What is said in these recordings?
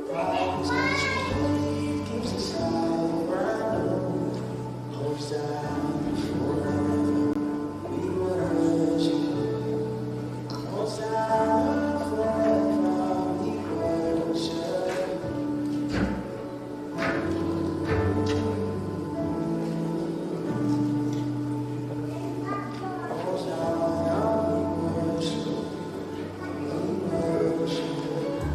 Promise that you made keeps us alive. I know. Hosanna forever, we worship you. Hosanna forever, we worship you. Hosanna, we worship you. We worship you.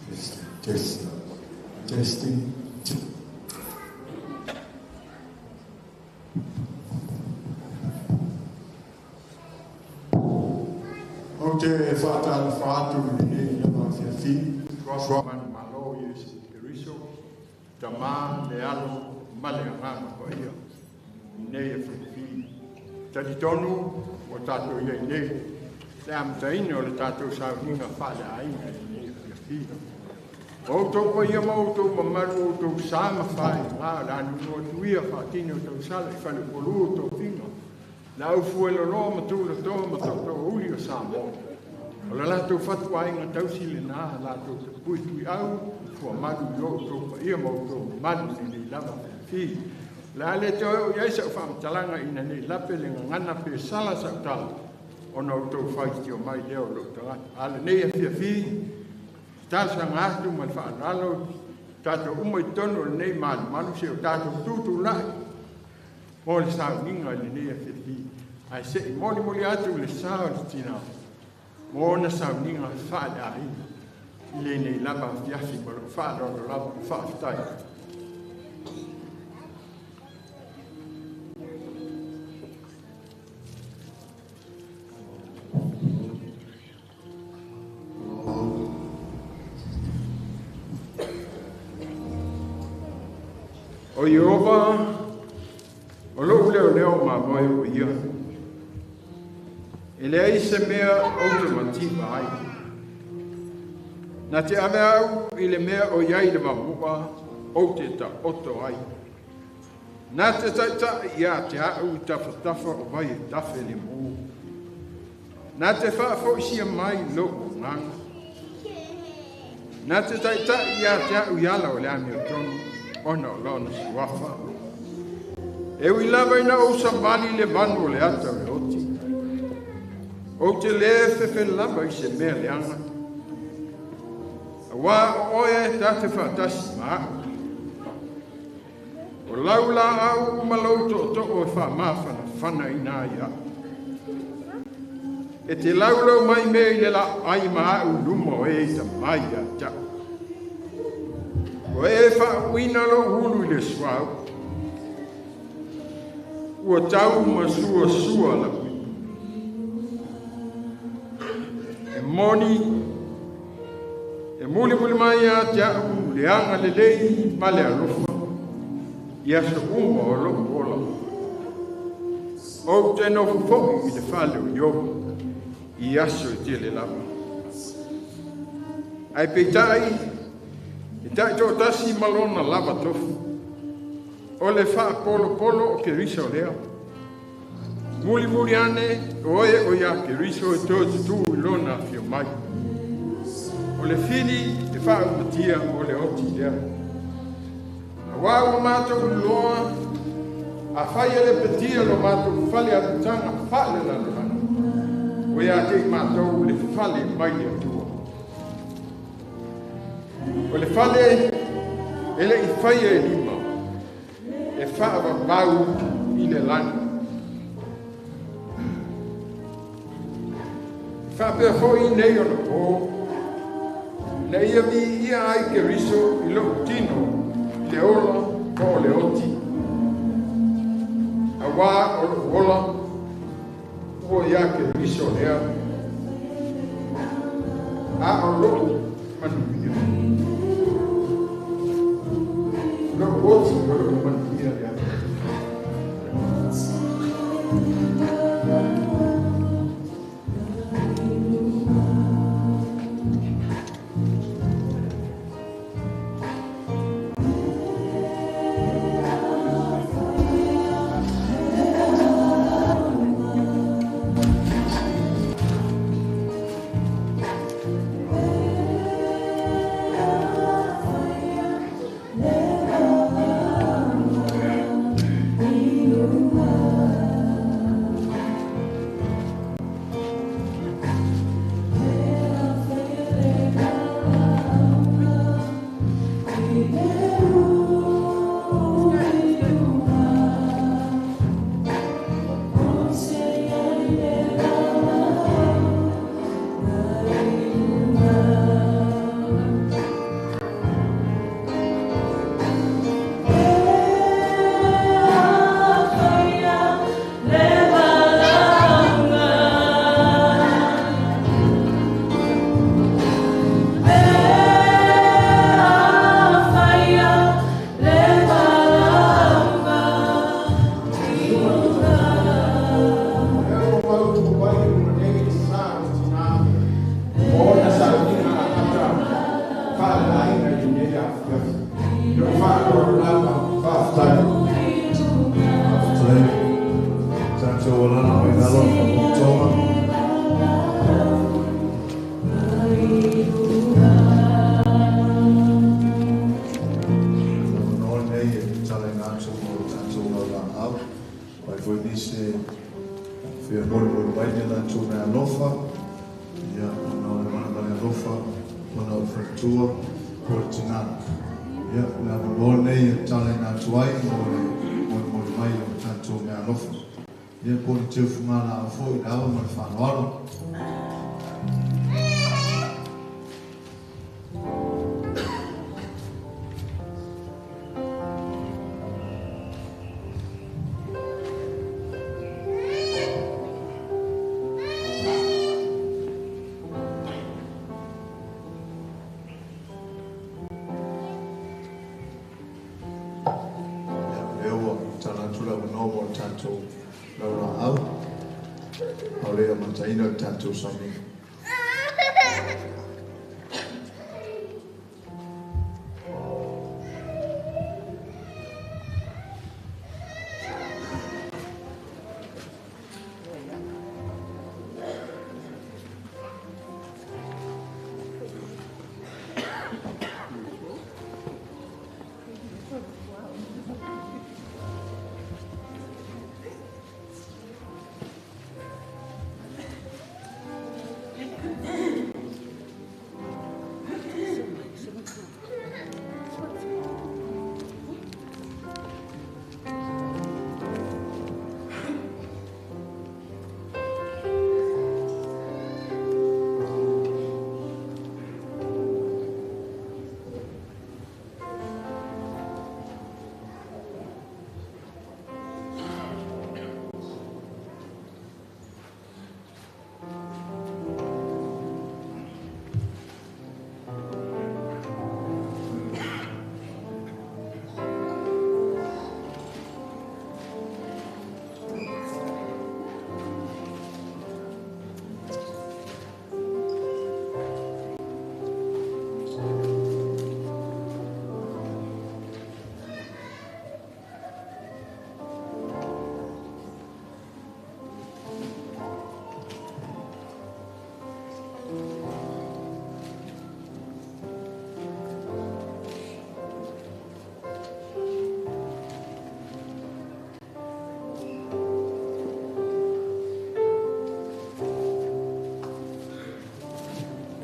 Testing, testing, testing. Ou te faatalofa atu i lenei lava afiafi. Manumalo Iesu Keriso, Tama le Alo ma le Agaga Paia, i lenei afiafi. Talitonu ua tatou i ai nei le amataina o le tatou sauniga faaleaiga i lenei afiafi. O outou paia ma outou mamalu, o outou sa ma faaiga, o le a nuunuu atu ia faatini o tausala i faleupolu o tofiga, le aufueloloa ma tulatoa ma tootoouli o Samoa. O le latou fatuaiga tausi lena, latou tapuituiau, fuamalu i o outou paia ma outou mamalu i lenei lava afiafi. O le a le toe oo i ai sau faamatalaga ina nei lape le gagana pe sala sau tala, ona outou faitio mai lea o lou tagata. A lenei afiafi, talosaga atu ma le faaaloalo tatou uma i totonu o lenei malumalu se o tatou tutulai mo le sauniga i lenei afiafi. Ae se'i molimoli atu le sa o le tina mo ona sauniga faaleaiga i lenei lava afiafi ma lou faaaloalo lava. Faafetai. O Ieova, o lou leoleo mamoe o ia, e leai se mea ou te mativa ai. Na te ave au i le mea o iai le vamu'a ou te ta'oto ai. Na te ta'ita'i ia te a'u i tafatafa o vai e tafe le mū. Na te fa'afo'isia mai lo'u agaga. Na te ta'ita'i ia te a'u i ala o le amiotonu ona o lona suafa. E ui lava ina ou savali le vanu o le ata o le oti, ou te lē fefe lava i se mea leaga. Auā o oe ta te faatasi ma a'u. O lau laau ma lou tootoo e faamafanafana ina ai a'u. E te laulau mai mea i le laai ma a'u i luma o e i tamai ia te a'u. O e faauuina lou ulu i le suau, ua tau ma suasua lau ipu. E moni, e mulimuli mai ia te a'u le agalelei ma le alofa, i aso uma o lo'u ola. Ou te nofo fo'i i le fale o Ieova, i aso e tele lava. Ae peita'i, e ta'itoatasi ma lona lava tofu, o le fa'apolopolo o Keriso lea. Mulimuli ane, o e o ia Keriso e toe tutū i lona afio mai. O le fili e faaumatia o le oti lea. Auā ua matou iloa, afai e lepetia lo matou fale alutaga faalelalolagi, ua ia te i matou le fale mai le Atua. O le fale e le'i faia e lima, e faavavau i le lagi. E faapea fo'i nei ona pō, na ia viia ai Keriso i lo'u tino, i le ola po o le oti. Auā o lo'u ola, ua iā Keriso lea, a o lo'u manuia. Lo'u oti o lo'u manuia lea. Let tatou meaalofa, ia, ona o le malaga le alofa, ona o le faletua po o le tinā. Ia, o le avanoa lenei e tatalaina atu ai mo le molimoli mai o tatou meaalofa. Ia, po o ni teufugalaau foi i le ava ma le faaaloalo. Ia, o lea ua tatala atu le avanoa mo le tatou laulaau, a o le i amataina le tatou sauniga.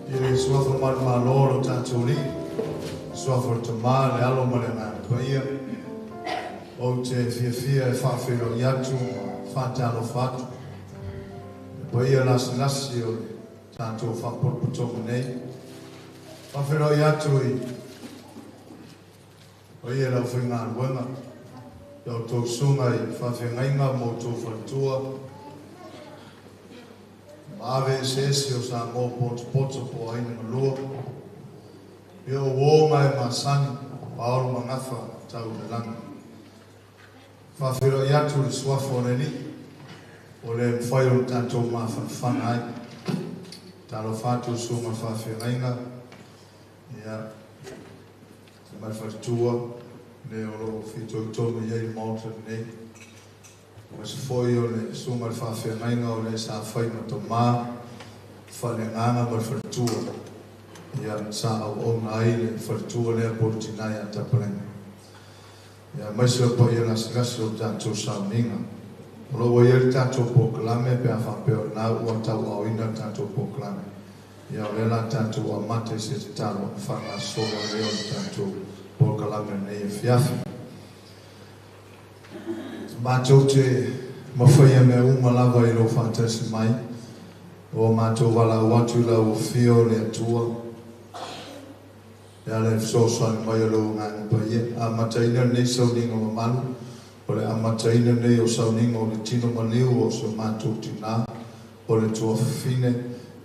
I le suafa manumalo o lo tatou Alii, suafa o le Tama, le Alo ma le Agaga Paia, ou te fiafia e faafeiloai atu ma faatalofa atu i le paia lasilasi o le tatou faapotopotoga nei. Faafeiloai atu i paia i le aufaigaluega, i a outou susuga i faafeagaiga ma outou faletua, ma ave eseese o Samoa potopoto po o aiga na lua, ia o uo ma e masani, paolo ma gafa tau i le lagi. Faafeiloai atu i le suafa o le Alii, o le mafai ona tatou mafanafana ai. Talofa atu i le susuga i le faafeagaiga, ia, le mai faletua, le o lo o fitoitonu i ai le Maota lenei. Aemaise foi o le susuga i le faafeagaiga o le sa fai ma tama, faaleagaga ma le faletua, ia, sa auauna ai le faletua lea po o le tina ia Tapalega. Ia, aemaise o le paia lasilasi o le tatou sauniga. O lo o ua i ai le tatou polokalame pe a faapea o lena ua tauaaoina le tatou polokalame. Ia, o lea o le a tatou amata i se tatalo ona faagasolo ai lea o le tatou polokalame i lenei afiafi. Matou te mafaia mea uma lava i lou faatasi mai, ua matou valaau atu i lau Afio o le Atua, e ala i le fesoasoani mai o lou Agaga Paia. Amataina lenei sauniga mamalu, o le amataina lenei o sauniga o le tino maliu o si o matou tinā, o le tuafafine,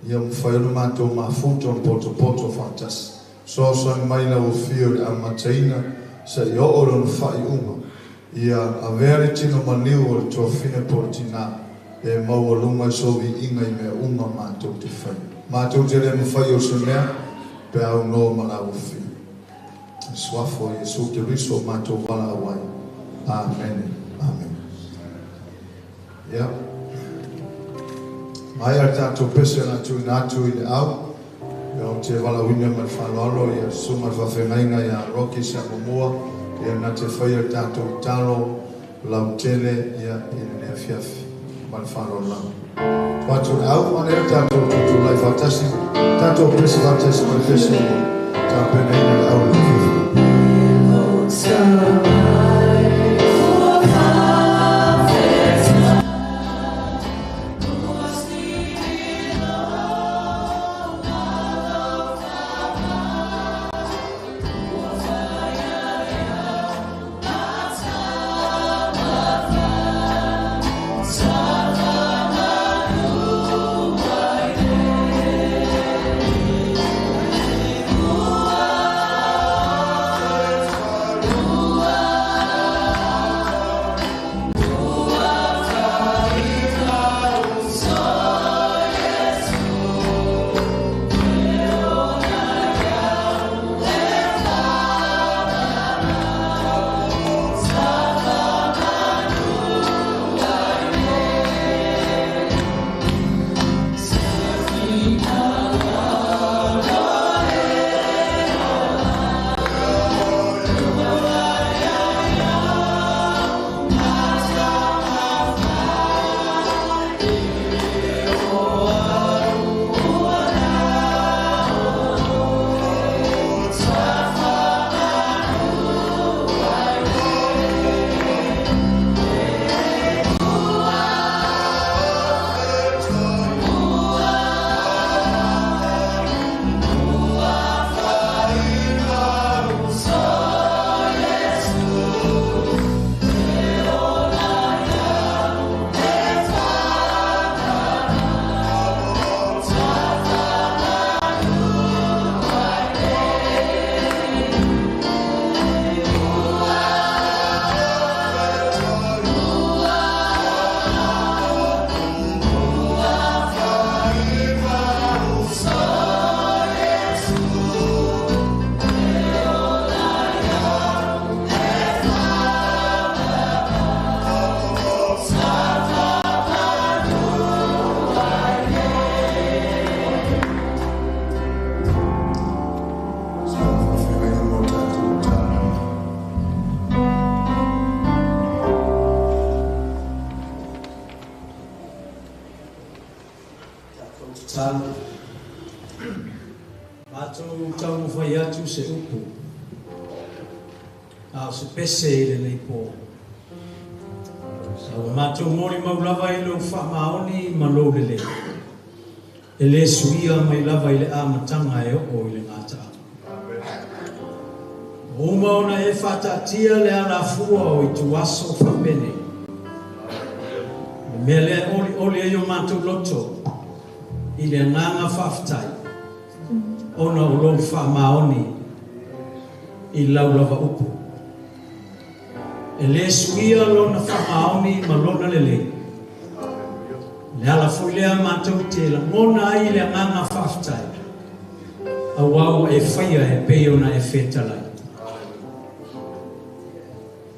ia mafai ona matou mafuta ma potopoto faatasi. Fesoasoani mai lau Afio i le amataina seia oo i lona faaiuga, ia avea le tino maliu o le tuafafine po o le tinā e maualuga i sou viiga i mea uma matou te faia. Matou te le mafai o se mea pe a aunoa ma lau Afio. I le Suafa o Iesu Keriso o matou valaau ai. Amene. Amene. Ia. Maea le tatou pese o le a tuuina atu i le au. Ia ou te valaauina ma le faaaloalo ia Susuga i le Faafeagaiga ia Rocky Siamomua ia na te faia le tatou tatalo lautele ia i lenei afiafi. Ma le faaaloalo lava. Atu le au ma lea tatou tutulai faatasi, tatou pese faatasi ma le pese ua tapenaina le au i le afiafi. Matou taumafai atu se upu a o se pese i lenei po. A ua matou molimau lava i lou faamaoni ma lou lelei, e le suia mai lava i le amataga e oo i le gataaga. Ua uma ona e faataatia le alafua o ituaso faapenei. O le mea lea e olioli ai o matou loto i le agaga faafetai, ona o lou faamaoni i lau lava upu. E le suia lona faamaoni ma lona lelei. Le ala foi lea matou te lagona ai le agaga faafetai, auā ua e faia e pei ona e fetalai.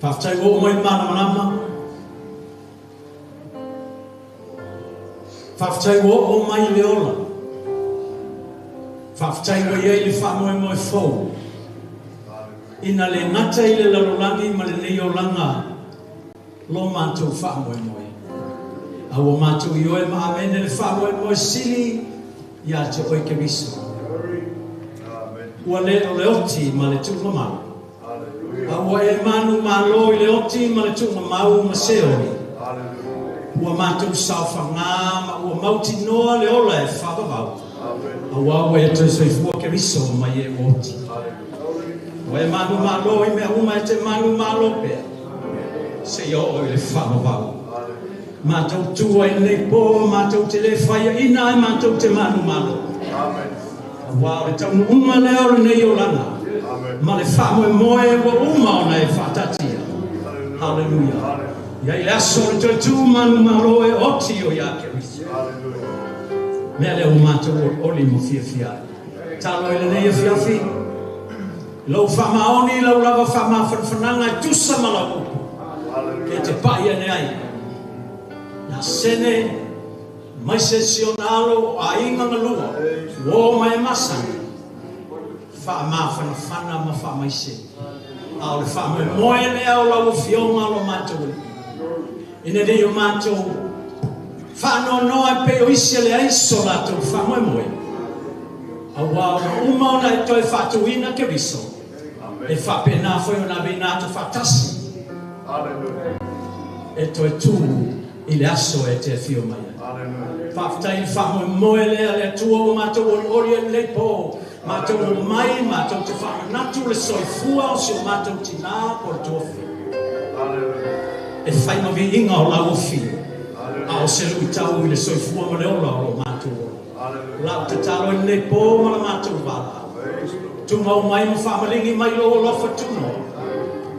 Faafetai ua oo mai le malamalama. Faafetai ua oo mai le ola. Faafetai ua iai le faamoemoe fou ina le gata i le lalolagi ma lenei olaga lo matou faamoemoe. A ua matou ioe ma amene le faamoemoe sili ia te oe Keriso. Ua le o le oti ma le tuugamau. A ua e manu malo i le oti ma le tuugamau ma seoli. Ua matou saofagā ma ua mautinoa le ola e faavavau. Auā ua e toe soifua Keriso mai e ua oti. Ua e manu malo i mea uma e te manu malo pea. Seia oo i le faavavau. Matou tu ai lenei po, matou te le faiaina ai matou te manu malo. Auā o le taunuuga lea o lenei olaga ma le faamoemoe ua uma ona e faataatia. Haleluia. Ia i le aso o le toe tu manu malo e oti o ia Keriso. Mea lea ua matou olioli ma fiafia ai. Talo i lenei afiafi, lou faamaoni, lau lava faamafanafanaga e tusa ma lau upu. E te pai ane ai. Ia sene, mai se si ona alo o aiga galua, uo ma e masani, faamafanafana ma faamaise. A o le faamoemoe lea o lau afioga lo matou Alii. Ina nei o matou Faanoanoa e pei o isi e leai so latou faamoemoe, auā ona uma ona e toe faatuina Keriso, e faapena foi ona aveina atu faatasi e toe tū i le aso e te afio mai ai. Faafetai i le faamoemoe lea le Atua ua matou olioli ai lenei po, matou omai matou te faamanatu le soifua o si o matou tinā po o le tofi e fai ma viiga o lau ofi, a o se luitau i le soifua ma le ola o lo matou ola. Lau tatalo i lenei po ma la matou valaau, tumau mai ma faamaligi mai lou alofa tunoa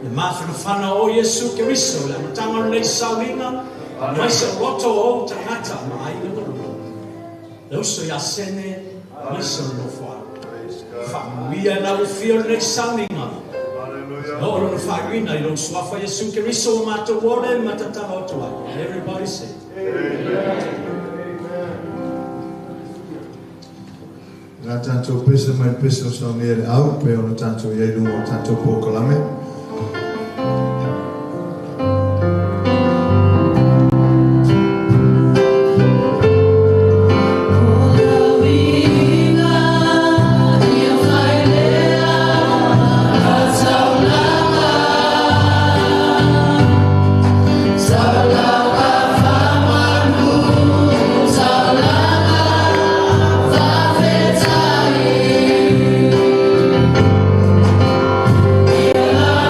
le mafanafana o Iesu Keriso, le amataga o lenei sauliga mai se o loto o ou tagata ma aiga galue, le uso ia Sene mai se o le nofoaga. Faamanuia e lau ufia o lenei sauliga, o lona faaiuina i lou suafa Iesu Keriso ua matou ole ma tatalo atu ai. And everybody said, La tatou pese mai le pese o saunia le au, pe ona tatou iai luga o tatou polokalame. Yeah.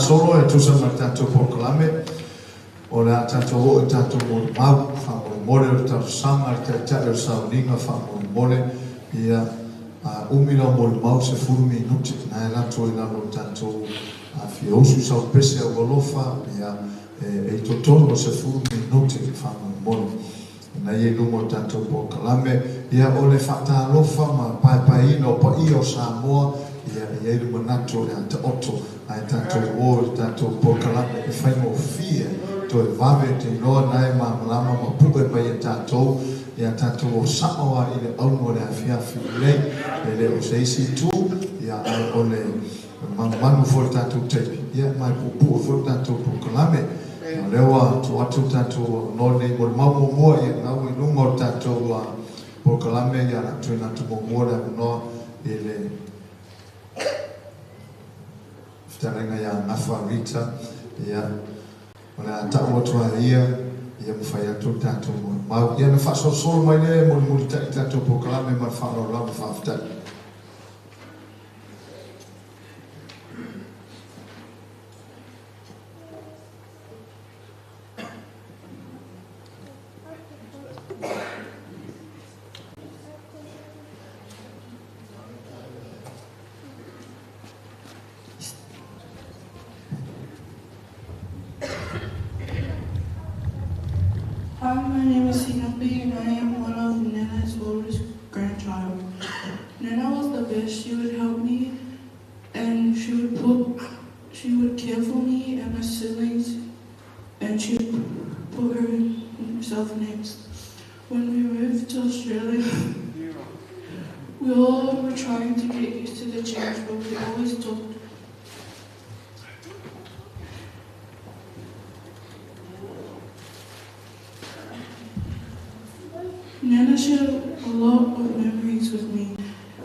Solo e tusa ma tatou polokalame o le a tatou oo i tatou molimau faamolemole o le talosaga le taitai o le sauniga faamolemole ia umi lau molimau 10 minute na e latou i lalo o tatou fiausu sau pese au alofa ia e i totonu o 10 minute faamolemole na ia i luma o tatou polokalame ia o le faatalofa ma paepaeina o paia o Samoa ia e iai le manatu o le ataoto ae tatou o i le tatou polokalame e faigofie toe vave te iloa na e malamalama ma pu'e mai e tatou ia tatou o sa'o a i le auga o le afiafi lelei e le o se isi itu ia ae o le manumanu foi le tatou taimi ia ma e puupuu foi le tatou polokalame o lea ua tuu atu le tatou avanoa lenei mo le mau muamua ia na ua i luga o le tatou polokalame ia o le a tuuina atu muamua le avanoa i le fetalaiga ia Gafa Rita ia o le a ta'u atu a ia ia mafai atu le tatou molimau ia na faasolosolo mai lea e mulimulita'i tatou polokalame ma le faaaloalo lava faafetai. Hi, my name is Sinapi and I am one of Nana's oldest grandchild. Nana was the best. She would help me and she would care for me and my siblings, and she would put herself next. When we moved to Australia, we all were trying to get used to the change, but we always talked. Nana shared a lot of memories with me.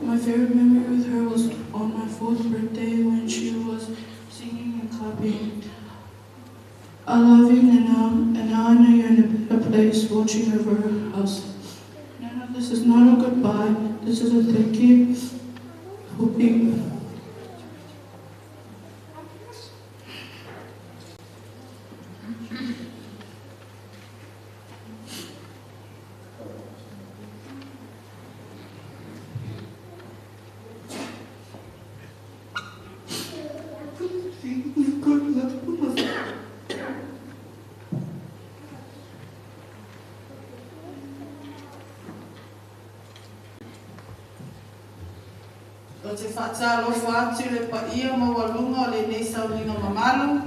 My favorite memory with her was on my 4th birthday when she was singing and clapping. I love you, Nana, and now I know you're in a better place watching over us. Nana, this is not a goodbye. This is a thank you for being. O te whaatalofa atu le paia maualuga o lenei sauniga mamalu,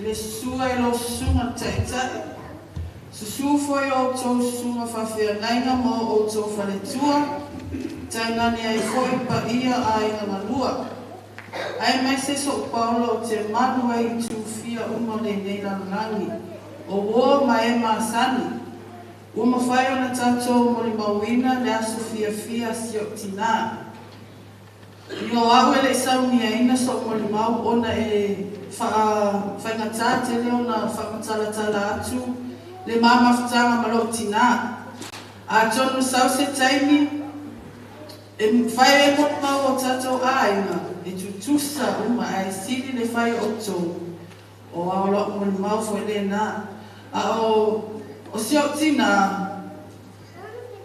i le susua i lou susuga ta'ita'i, susū foi o outou susuga faafeagaiga ma o outou faletua, tainane ai foi paia aiga galua. Ae mai se so'u paolo o te malu ai i tufia uma lenei lalolagi, o uō ma e masani, ua mafai ona tatou molimauina le aso fiafia si o'u tinā. I o a'u e le'i sauniaina so'u molimau ona e fa'afaigatā tele ona fa'amatalatala atu le mamafutaga ma lo'u tinā. Atonu sau se taimi e fai e molimau o tatou aiga e tutū tutusa uma ae sili le fai o outou. O a o lo'u molimau foi lenā. A o si o'u tinā,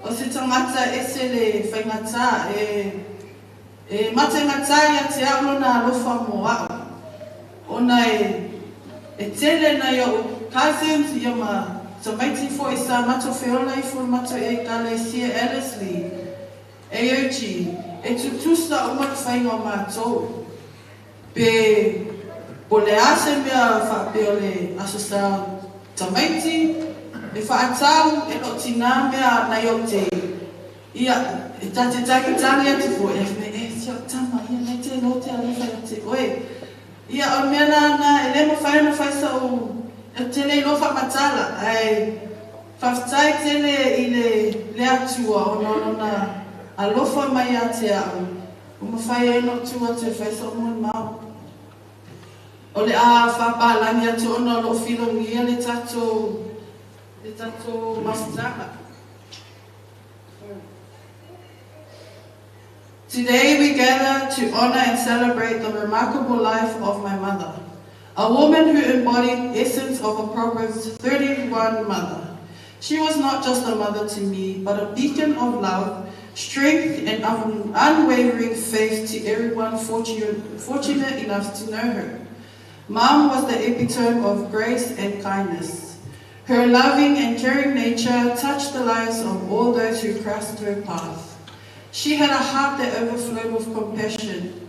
o se tagata ese le faigatā, e mategatā ia te a'u lona alofa mo a'u. Ona e tele nai o'u cousins ia ma tamaiti fo'i sa matou feola ifo le matou Ekalesia Ellerslie, AOG, e tutusa uma le faiga o matou. Pe po o le a se mea faapea o le Aso Sa o tamaiti e fa'atau e lo'u tinā mea nai o te ia e ta te tagitagi atu foi ae fai mai, E si a'u tama ia nai te iloa te alofa ia te oe. Ia o le mea lana e le mafai ona fai sa'u ou te le iloa fa'amatala ae faafetai tele i le le Atua ona o Lona alofa mai ia te a'u ua mafai ai ona ou tu atu e fai sa'u molimau. O le a faapalagi atu ona o lo'o filogia le tatou le tatou mafutaga. Today we gather to honor and celebrate the remarkable life of my mother, a woman who embodied essence of a Proverbs 31 mother. She was not just a mother to me, but a beacon of love, strength, and unwavering faith to everyone fortunate enough to know her. Mom was the epitome of grace and kindness. Her loving and caring nature touched the lives of all those who crossed her path. She had a heart that overflowed with compassion,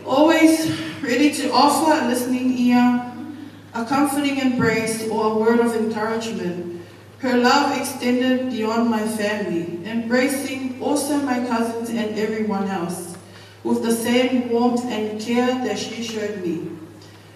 always ready to offer a listening ear, a comforting embrace, or a word of encouragement. Her love extended beyond my family, embracing also my cousins and everyone else, with the same warmth and care that she showed me.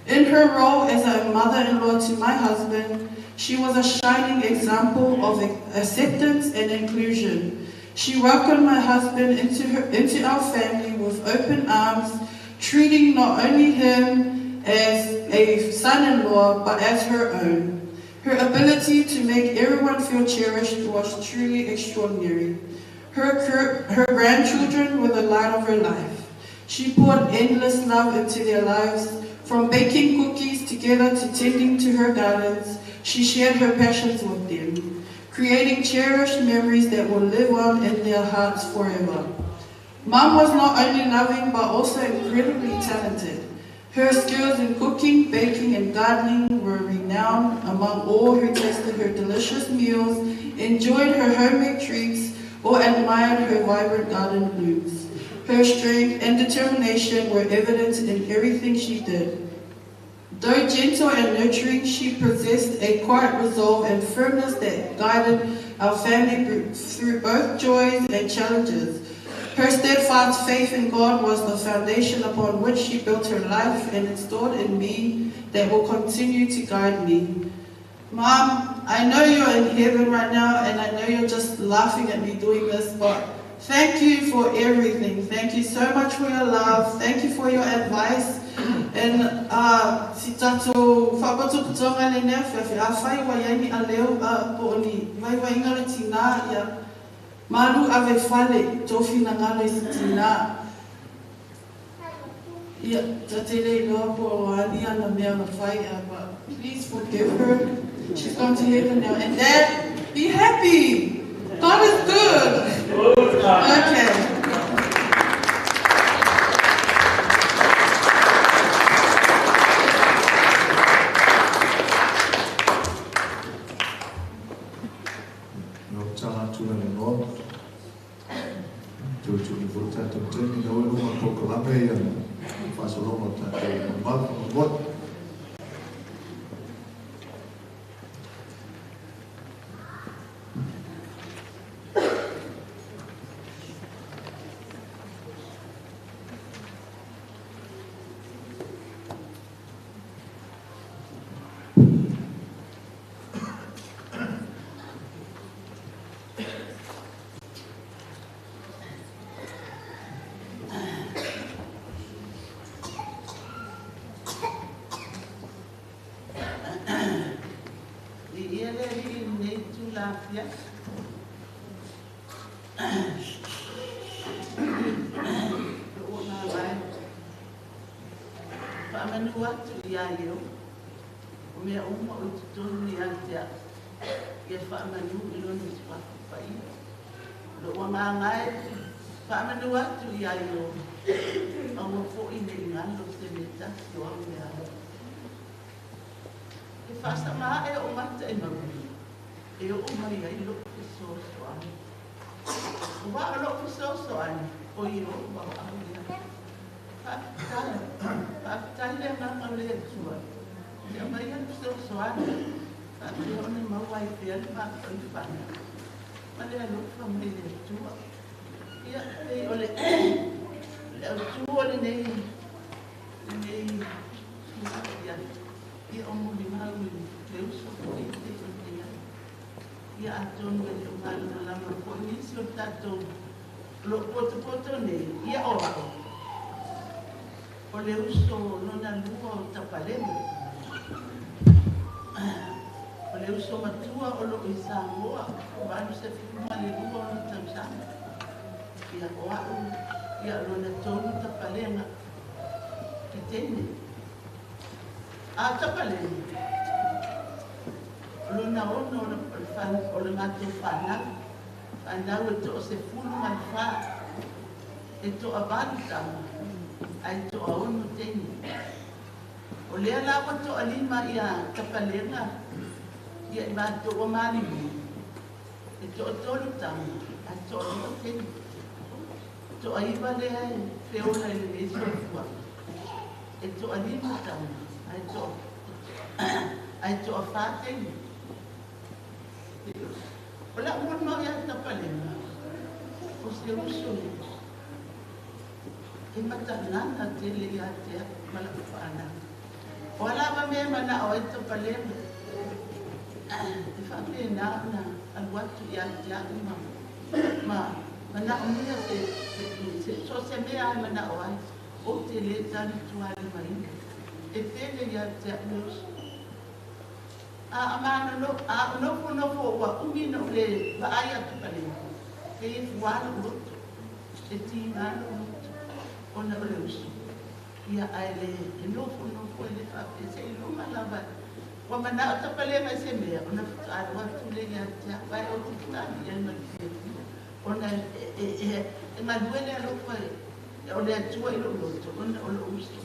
In her role as a mother-in-law to my husband, she was a shining example of acceptance and inclusion. She welcomed my husband into our family with open arms, treating not only him as a son-in-law, but as her own. Her ability to make everyone feel cherished was truly extraordinary. Her grandchildren were the light of her life. She poured endless love into their lives, from baking cookies together to tending to her gardens. She shared her passions with them, creating cherished memories that will live on in their hearts forever. Mom was not only loving but also incredibly talented. Her skills in cooking, baking, and gardening were renowned among all who tasted her delicious meals, enjoyed her homemade treats, or admired her vibrant garden blooms. Her strength and determination were evident in everything she did. Though gentle and nurturing, she possessed a quiet resolve and firmness that guided our family through both joys and challenges. Her steadfast faith in God was the foundation upon which she built her life and instilled in me that will continue to guide me. Mom, I know you're in heaven right now, and I know you're just laughing at me doing this, but thank you for everything. Thank you so much for your love. Thank you for your advice. And si tatou faapotopotoga lenei afiafi, afai ua i ai ni aleu po o ni vaivaiga o le tinā, ia malu ave i fale tou finagalo i se tinā. Ia, ta te le iloa po o a ni ana mea na fai, but please forgive her. She's gone to heaven now. And Dad, be happy! God is good! Okay. Na ou tala atu le avanoa, tulituli foi le tatou taimi, lea ua i luga o le polokalame ia le faasologa o le tatou molimau faamoemoe. Viia le Alii i lenei itula afiafi. Lou ona malae. Faamanu atu ia Ieova, o mea uma o i totonu ia te a'u, ia faamanu i lona suafa paia. Lo'u agaga e, faamanu atu ia Ieova, aua fo'i nei galo se mea tasi o au meaalofa. E faasama a'e o'u mata i mauga, e oo mai ai lo'u fesoasoani. Uā o lo'u fesoasoani, o Ieova o au lea. Faafetai, faafetai le agaga o le Atua e aumaia le fesoasoani faapea ona maua ai pea le mafaifana ma le alofa mai le Atua. Ia, pei o le le autū o lenei lenei ia ia o molimau i le uso foi pei ona i ai. Ia atonu e le o malamalama foi nisi o tatou o lo o potopoto nei, ia o a'u, o le uso lona lua o Tapalego. O le uso matua o loo i Samoa, 82 ona tausaga. Ia o a'u ia lona tolu Tapalega i teine. A Tapalega, o lona ono o le matou fanau. Fanau e 14, e toavalu tama, ae 6 teine. O lea la ua toalima ia Tapalega ia i matou ua maliliu, e toatolu tama, ae toalua teine. 9 lea e feola i lenei soifuaga, e toalima tama, ae toafa teine. O la'u molimau ia Tapalega, o se uso e matagana tele ia te a'u ma la'u fanau. O a lava mea e mana'o ai Tapalega, e faapena ona alu atu ia te a'u ma ma mana'omia se so se mea e mana'o ai, ou te lē talitualimaina. E pele ia te a'u le uso. A amanono a nofonofo ua umi na ou lē vaai a Tapalega, e e fuā lo'u loto, e tigā lo'u loto ona o le uso ia, ae le e nofonofo e le faapea seiloga lava ua mana'o Tapalega i se mea ona faatoa alu atu lea ia te a'u, ae ou te tali ai ma le fiafia ona e galue le alofa o le Atua i lo'u loto ona o lo'u uso.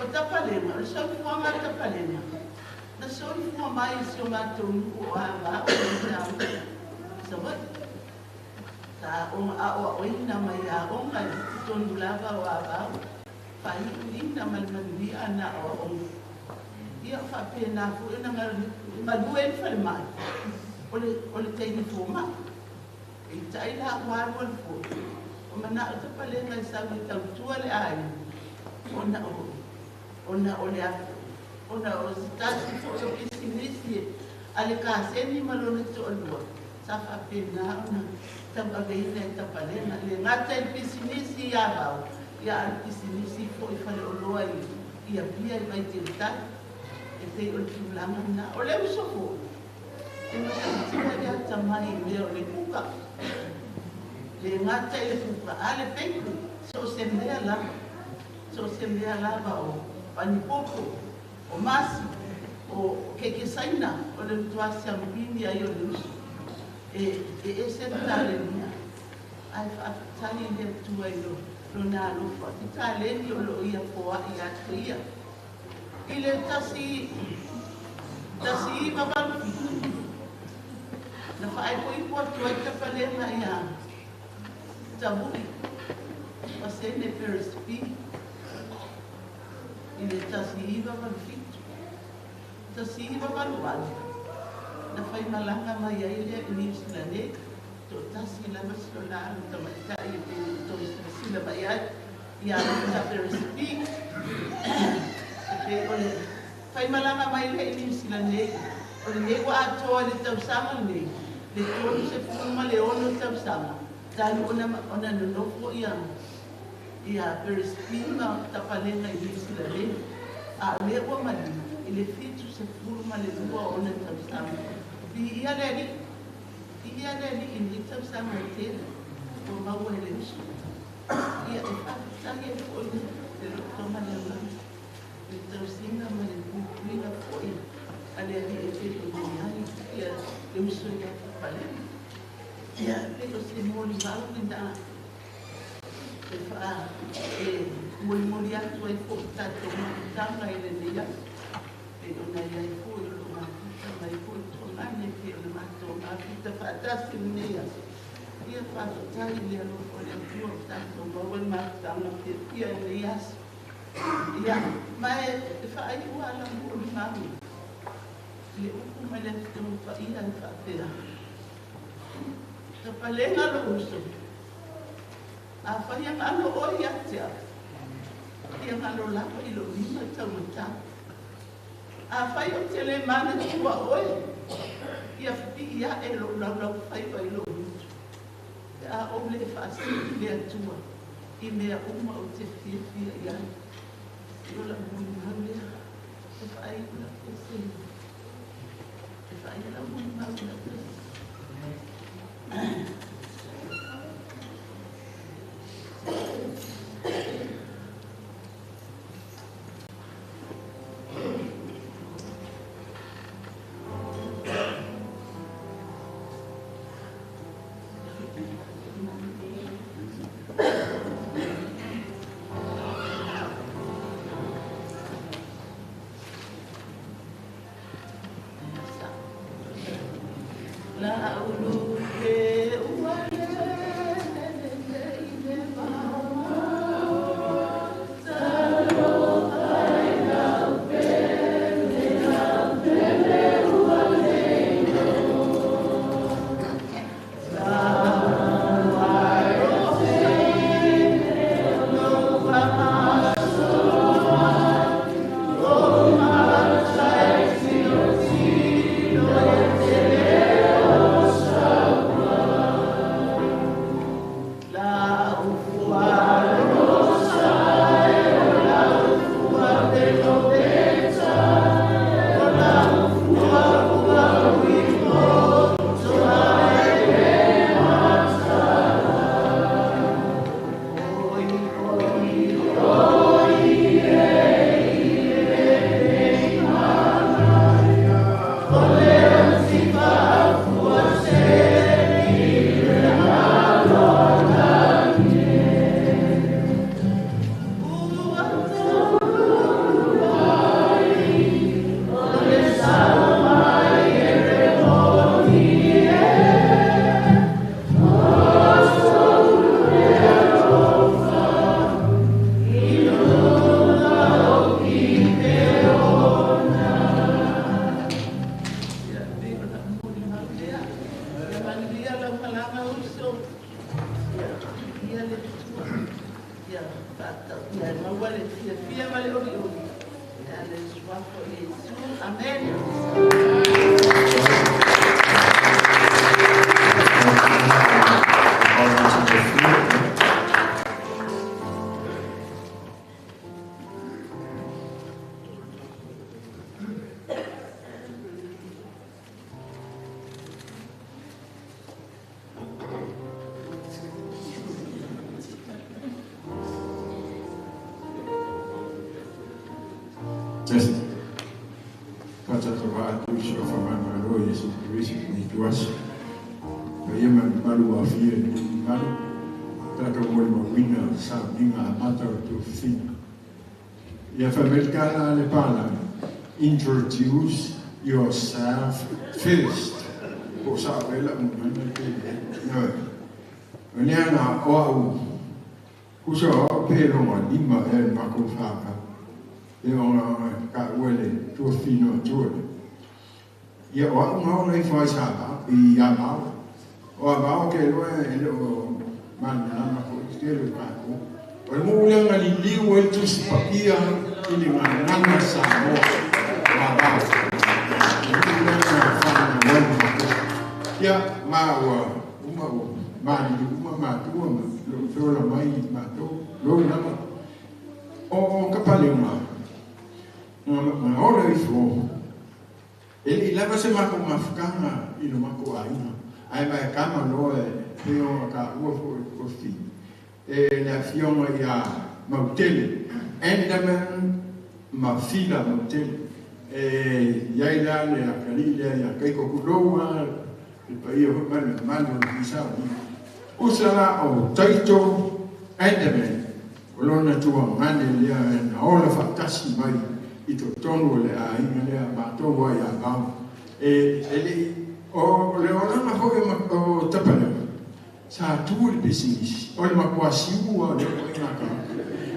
O Tapalega, o le soifuaga a Tapalega, na soifua mai i si o matou nuu o Avao i Savaii. Sa aoaoina mai aoga i totonu lava o Avao, faaiuina ma le manuia ana aoaoga. Ia o faapena foi ona galue le falemai, o le teine foma'i. Peitai la ua alualu foi, o mana'o Tapalega e sau e tautua le aiga ona o le afo ona o se tasi fo'i o pisinisi a le kaseni ma lona toalua sa faapena ona tauaveina e Tapalega le gata i le pisinisi i Avao, ia a le pisinisi fo'i faleoloa i Apia i Vaiteletai. E pei o le tulaga lena. O le uso fo'i e matautia le atamai i mea o le kuka, le gata i le kuka a le bakery, so o se mea lava, so o se mea lava, o panipopo, o masi, o keke saina, o le matua siamupini ai o le uso. E ese le talenia, ae faafetai i le Atua i lona alofa i taleni o loo ia foa'i atu ia. I le 1987 na faaipoipo atu ai Tapalega ia Tavu'i Pasene Perespi i le 1987. 1988 na faimalaga mai ai lea i Niu Sila nei, to'atasi lava si ona alo tamaita'i e pei ona outou silasila mai ai ia Luta Perespi. E pei o le faimalaga mai lea i Niu Sila nei, o lenei ua atoa i le tausaga lenei le 36 tausaga talu ona nonofo ia Perespi ma Tapalega i Niu Sila nei, a o lea ua maliu i le 72 ona tausaga. Viia le Alii, viia le Alii i lenei tausaga e tele ua maua e le uso. Ia e faafetai ai fo'i le loto ma le agaga. A le alii e fesoasoani ai ia le uso ia Tapalega. Ia, pei o se molimau lena e faa e molimoli atu ai foi i tatou mafutaga i lenei aso. Pei ona i ai foi o loo mafuta mai foi Tuamani pei ona matou mafuta faatasi i lenei aso. Ia faafetai i le alofa o le Atua ua tatou maua le mafutaga fiafia i lenei aso. Ia, ma e faaiu lava lau molimau i le upu mai le Afioga Paia e faapea, Tapalega lou uso, afai e galo oe ia te au, ia galo lava i lou lima taumatau. Afai ou te le manatua oe, ia pipii ae lou laulaufaiva i lou gutu, pe a ou le faasili le Atua i mea uma ou te fiafia i ai. O lau molimau lea e faaiu lau pese. E faaiu lau molimau i lau pese. Test. Faatatovaatu i soafa malo Iesu Keriso lenei tuasi. Paia ma mamalu ua afia i lenei malu, tatou molimauina sauniga amata o tofifiga. Ia faamelekala le palagi, introduce yourself first. Po o sa'o ea la'u gagana pe leai. Ioe. O lea na o a'u uso o a'u pe loga lima ea i le makou fanau. E ona ta'ua le tuafino atua le. Ia o a'u gaola ifo ai sa i Avao. O Avao ke loa e le o malamalama fo'i tele o tatou. O le nuu lea na liliu ai le Tusi Paia i le gagana Samoa o Avao. O le nuu lea na fananau ai matou. Ia ma ua uma ua maliliu uma matua ma lou feola mai matou lou lava. O Kapaleuga na ola ifo e le'i lava se matou mafutaga i lo matou aiga ae mae kama loa e pei ona ta'ua fo'i le kofi e le afioga ia Mautele Enderman ma Fila Mautele. E iai la le akalii lea iā kaikokulou a le paia foi ma le mamalu o le sauniga. Usa la o Taito Enderman, o lona tuagane lea na ola faatasi mai i totonu o le aiga lea matou ai ia Vao. E le'i o le olaga foi o Tapalega, sa tu le pisinisi, o le makuasiu a o le oo ai gata.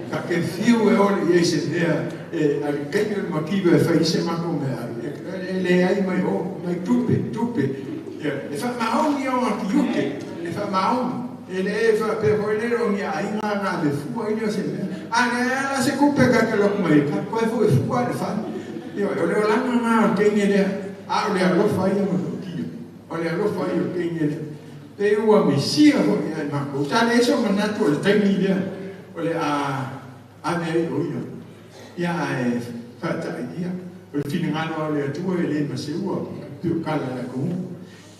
Ka ke fiu e ole i ai se mea e a le kaimi o le makiva e fai se matou meaai, e leai mai o mai tupe, tupe. Ia, e faamaoni ona tiute, e faamaoni. E le faapea foi lele o ni aiga na ave fua ai lea o se mea. A leai lava la se tupe ka te alu atu mai ai, ka toe foi fua i le fale. Ioe, o le olaga lena o le teine lea, a o le alofa ia matautia. O le alofa ia o le teine lea. Pei ua misia foi ia i matou. Sa leai sou manatu o le taimi lea o le a ave ai o ia. Ia ae faatailia. O le finagalo lava o le Atua e le maseua pei o tala a le atunuu.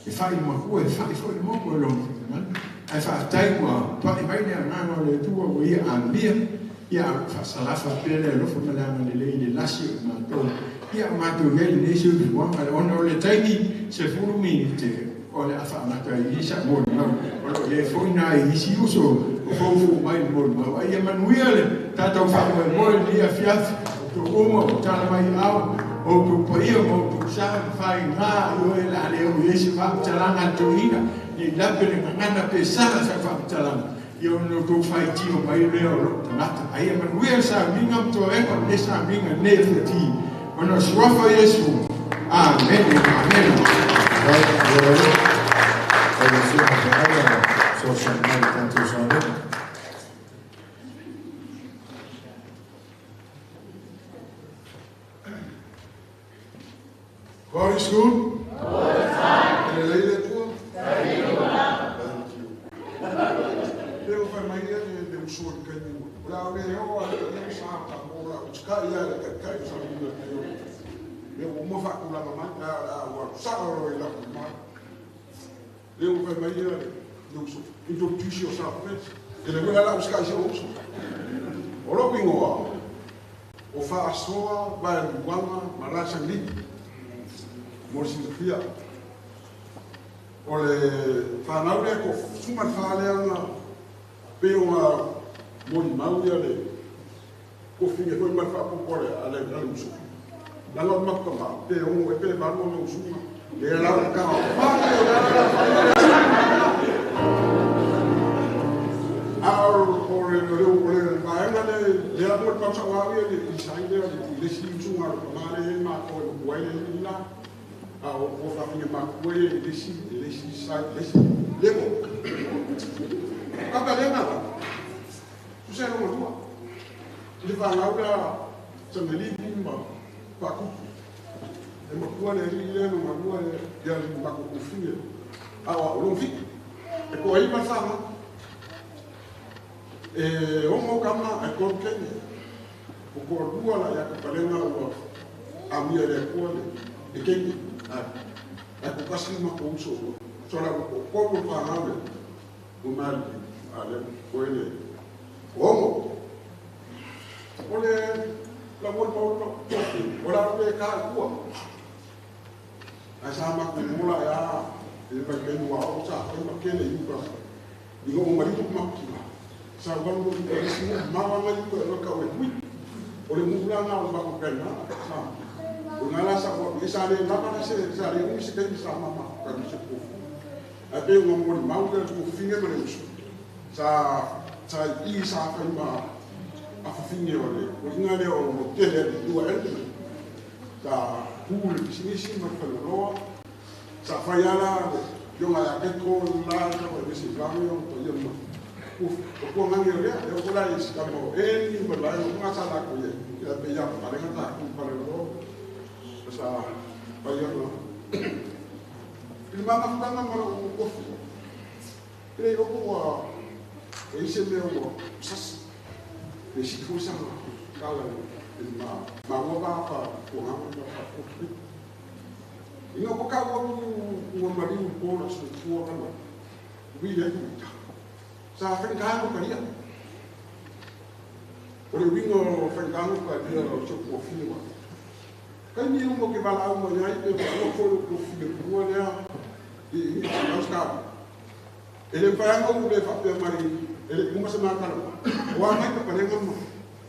E fai le matua, e fai foi le motu e lona finagalo. Ae faafetai ua pai mai le agaga o le Atua ua ia amia. Ia a o lo o faasalafa pea le alofa ma le agalelei i le lasi o i matou. Ia o matou i ai lenei soifuaga ona o le taimi 10 minute o le a faamata ai i sa molimau. O lo o i ai foi nai isi uso o foufou mai le molimau. A ia manuia le tatou faamoemoe i lenei afiafi. Outou uma ua tala mai ao, outou paia ma outou sa ma faiga i oe o le a le oo i ai se faamatalaga a le toeaina, ne i lape le gagana pe sala sau faamatalaga. Ia ona outou faitio mai lea o lou tagata. A ia manuia le sauniga ma toega o lenei sauniga i lenei afiafi, ona o Suafa o Iesu. Amene. Amene. Faafetai i le Alii i le susuga feagai na fesoasoani mai i le tatou sauniga. God is good. All the time. E lelei le Atua. Thank you. Pe o fai mai ia le uso i le taimi ua. O le a le oo a le sa ta mo la usikai ia le taitai sa ni le o. Le ua uma faatulaga mai a o le a ua sao loa i lau mai. Le ua fai mai ia le uso, introduce yourself first. E le uiga la usikai si o uso. O lou igoa, o Faasoa Vaeluaga Malasa Lili mo le silafia. O le fanau lea ko suma le faleaga pei ona molimau ia le tofiga foi ma le faaopoopo a le uso. Leaga o le matou tama, pe 6 ea pe 8 ona usuga. Lea la o le tama fale o le ala la fai le A o le vaega lea lea mo le pausa au ia le design lea le isi usuga a le tama lea e matou e matua ai le ina. A o fafine matua ia i le isi side, le isi level. Kapa lea la. Tusa e longa lua. I le fanau la Sangalivi ma Faakupu. E matua le alii lea na galua ia le matou kofine. A o lona fitu. E toaiva le fanau. E 6 tama ae 3 teine. O toalua la ia Kapalega ua amia e le Atua le teine. Ae toatasi le matou uso ua. Sola ua toatolu le fanau le ua maliliu. A lea ua totoe le 6. O le lau molimau tofi, o le a le ta i tua. Ae sa matou ola e a i le vaitaimi ua oo sa fai ma tele i uka. Ina ua maliu matou tina. Sa walu i uka isi nuu, maua ngai uka e loa tau e hui. O le nuu la na o le matou kaina, sa. O ina la sa ua, e sa le lava la se, sa le umi se taimi sa mama ka se kofu. Ae pe ua molimau le tofiga ma le uso. Sa i sa fai ma afafine o le uiga lea o lo tele le lua element. Sa pu le pisinisi ma le faleoloa. Sa fai ala le ioga ia keto la sa fai mese lange o pa ia ma. O kua ngangi o lea, e o la i sika mo eni ma la o nga sa la ko ye. Ia pe ia pa le ngata ku pa le lo. Sa pa ia no. I mama fanga ma lo kofi. Le o ko wa e ise me o sas. E si fo sa kala e ma ma wa ba pa ko ha ma pa ko. Ina ko ka wa ua maliu ko la su tua kana. Wi le ku ta. Sa whenkango ka ia. O le uiga o whenkango ka ia o se kua whiwa. Kai ni umo ke wala au mai ai pe wa fo lo fi le pua lea i i ska. E le pa ngo le fa pe mai e le kuma se makala. Wa mai ka palenga mo.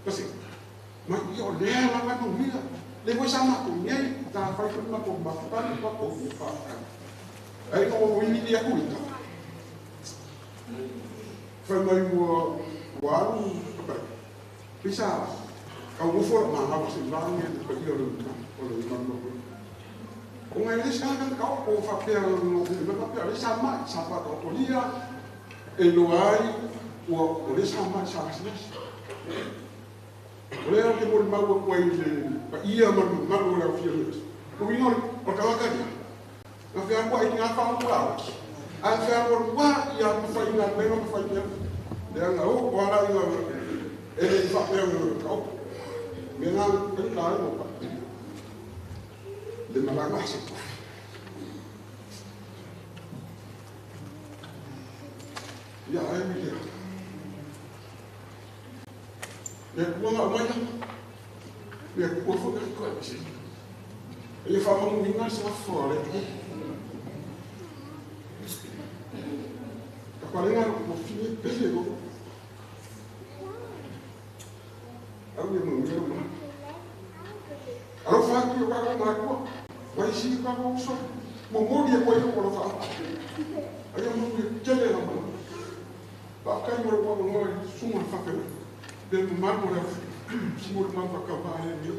Kasi mai yo le la ma no mia. Le voi sa ma ko nei ta fa ko ma ko ma pa pa ko ni pa. Ai ko wi ni aku ita. Fa mai mo wa ka pa. Pisa ka wo fo ma ha se va ni ko yo lo o lo ma no. O ngai le sa ka o fa pe no le ma pe le sa ma sa pa ko lia e lo ai o o le sa ma sa sa. O le ke mo ma ko ai le pa ia ma ma lo la fi le. O vi no o ka ka ni. Na fi ko ai nga fa o wa. A fi ko wa ia ma fa ina me ma fa ina. Le nga o wa la ina e le fa pe o ka. Me na pe ka mo pa. Le ma la se. Ia ai mi le. Le kua nga mai. Le kua fo ka ko se. E fa mo ni nga sa fo le. Ka pa le nga ko fi pe le ko. Au ni mo ni mo. Alo fa ki o ka ma ko. Vai si ka ko so. Mo mo ni ko yo ko lo fa. Ai mo ni tele la mo. Pa ka mo ko mo suma fa pe. De ma mo la si mo ma fa ka ba e ni.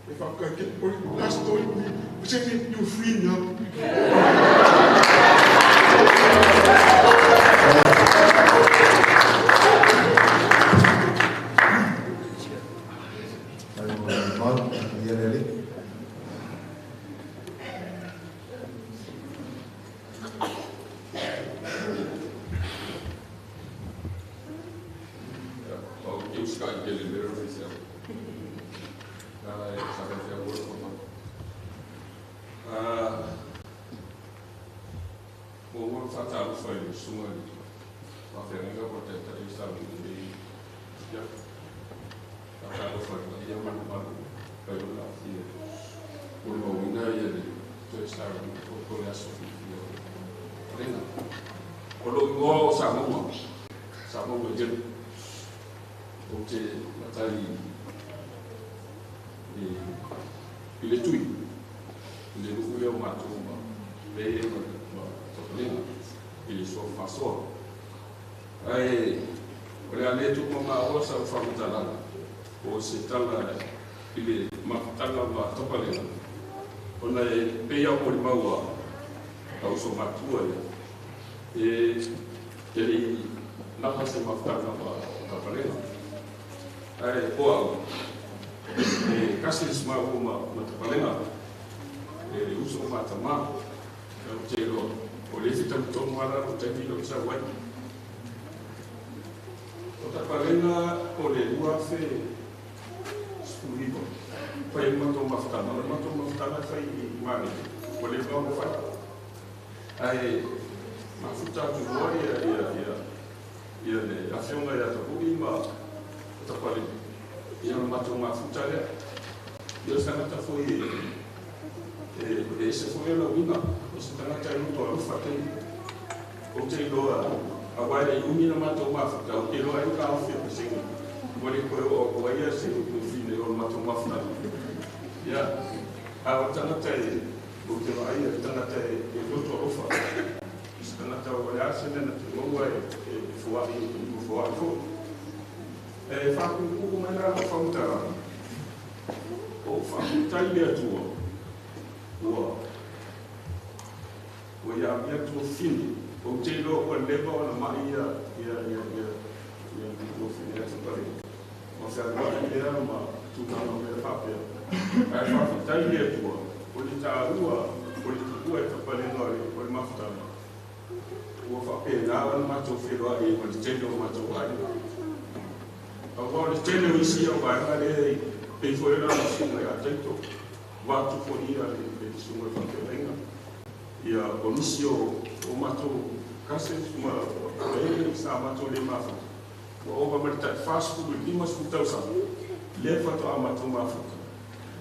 E fa ka ke o la story ni. Você que you free now.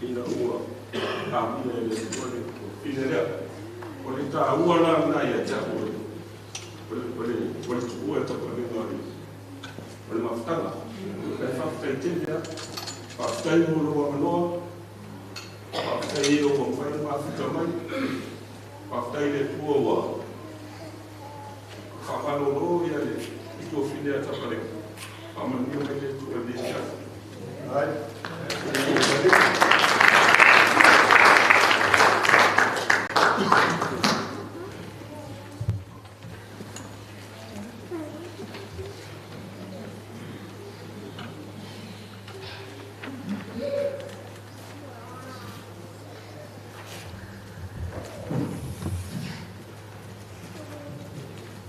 Ina ua amia e le Atua le tuafafine lea. O le taua la lena ia te au o le tuua e Tapalega o le mafutaga. Ae faafetai tele lava. Faafetai mo lou avanoa. Faafetai e ua mafai ona mafuta mai. Faafetai i le Atua ua faamalolo le tuafafine a Tapalega. Faamanuia mai le Atua i lenei afiafi.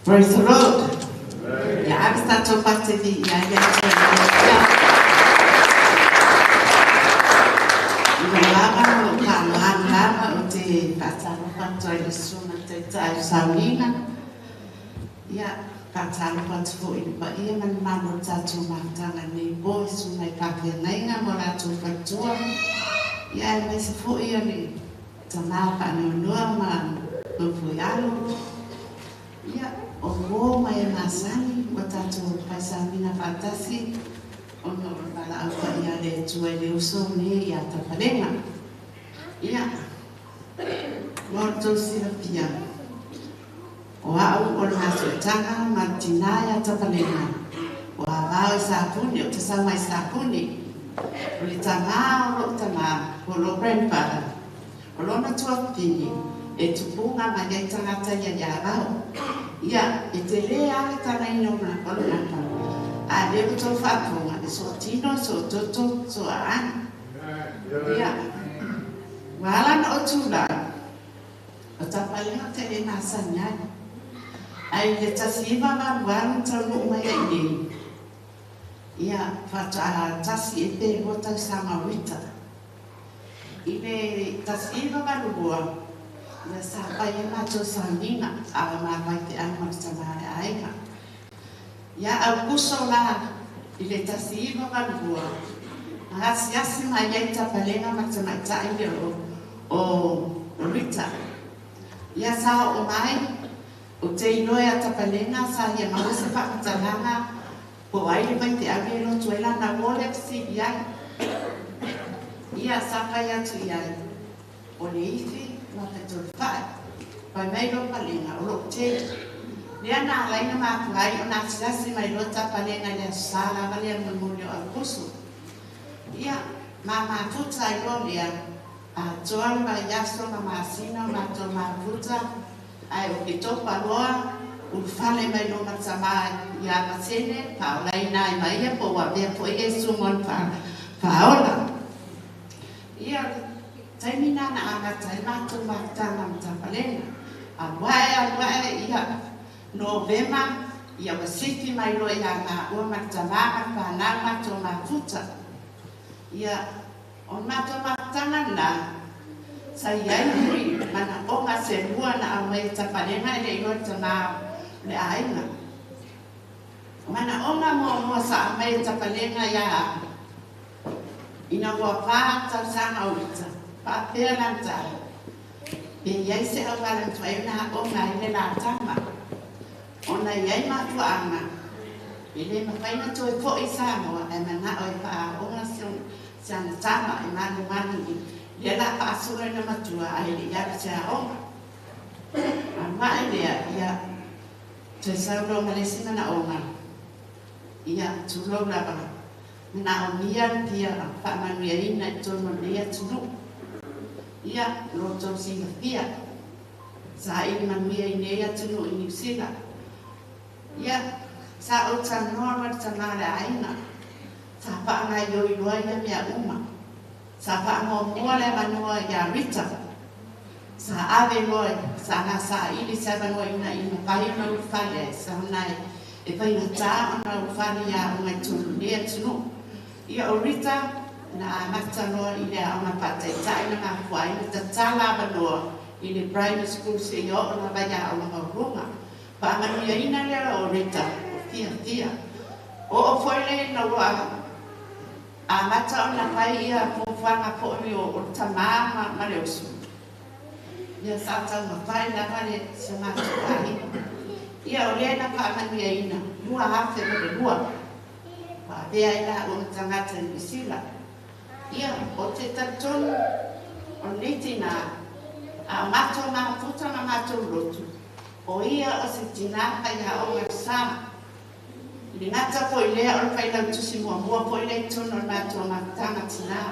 Praise the Lord. Ia ave se tatou pate viia ai le Atua i lenei afiafi. I lou ava ma lou faaaloalo lava ou te faatalofa atu ai i le Susuga Taitai o Sauniga. Ia, faatalofa atu foi i le paia ma le mamalu o le tatou mafutaga i lenei po i Susuga i faafeagaiga ma o latou faletua. Ia, aemaise foi o le tama faanoanoa ma lou foi alo. Ia, o uo ma e masani ua tatou faisauniga faatasi ona o le valaau paia a le Atua i le uso nei ia Tapalega. Ia, mo le tou silafia, o au o le matuataga ma le tinā ia Tapalega, o Avao i Sapuni, o Tasau mai Sapuni, o le tamā o lou tamā, po o lou grandfather, O lona tuafafine, e tupuga mai ai tagata ia ia Avao. Ia, e tele lava le talaina o le gata, a o lea ua tou faafofoga, e sootino, soototo, sooaana. Ia, ua ala ona ou tulai, o Tapalega ou te le masani ai. Ae i le 1988 na taunuu mai ai i inei, ia, faatoa tasi ea pe lua tausaga o Rita. I le 1982, ia sa fai ai matou sauniga a o ma faifeau ma le tama a le aiga. Ia Aukuso la i le 1982, na asiasi mai ai Tapalega ma le tamaitai lea o Rita. Ia sa oo mai, ou te iloa ia Tapalega sa ia maua se faamatalaga Po o ai le faifeau e lotu ai lana uo lea fesili ai. Ia, sa fai atu i ai, o le ifi ma Fetulufai. Fai mai loa Palega, o lou tele. Lea na ala ai na mafua ai ona asiasi mai loa Tapalega i le Aso Sa lava lea mulimuli o Aukuso. Ia, ma mafuta ai loa lea, atoa le vaiaso ma masina o matou mafuta, Ae o ke topa loa, ulufale mai lo ma tama ia Matene, faaolaina ai ma ia po ua avea foi ia i suga o le faaola. Ia, o le taimi na na amata ai matou mafutaga ma Tapalega. Alu ae, alu ae, ia, Novema, ia ua sifi mai loa ia maua ma le tama ma le fanau matou mafuta. Ia, O le matou mafutaga lena, sa i ai foi manaoga se lua na aumai e Tapalega e le i loa le tama o le aiga. O manaoga muamua sa aumai e Tapalega ia au, ina ua fa tausaga o ita, faapea lana tala, Pe i ai se auala e mafai ona aoga ai le la tama, ona i ai mafuaaga e le mafai ona toe foi i Samoa ae manao e faaaoga si ana tama e malumalu i lea la faasolo ina matua ae le i alu se aoga. A maʻe lea, ia, toe sau loa ma le isi manaoga, ia, tulou lava, manaomia le fia faamanuiaina i totonu o lenei atunuu. Ia, lo outou silafia, saili manuia i nei atunuu i Niu Sila. Ia, sa ou talanoa ma le tama o le aiga, sa faagaioi loa ia mea uma. Sa faamuamua le avanoa iā Rita. Sa ave loa, sa na saili se avanoa ina ia mafai ona ulufale ai, sa ona e faigata ona ulufale i aoga i totonu o lenei atunuu. Ia, o Rita, na amata loa i le aoga faataitai na mafua ai ona tatala avanoa i le primary school seia oo lava i aoga maualuga. Faamanuiaina lea o Rita, o fiafia. Oo foi le ina ua amata ona fai ia fuafuaga fo'i o le tamā ma le uso. Ia sa taumafai lava le si o matou aiga. Ia o lea na faamanuiaina 2002. Ua avea ai laua ma tagata i Niu Sila. Ia o te talitonu o lenei tinā, a o matou mafuta ma matou lotu, o ia o se tinā faiaoga i le sa. I le gata foi lea o le failautusi muamua foi lea i totonu o le matou mafutaga tinā.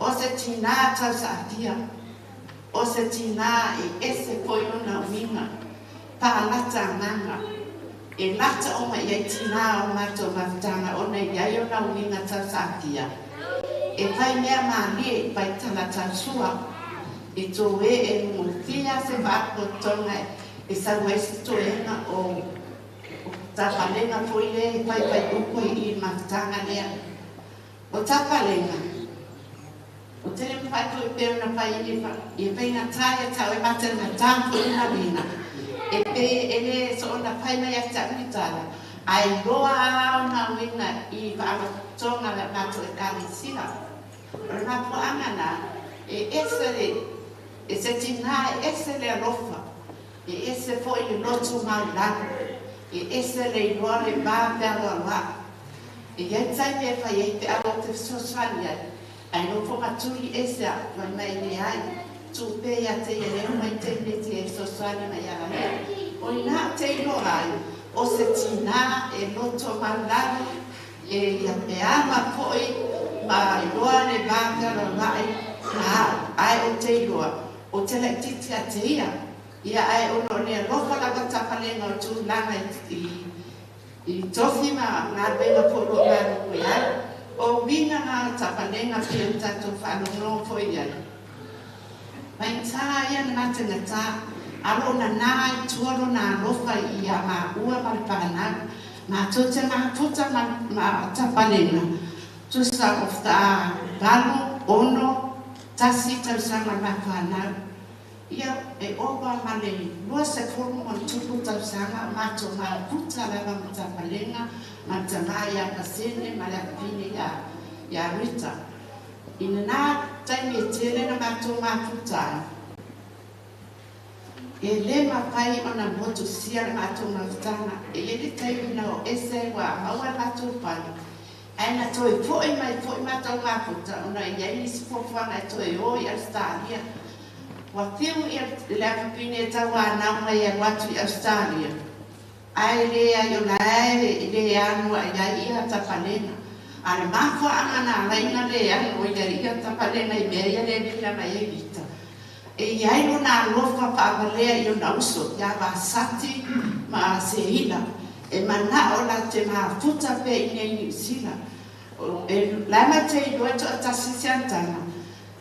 O se tinā tausaafia, o se tinā e ese foi ona uiga, palata agaga, e lata uma i ai tinā o matou mafutaga ona e i ai ona uiga tausaafia. E fai mea malie, fai tala tausua, e toe e lugofia se faapotopotoga e sau ai se toega o tapalega foi lea e faifai upu ai i le mafutaga lea. O tapalega, o tele mafai foi pei ona fai i faigata ia te au e matagata foi ona uiga, e pei e le soona fai mai ia te au ni tala, ae iloa lava ona uiga i faalapotopotoga a le matou Ekalesia. O le mafuaaga na, e ese le, e se tinā e ese le alofa, e ese foi le loto maulalo, e ese le iloa le va fealoaloai. E i ai taimi e fai ai feau ou te fesoasoani ai, ae nofo matuli ese au, fai mai e leai, tuu pea ia te ia e uma i taimi e te fesoasoani mai ia ia. O i ina ou te iloa ai, o se tinā e loto maulalo, e e ama foi ma iloa le va fealoaloai ma au, ae ou te iloa, ou te laitiiti ia te ia. Ia ae ona o le alofa lava tapalega o tulaga i i tofi ma galuega foi o lo o galulue ai. O uiga na o tapalega pei ona tatou faalogologo foi i ai. Faigata ia na matagata, a o lo o nanā ai tua lona alofa ia maua ma le fanau. Matou te mafuta ma ma tapalega, tusa o faatoa 8, 6, 1 tausaga le ma fanau. Ia, e ova ma le 20+ tausaga o matou mafuta lava ma tapalega ma le tamā ia Pasene ma le afafine ia Rita. I lena taimi e tele na matou mafuta ai, e le mafai ona motusia le matou mafutaga. E i ai le taimi na oo ese ua maua le matou fale, ae na toe foi mai foi matou mafuta ona e i ai nisi fuafuaga e toe o i Ausetalia. Ua fiu le afafine e tauanau mai e alu atu i Ausetalia, ae leai o la e le ano i ai ia tapalega. A o le mafuaaga na ala ai ona le ano i ai ia tapalega i mea ia lea e vila mai ai Vita, e i ai lona alofa faavalea i ona uso ia Vasati ma Seila, e manao latou te mafuta pea i inei i Niu Sila. E la e matou te iloa e toatasi si ana tama,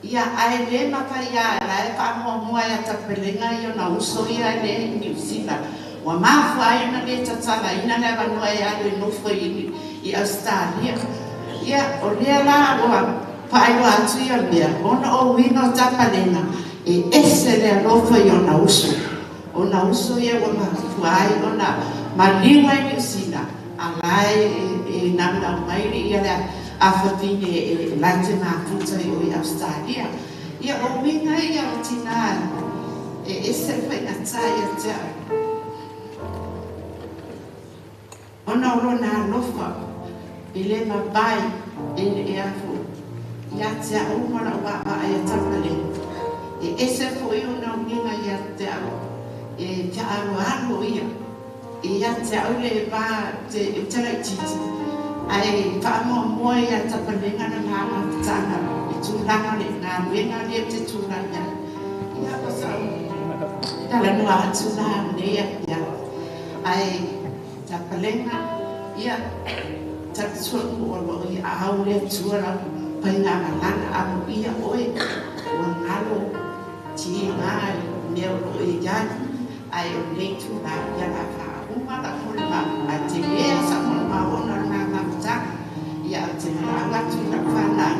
ia ae le mafai ia la e faamuamua ia Tapelega i ona uso ia lea i Niu Sila. Ua mafua ai ona le tatalaina le avanoa e alu e nofo i Ausetalia. Ia, o lea la ua faailoa atu ia mea, ona o uiga o Tapalega, e ese le alofa i ona uso. Ona uso ia ua mafua ai ona maliu ai Niu Sila, a la e naunau mai ia le afafine e la te mafuta i o i Ausetalia. Ia, o uiga ia o tinā e ese le faigata ia te au. Ona o lona alofa e le mavae e afu ia te au ma lau vaavaai ia Tapalega. E ese foi ona uiga ia te au e feaaloalo ia. Ia te au le va te ou te laitiiti, ae faamuamua ia Tapalega lana amafutaga i tulaga o le galuega lea ou te tulai ai. Ia, o sau talanoa atu la lenei afiafi. Ae Tapalega, ia, talitonu o lo o i aao le Atua lau faigamalaga, amuia oe ua galo tiga i mea o lo o e i ai, ae o lenei itulā, ia la faauma lau molimau, ae tele lava sau molimau ona o le mafutaga. Ia, ou te valaau atu i lau fanau,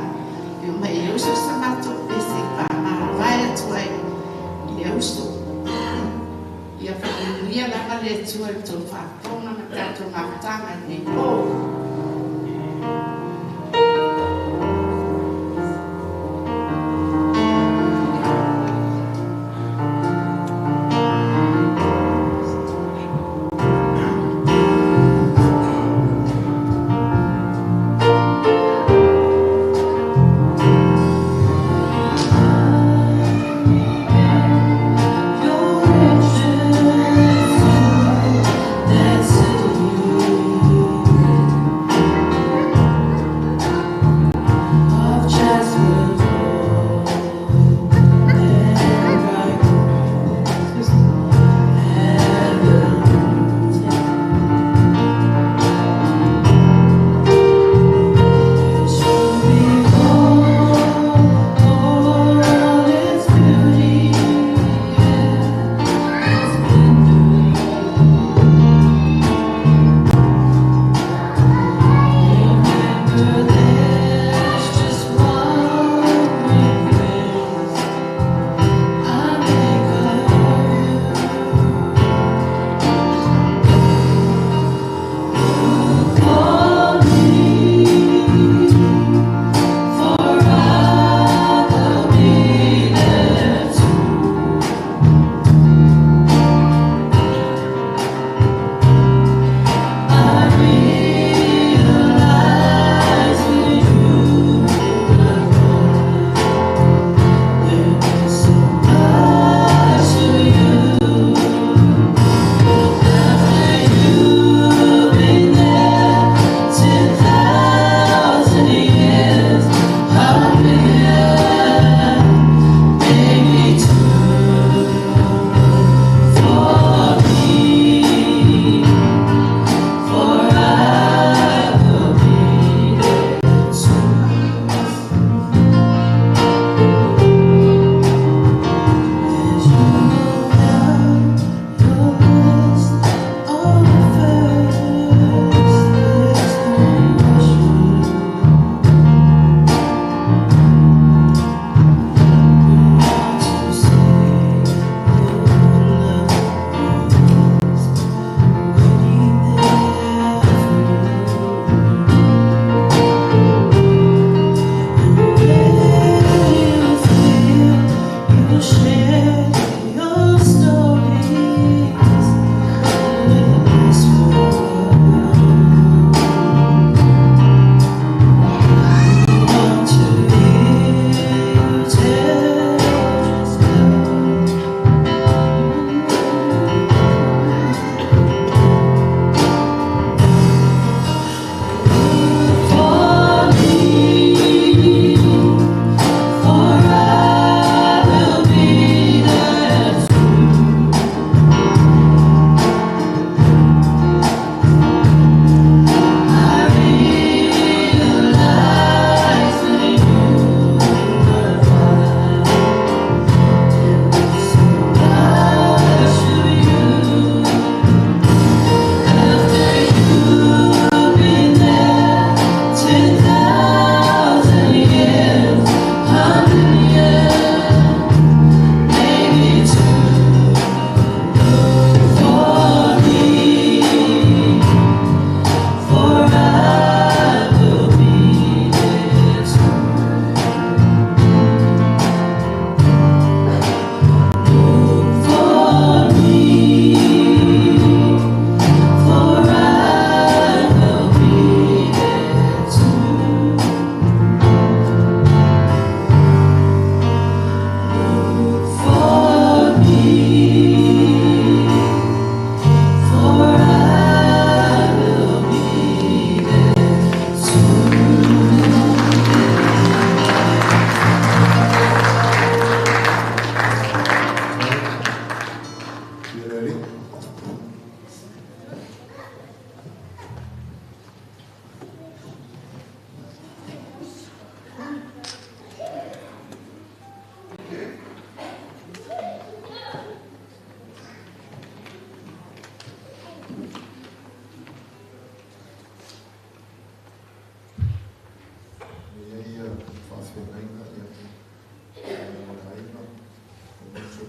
e omai e uso sa matou pese e faamavae atu ai i le uso. Ia faamanuia lava le Atua i le tou faafofoga ma tatou mafutaga i lenei po.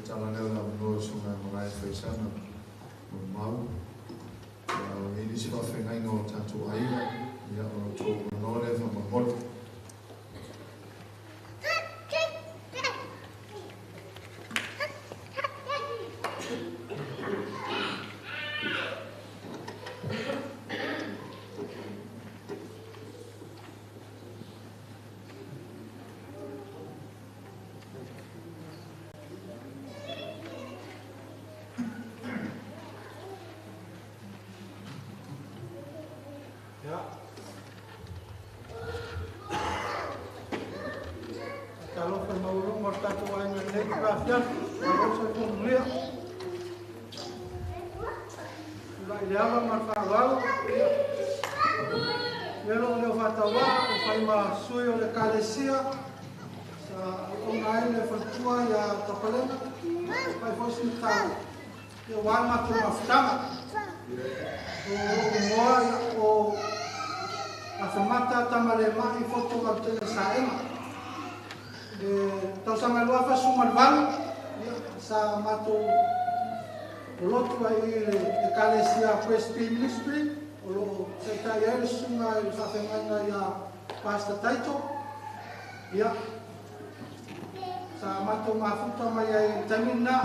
tatala lea o le avanoa i susuga ia Malae Faisana Molimau. Ia, o i ai nisi faafeagaiga o tatou aiga, ia, o lo outou avanoa lea faamolemole. Ia. Talofa i maualuga o le tatou aiga i lenei itula afiafi, malo le soifua manuia. Tulai i le ava ma le faaaloalo, ia. Ia lou leo faatauvaa, ua fai ma sui o le Ekalesia, sa auauna ai le faletua ia Tapalega, fai foi sina tala, ia aua le matou mafutaga. O lou igoa, ia, o Afemata Tamalemai Fotu Vautele Saega. Le tausaga 2018, ia, sa matou lolotu ai i le Ekalesia Presby Ministry, o loo taitai ai le susuga i le faafeagaiga ia Pastor Taito. Ia, sa matou mafuta mai ai i le taimi lena.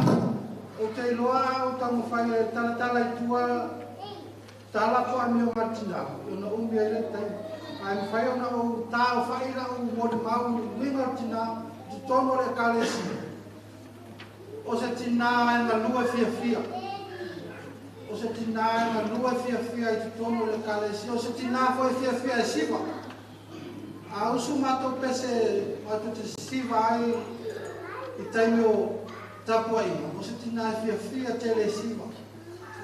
Ou te iloa a ou taumafai e talatala i tua tala po o amioga a le tina, ona umi ai lea taimi. Ae mafai ona ou taofai lau molimau i le uiga o le tina i totonu o le Ekalesia. O se tina e galue fiafia. O se tina e galue fiafia i totonu o le Ekalesia. O se tina foi e fiafia e siva. A usu matou pese matou te siva ai i taimi o tapuaiga, o se tina e fiafia tele e siva.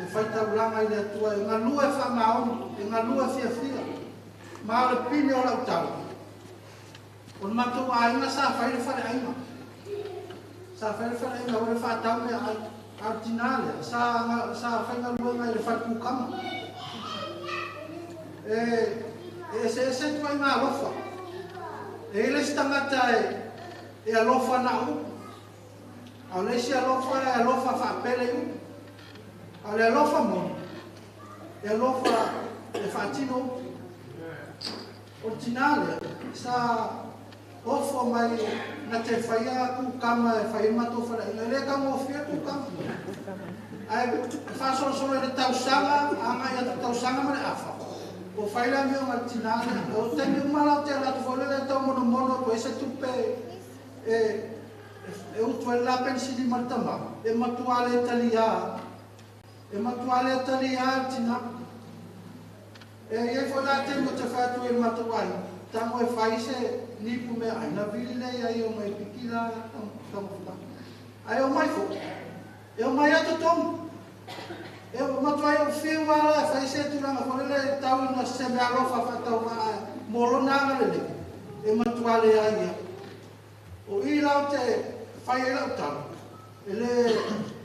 E faitaulaga i le Atua, e galue faamaoni, e galue fiafia. Ma o le pine o lau tala, o le matou aiga sa fai le faleaiga. Sa fai le faleaiga o le faatau meaai. A o le tina lea, sa, sa faigaluega i le falekukama. E, e eseese ituaiga alofa. E i ai le isi tagata e, e alofa na o upu. A o le isi alofa e alofa faapele i upu. A o le alofa moni, e alofa e faatino upu. O le tina lea, sa ofo mai na te faia kukama e fai ai le matou faleaiga. E le taugofie kukama. Ae faasolosolo i le tausaga, agai atu tausaga ma le afa, ua fai le amioga a le tina lea. O taimi uma la ou te alu atu foi lele e taumonomono atu ai se tupe e e utu ai le la penisini ma le tama, e matua le taliā, e matua le taliā le tina. E i ai foi la taimi ou te fai atu ai i le matou aiga, tago e fai se nipu meaai, na vili lea ia i o mai piki la taumafataga. Ae omai foi, e omai lava totonu. E matuai ou fiu lava la e fai se tulaga foi lele e tau ina se meaalofa faatauvaa mo lona agalelei, e matua leai ia. O i la ou te fai ai lau tala, e le,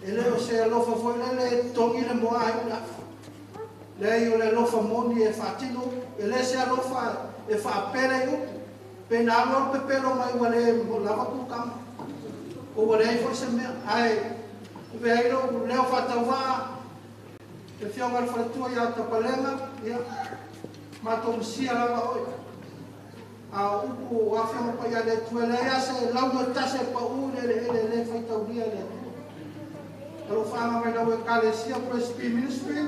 e le o se alofa foi lele e togi le moa ai o le afa. Leai, o le alofa moni e faatino upu, e le se alofa e faapele i upu. Pe na alu alu pepelo mai ua le lava kukama, o ua leai foi se mea. Ae ave ai lou leo faatauvaa le Afioga i le Faletua ia Tapalega, ia, matou masia lava oe. A o upu o Afioga Paia a le Atua, e leai lava se lauga e tasi e pau i le eleele e le faitaulia e le Atua. O lou faaga mai lau Ekalesia Presby Ministry,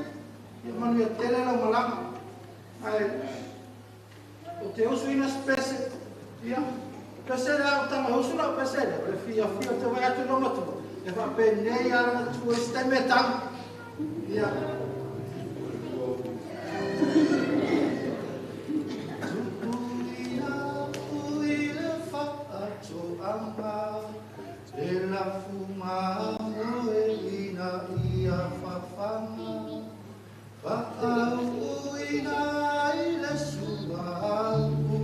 ia manuia tele lau malaga. Ae ou te usuina se pese, ia, pese lea au tama e usu lau pese lea, o le fiafia ou te vaai atu i lou matua, e faapenei lava lana tua i se taimi e tau. Ia. Tuuina atu i le faatoaga, le lafuga moe ina ia fafaga, faauuina i le suauu,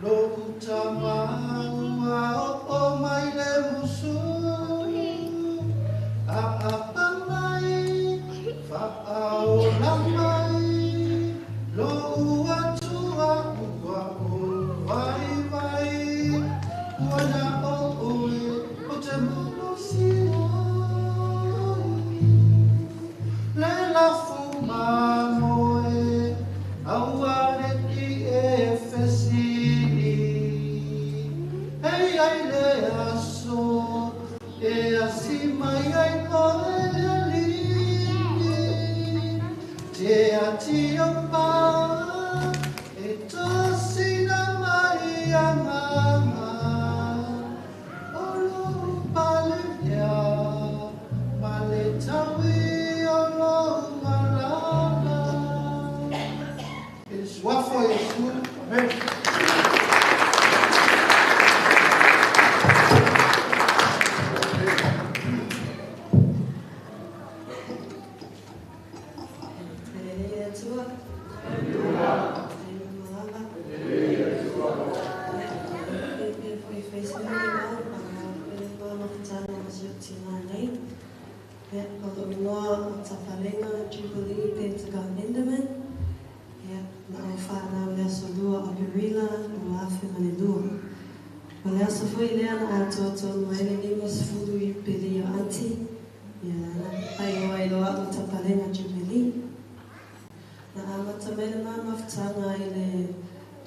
lou tama ua oo mai le musu, aapa mai, faaola mai, lou atua ua ou vaivai, ua na o oe o te malosi.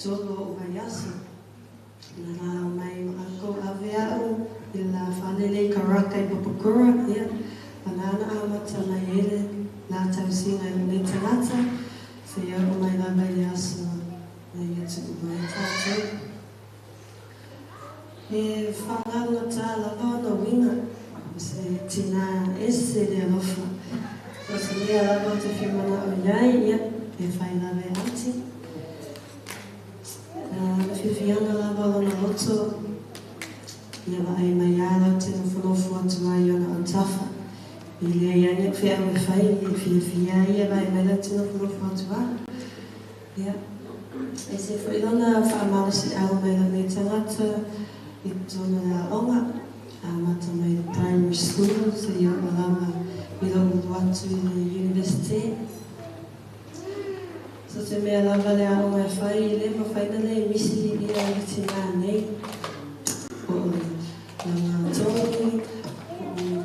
tolu o vaiaso. Na la mai ma ako ave au i la whalele karaka i Papakura, ia. Manana a mata mai ele la tausiga i le tagata, se ia o mai lava i le aso na ia tu'u mai tātou. E whangaungata lava ona uiga, o se tinā ese le alofa. O se mea lava o te fia mana'o i ai, ia, e fai lava e ati. Na fiafiaga lava o lona loto, ia vaai mai a lau te nofonofo atu ai i ona autafa. I leai ai a'u fe'au e fai, e fiafia ai ia vaai mai lau te nofonofo atu a. Ia, e se fo'i lona fa'amalosi'au mai lau nei tagata i totonu o le a'oga, amata mai le primary school seia oo lava i lo'u ulu atu i le universite. So se mea lava le a'oga e fai, e lē mafai ona lē misi ia le tinā nei, po o lana togi, po o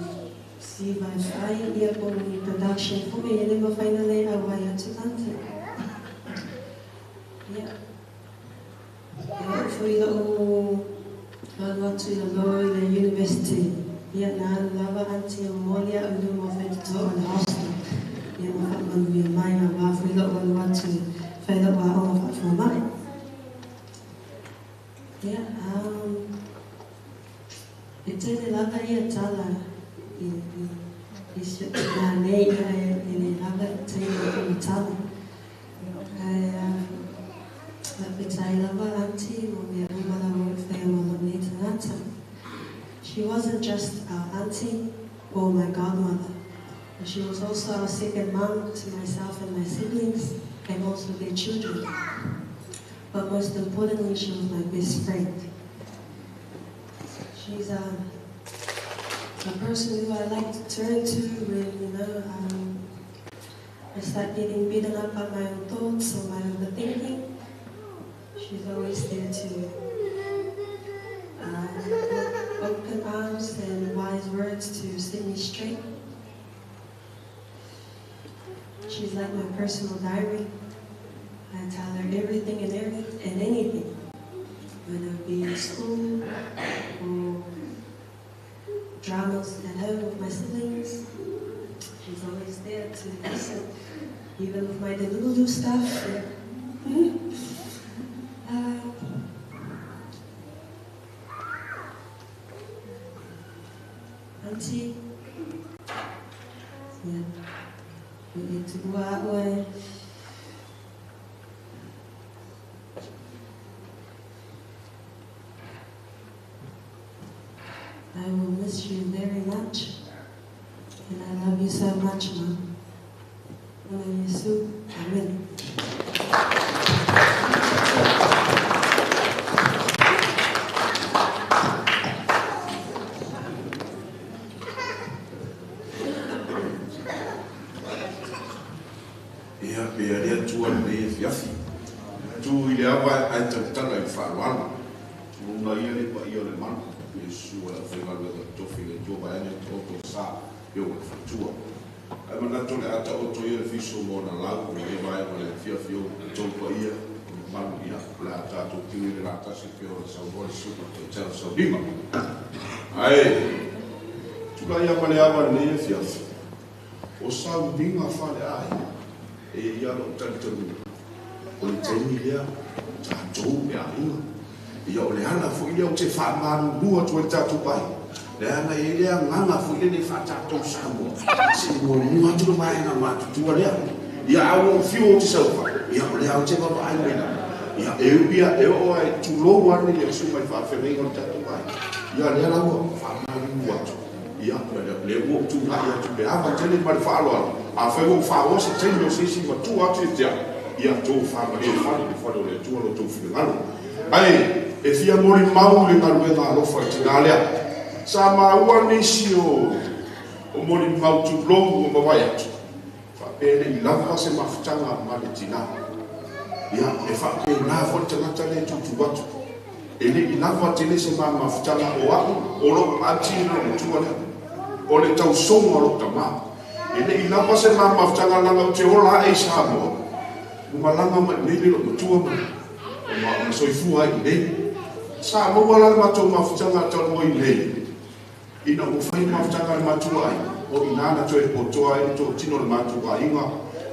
siva e fai, ia po o ni production fo'i, e lē mafai ona lē auai atu ante. Ia, e oo foi lo'u alu atu i lalō i le university, ia na alu lava aunty e momoli a'u i luma o faitotoa o le hostel, ia ma fa'amanuia mai auā foi lo'u alu atu e fai lo'u a'oga fa'afoma'i. Ia, e tele lava ia tala i i i si o'u tinā nei, ia e e lē lava le taimi e faamatala. Ae faafetai lava aunty mo mea uma lava ua e faia mo lou nei tagata. She wasn't just our auntie or my godmother, but she was also our second mum to myself and my siblings, and also their children. But most importantly, she was my best friend. She's a person who I like to turn to when, I start getting beaten up by my own thoughts or my overthinking. She's always there to open arms and wise words to set me straight. She's like my personal diary. I tell her everything and every and anything, whether it be in school or dramas at home with my siblings. She's always there to listen, even with my delulu stuff. Auntie, yeah, we need to go out way. I will miss you very much, and I love you so much, Mom. Yesu, Amen. Ia, pe le Atua lenei afiafi. Tu i le ava ae tautala i le faaaloalo. Tulou ia le paia o le malu, i le susu o le aufaigaluega totofi i le Atua vaeane taoto le sa e oo i le faletua. Ae manatu o le a taoto ia le fiso ma ona lau i lenei vaega o le afiafi o outou paia o le mamalu, ia, o le a tatou tini i le latasi pei ona saunoa le susuga i le Taitai o le Sauniga. Ae tulai lava le ava i lenei afiafi, o sauniga faaleaiga, e i ai lava lou talitonuga, o le taimi lea tatou e aiga. Ia, o le ala foi lea ou te faamalulu atu ai i le tatou aiga, leaga e i ai le agaga foi lele faa-tatou Samoa, se i muamua atu le vaega matutua lea. Ia, a ua ou fiu ou te saofai, ia, o lea ou te vaavaai mai lava. Ia, e ui lava, e oo lava i tulou ane le susuga i faafeagaiga o le tatou aiga, ia, lea la ua faamalulu atu. Ia, lea ua ou tulai atu i le ava tele ma le faaaloalo, afai ua ou faaoa se taimi o se isi matua atu ia te au, ia outou faamalie fale i le fale o le Atua lo outou finagalo. Ae e fia molimau i le galuega alofa i le tina lea. Sa maua nisi o molimau tulou ua mavae atu, faapea e le i lava se mafutaga ma le tina. Ia, e faapena foi le tagata lea e tutu atu. E le i lava tele se ma mafutaga o a'u, o lo'u aunty le lo'u matua lea. O le tausoga o lo'u tamā. E le i lava se ma mafutaga leaga ou te ola a'e i Samoa, ua malaga mai i inei le lo'u matua ma Ma soifua ai nei. Sa maua la le matou mafutaga talu ai nei. Ina ua fai mafutaga le matua ai. O ina na toe potoa ai le totino le matua aiga.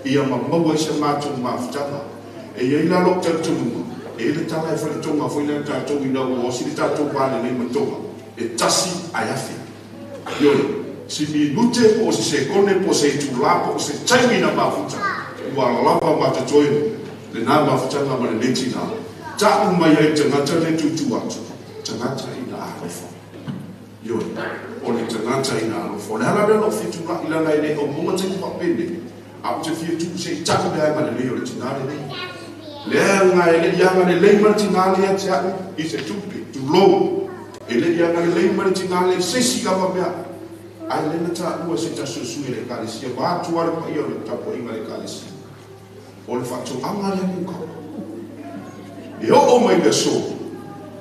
Ia ma maua ai se matou mafutaga. E iai la lou talitonuga. E le tala e faletoga foi lea tatou ina ua osi le tatou vale nei matoga. E tasi ai afe. Ioe, si minute po o se sekone po o se itulā po o se taimi na mafuta. Ua lava matatoe le nā mafutaga ma lenei tinā. Ta'u mai ai tagata le tutu atu. Tagata ina alofa. Ioe, o le tagata ina alofa. O le ala lea lou fitula'i lana e le aumaua taimi faapene. A ou te fia tuu se i ta'u le agalelei o le tinā lenei. Le aga e le'i agalelei ma le tinā lea te a'u i se tupe, tulou. E le'i agalelei ma le tinā lea i se isi lava mea. Ae lea na ta'ua se tasi o sui o le ekalesia, vaeatu lava le paia o le tapuaiga a le ekalesia. O le faatoaga lea kukama. E oo mai le aso,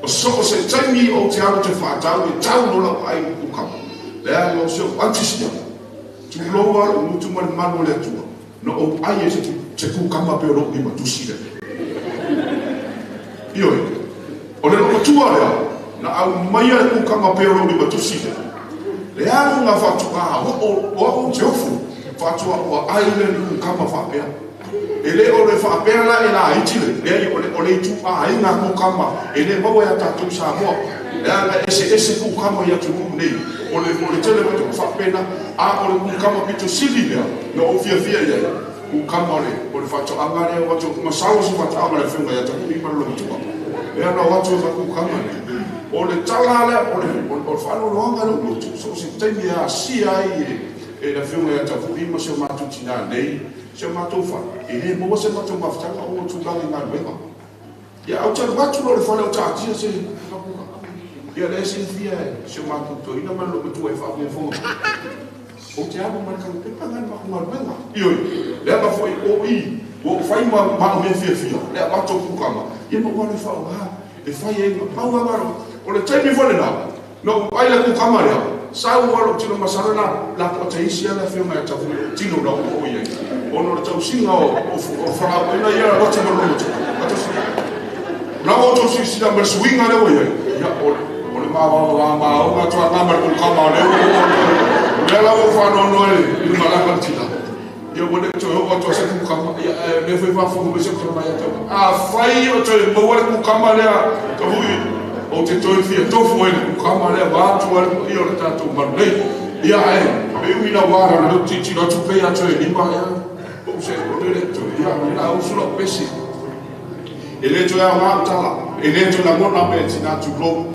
o so o se taimi ou te alu te faatau e tau loa lau vaai i le kukama. Leaga o si ou aunties ia, tulou lava lou gutu ma le malu o le Atua, na ou ai ai se kukama pei o lou limatusi lea. Ioe, o le loomatua lea, na aumaia le kukama pei o lou limatusi lea. Leaga nga faatoa oo o au ou te ofo, faatoa ua ai lea i le kukama faapea. E le o le faapea la e laiti le, leai o le ituaiga kukama e le maua iā tatou i Samoa. Leaga e eseese kukama i atunuu nei. O le o le tele o faapena, a o le kukama pito sili lea na ou fiafia i ai. Kukama o le o le faatoaga lea o atu masalo se faatoaga le afioga ia Tapu'i ma le loomatua. Lea na o atu ai ma kukama nei. O le tala lea o le o le faanoanoaga i lou loto, so o se taimi e asia ai e le afioga ia Tapu'i ma si o matou tinā nei, si o matou fale, e le maua se matou mafutaga ona o tulaga i galuega. Ia, ae ou te alu atu loa i le fale o taatia se kapuka. Ia, lea e silafia e si o matou toeaina ma le loomatua e faafogafoga mai. Ou te alu ma le talupepa lena i le matou galuega. Ioe, leaga foi o i, ua ou fai ma au mea fiafia, le avatu o kukama, ia ma ou alu e faaaoga, e fai ai ma pau lava o le taimi foi lena, na ou ai le kukama lea, sau lava lou tino masalo la la toataisi lava le afioga ia Taufili lou tino na ou oo i ai, ona o le tausiga o fualaauaina ia alu atu ma le loto. O la ua outou silasila ma le suiga lea ua i ai, ia o le mavaavamaoga atu lava ma le kukama o lea ua oo atu ai. O lea la ua ou faanoanoa i le malaga a le tina, ia ua le toe oo atu lava se kukama, ia ae o lea foi e faafofoga mai si au tama ia te au. Afai o toe maua le kukama lea, Taufili, ou te toe fia tofu ai i le kukama lea vaeatu lava le paia o le tatou malu nei. Ia ae e ui ina ua ala lou tilotilo atu pei a toe lima ia ou se o le toe ia o le a usu lau pese. E le toe aoga au tala, e le toe lagona mea e tina tulou.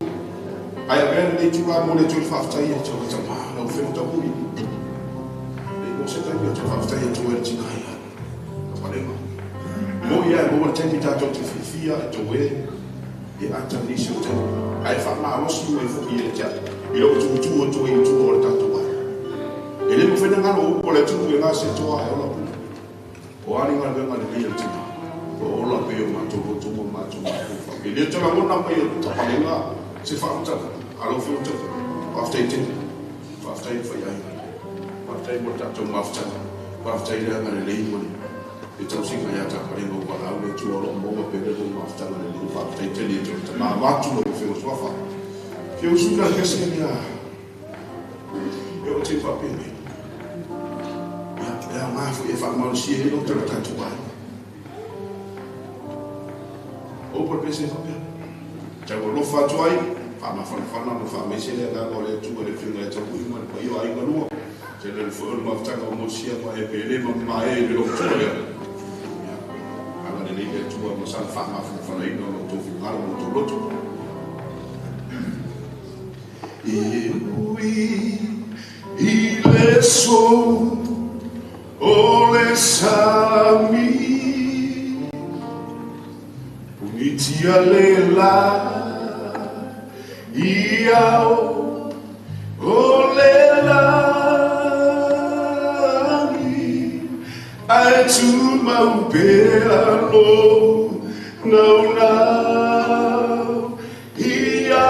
Ae avea lenei itula mo le toe faafetai atu ai tama lau Afioga Tapu'i. E mo se taimi ou te faafetai atu ai i le tina ia Tapalega. Mo'i ae maua le taimi tatou te fiafia e toe e ata nisi o taimi, ae faamalosi mai foi ia te au i lou tutu atu ai i tua o le tatou aiga. E le mafai ona galo upu a le atunuu e gase toa ae ola pule. O a ni galuega lelei a le tina, ua ola pei o matou loto ma matou mafaufau. E le toe lagona mai e Tapalega se faamatalaga a lau Afioga Tapu'i. Faafetai tele. Faafetai le faiaiga. Faafetai mo le tatou mafutaga. Faafetai le agalelei ma le tausiga ia Tapalega ua valaau le Atua o lo o maua pea le lua mafutaga lelei. Faafetai tele ia te oe tama. Avatu lau Afioga Suafa. Fia usu la le pese lea e oo te faapenei. Ia, e aoga foi e faamalosia ai lou tala tatou aiga. O upu a le pese e faapea. Tau alofa atu ai, faamafanafana ma faamaise le agaga o le Atua i le Afioga ia Tapu'i ma le paia o aiga lua. Tele le foi o le mafutaga o mosia ma e pele ma mamae i le loomatua lea. Ia, agalelei le Atua ma sana faamafanafanaina o lo outou finagalo ma lo outou loto. E ui i le sou o le sami, Punitia le la i ao o le lagi, Ae tumau pea lou naunau ia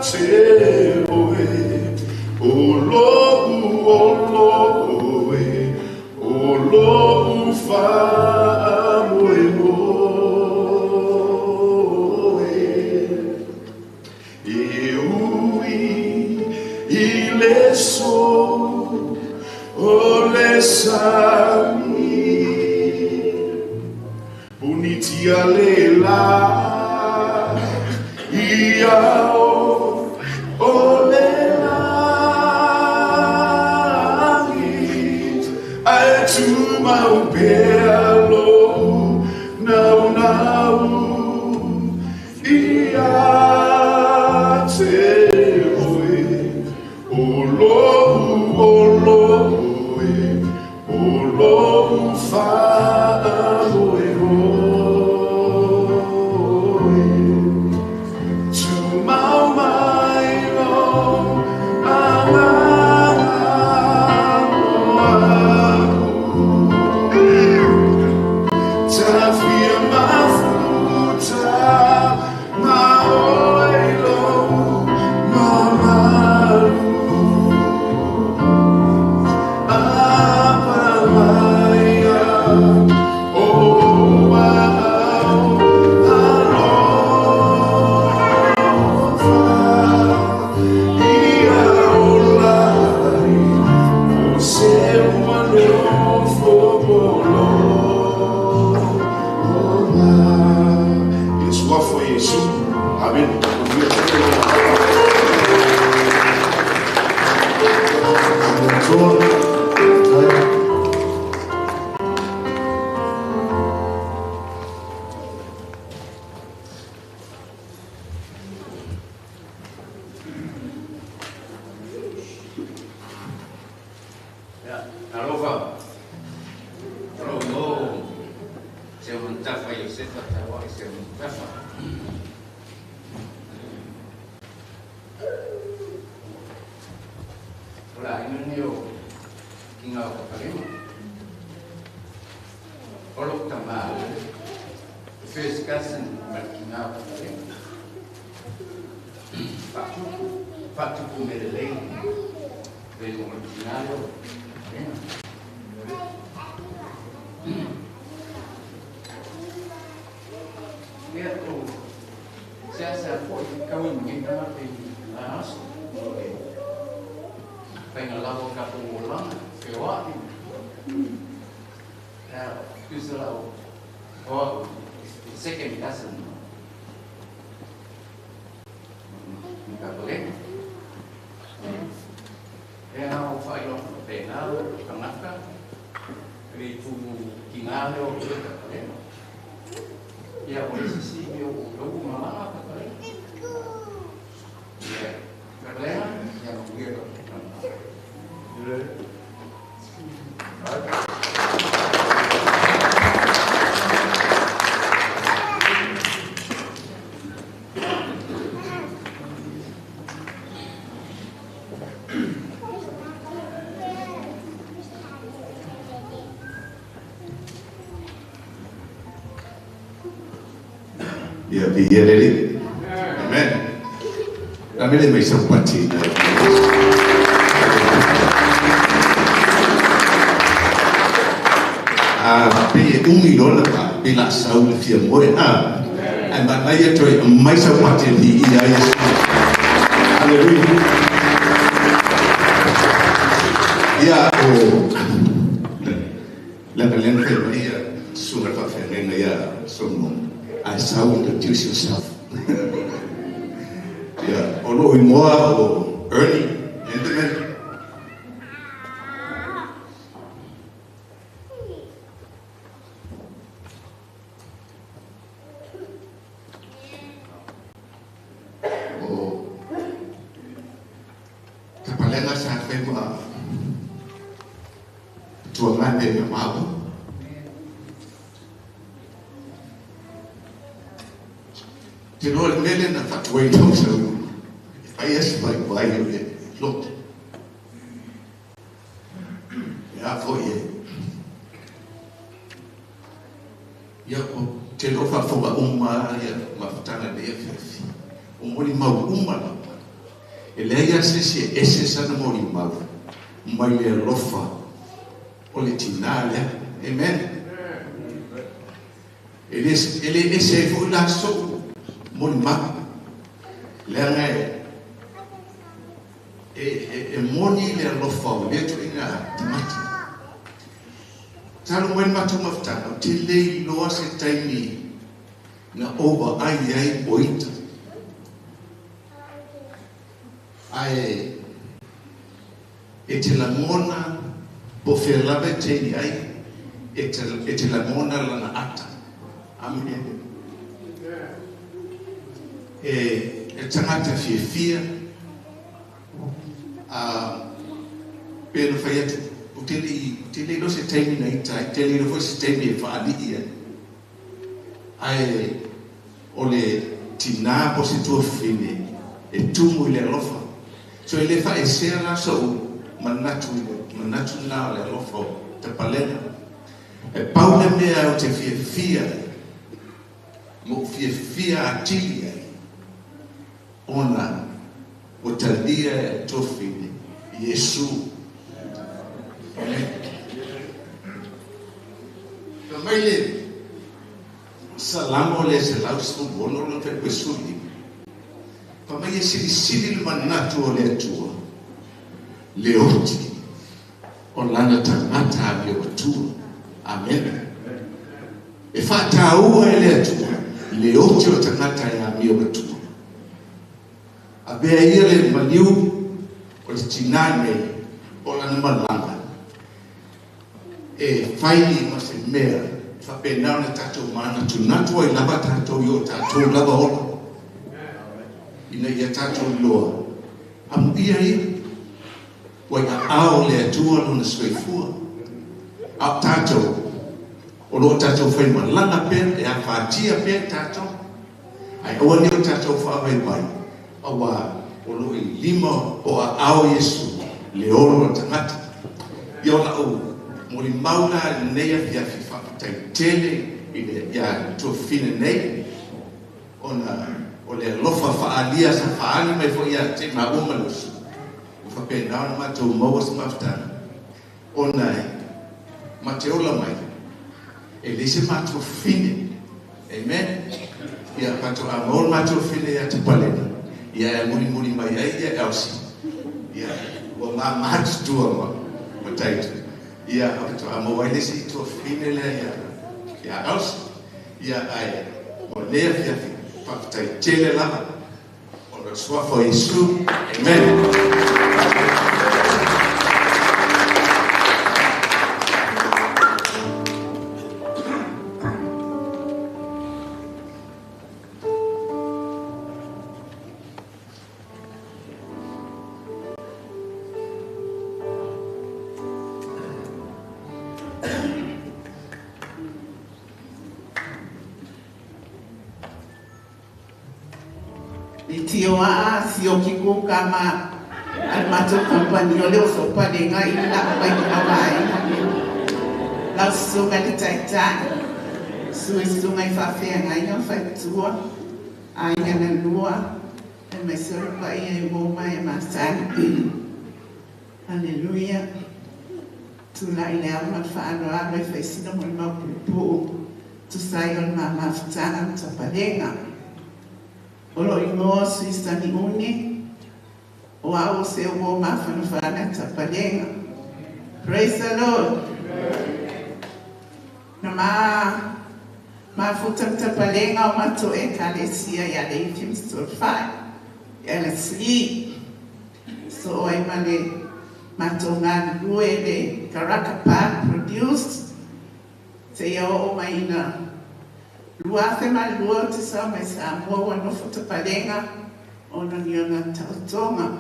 te oe, O lo'u olo oe, o lo'u faamoemoe. le so o le sami Punitia le la ia o o le langi Ae tu mau pea lo nau nau Ia te oe o lo o lo e o lo wha oe Tu mau mai lo anganga o aku Tawhia mafuta ma oi lo mamalu Apalaia o au alofa Ia olai o se uanofo polo Yesu afo Yesu. Amen. Ya, alofa. Alofa. Se muntafa Yosefa tawa se muntafa. Ola ina ni o kinga o kapalema. Olo tama. The first cousin mal kinga o kapalema. Fatuku, fatuku merelei. Velo o kinga o kapalema. Ia o se asa foi kau ni ngā te ngā aso o e whainga lava ka tō langa te wā ia kusala o o second cousin ni ka pale ia o whai o pēnā o tangata e tu ki ngā leo o te pale ia o le sisi me o logu malanga ka pale ia ka pale ia mo ia ka Ia pi ia leli. Amen. La mele mai sa pati na. A pe e umi lola pa pe la sau le fia moe a. Ai ma nai e toi mai sa pati ni ia ia. Hallelujah. Ia o la le fe ia sunga fa fe ngai ia sono. I saw introduce yourself. Yeah, o lo imoa o Ernie Enderman. O Kapalenga sa whenua tua ngai me mau. Te roa le mele na whatuai tau sau. Ai es vai vai o le lot. E a foi e. Ia o te roa whafonga uma ia mafutanga le e whiwhi. O mori mau uma la. E lea ia se se ese sana mori mau. Mai le alofa o le tina lea. Amen. E le ese e fo la so. Mori mau. Lea ngai. E moni le alofa o lea tuaiga tagata. Talu mai le matou mafutaga, ou te le iloa se taimi na ou vaai ai o ita. Ae e te lagona po o fea lava e te i ai, e te lagona lana ata. Amene. E tagata fiafia, pe na fai atu, ou te le iloa se taimi na ita ai, te le iloa foi se taimi e faalii ai. Ae o le tinā po o se tuafafine e tumu i le alofa. So e le faaesea la so'u manatu i le manatu lena o le alofa o Tapalega. E pau le mea ou te fiafia ai, ma ou fiafia atili ai, ona ua talia e le tuafafine Iesu. Amen. Fai mai le Salamo le 116 lona fuaiupu e 15, fai mai e silisili le manatu o le Atua, le oti o lana tagata amio matua. Amene. E faataua e le Atua le oti o tagata e amio matua. Avea ia le maliu o le tinā nei o lana malaga e fai ma se mea e faapena ona tatou manatunatu ai lava tatou i o tatou lava ola, ina ia tatou iloa amuia ia ua i aao o le Atua lona soifua, a o tatou o lo o tatou faimalaga pea, e afatia pea tatou, ae aua ne i o tatou faavaivai, aua o lo o i lima o aao Iesu le ola o le tagata. Ia o la'u molimau la i lenei afiafi, faafetai tele i le ia tuafafine nei, ona o le alofa faaalia sa faaali mai foi ia te maua ma le uso, ua faapena ona matou maua se mafutaga, ona e ma te ola mai e leai se matua fine. Amen. Ia faatoa maua le matua fine ia Tapalega, ia e mulimuli mai ai ia Elsie. Ia ua mamatutua ma ma Taito. Ia faatoa maua ai le isi tuafafine lea ia ia Elsie. Ia ae mo lenei afiafi, faafetai tele lava ona o le suafa o Iesu. Amen. Le tio aa sioki ku kama al matou company o le oso palega i le la'u mai ki avaega lea. Lau susuga i le taitai, susu i susuga i faafeagaiga ma faletua, aiga na lua, aemaise o le paia i uo mai e masani. Haleluia. Tulai le ava ma le faaaloalo e fai sina molimau puupuu tusa ai o le ma mafutaga ma tapalega. O lou igoa o Suisani Une, o au o se uo mafanafana tapalega. Praise the Lord. Na ma mafuta ma tapalega o matou Ekalesia ia Leifi ma Stolfai, ia Leslie. Soo ai ma le matou galulue le Karaka Park Produce seia oo mai ina 2002 ou te sao mai Samoa ua nofo tapalega ona ni ona taotoga.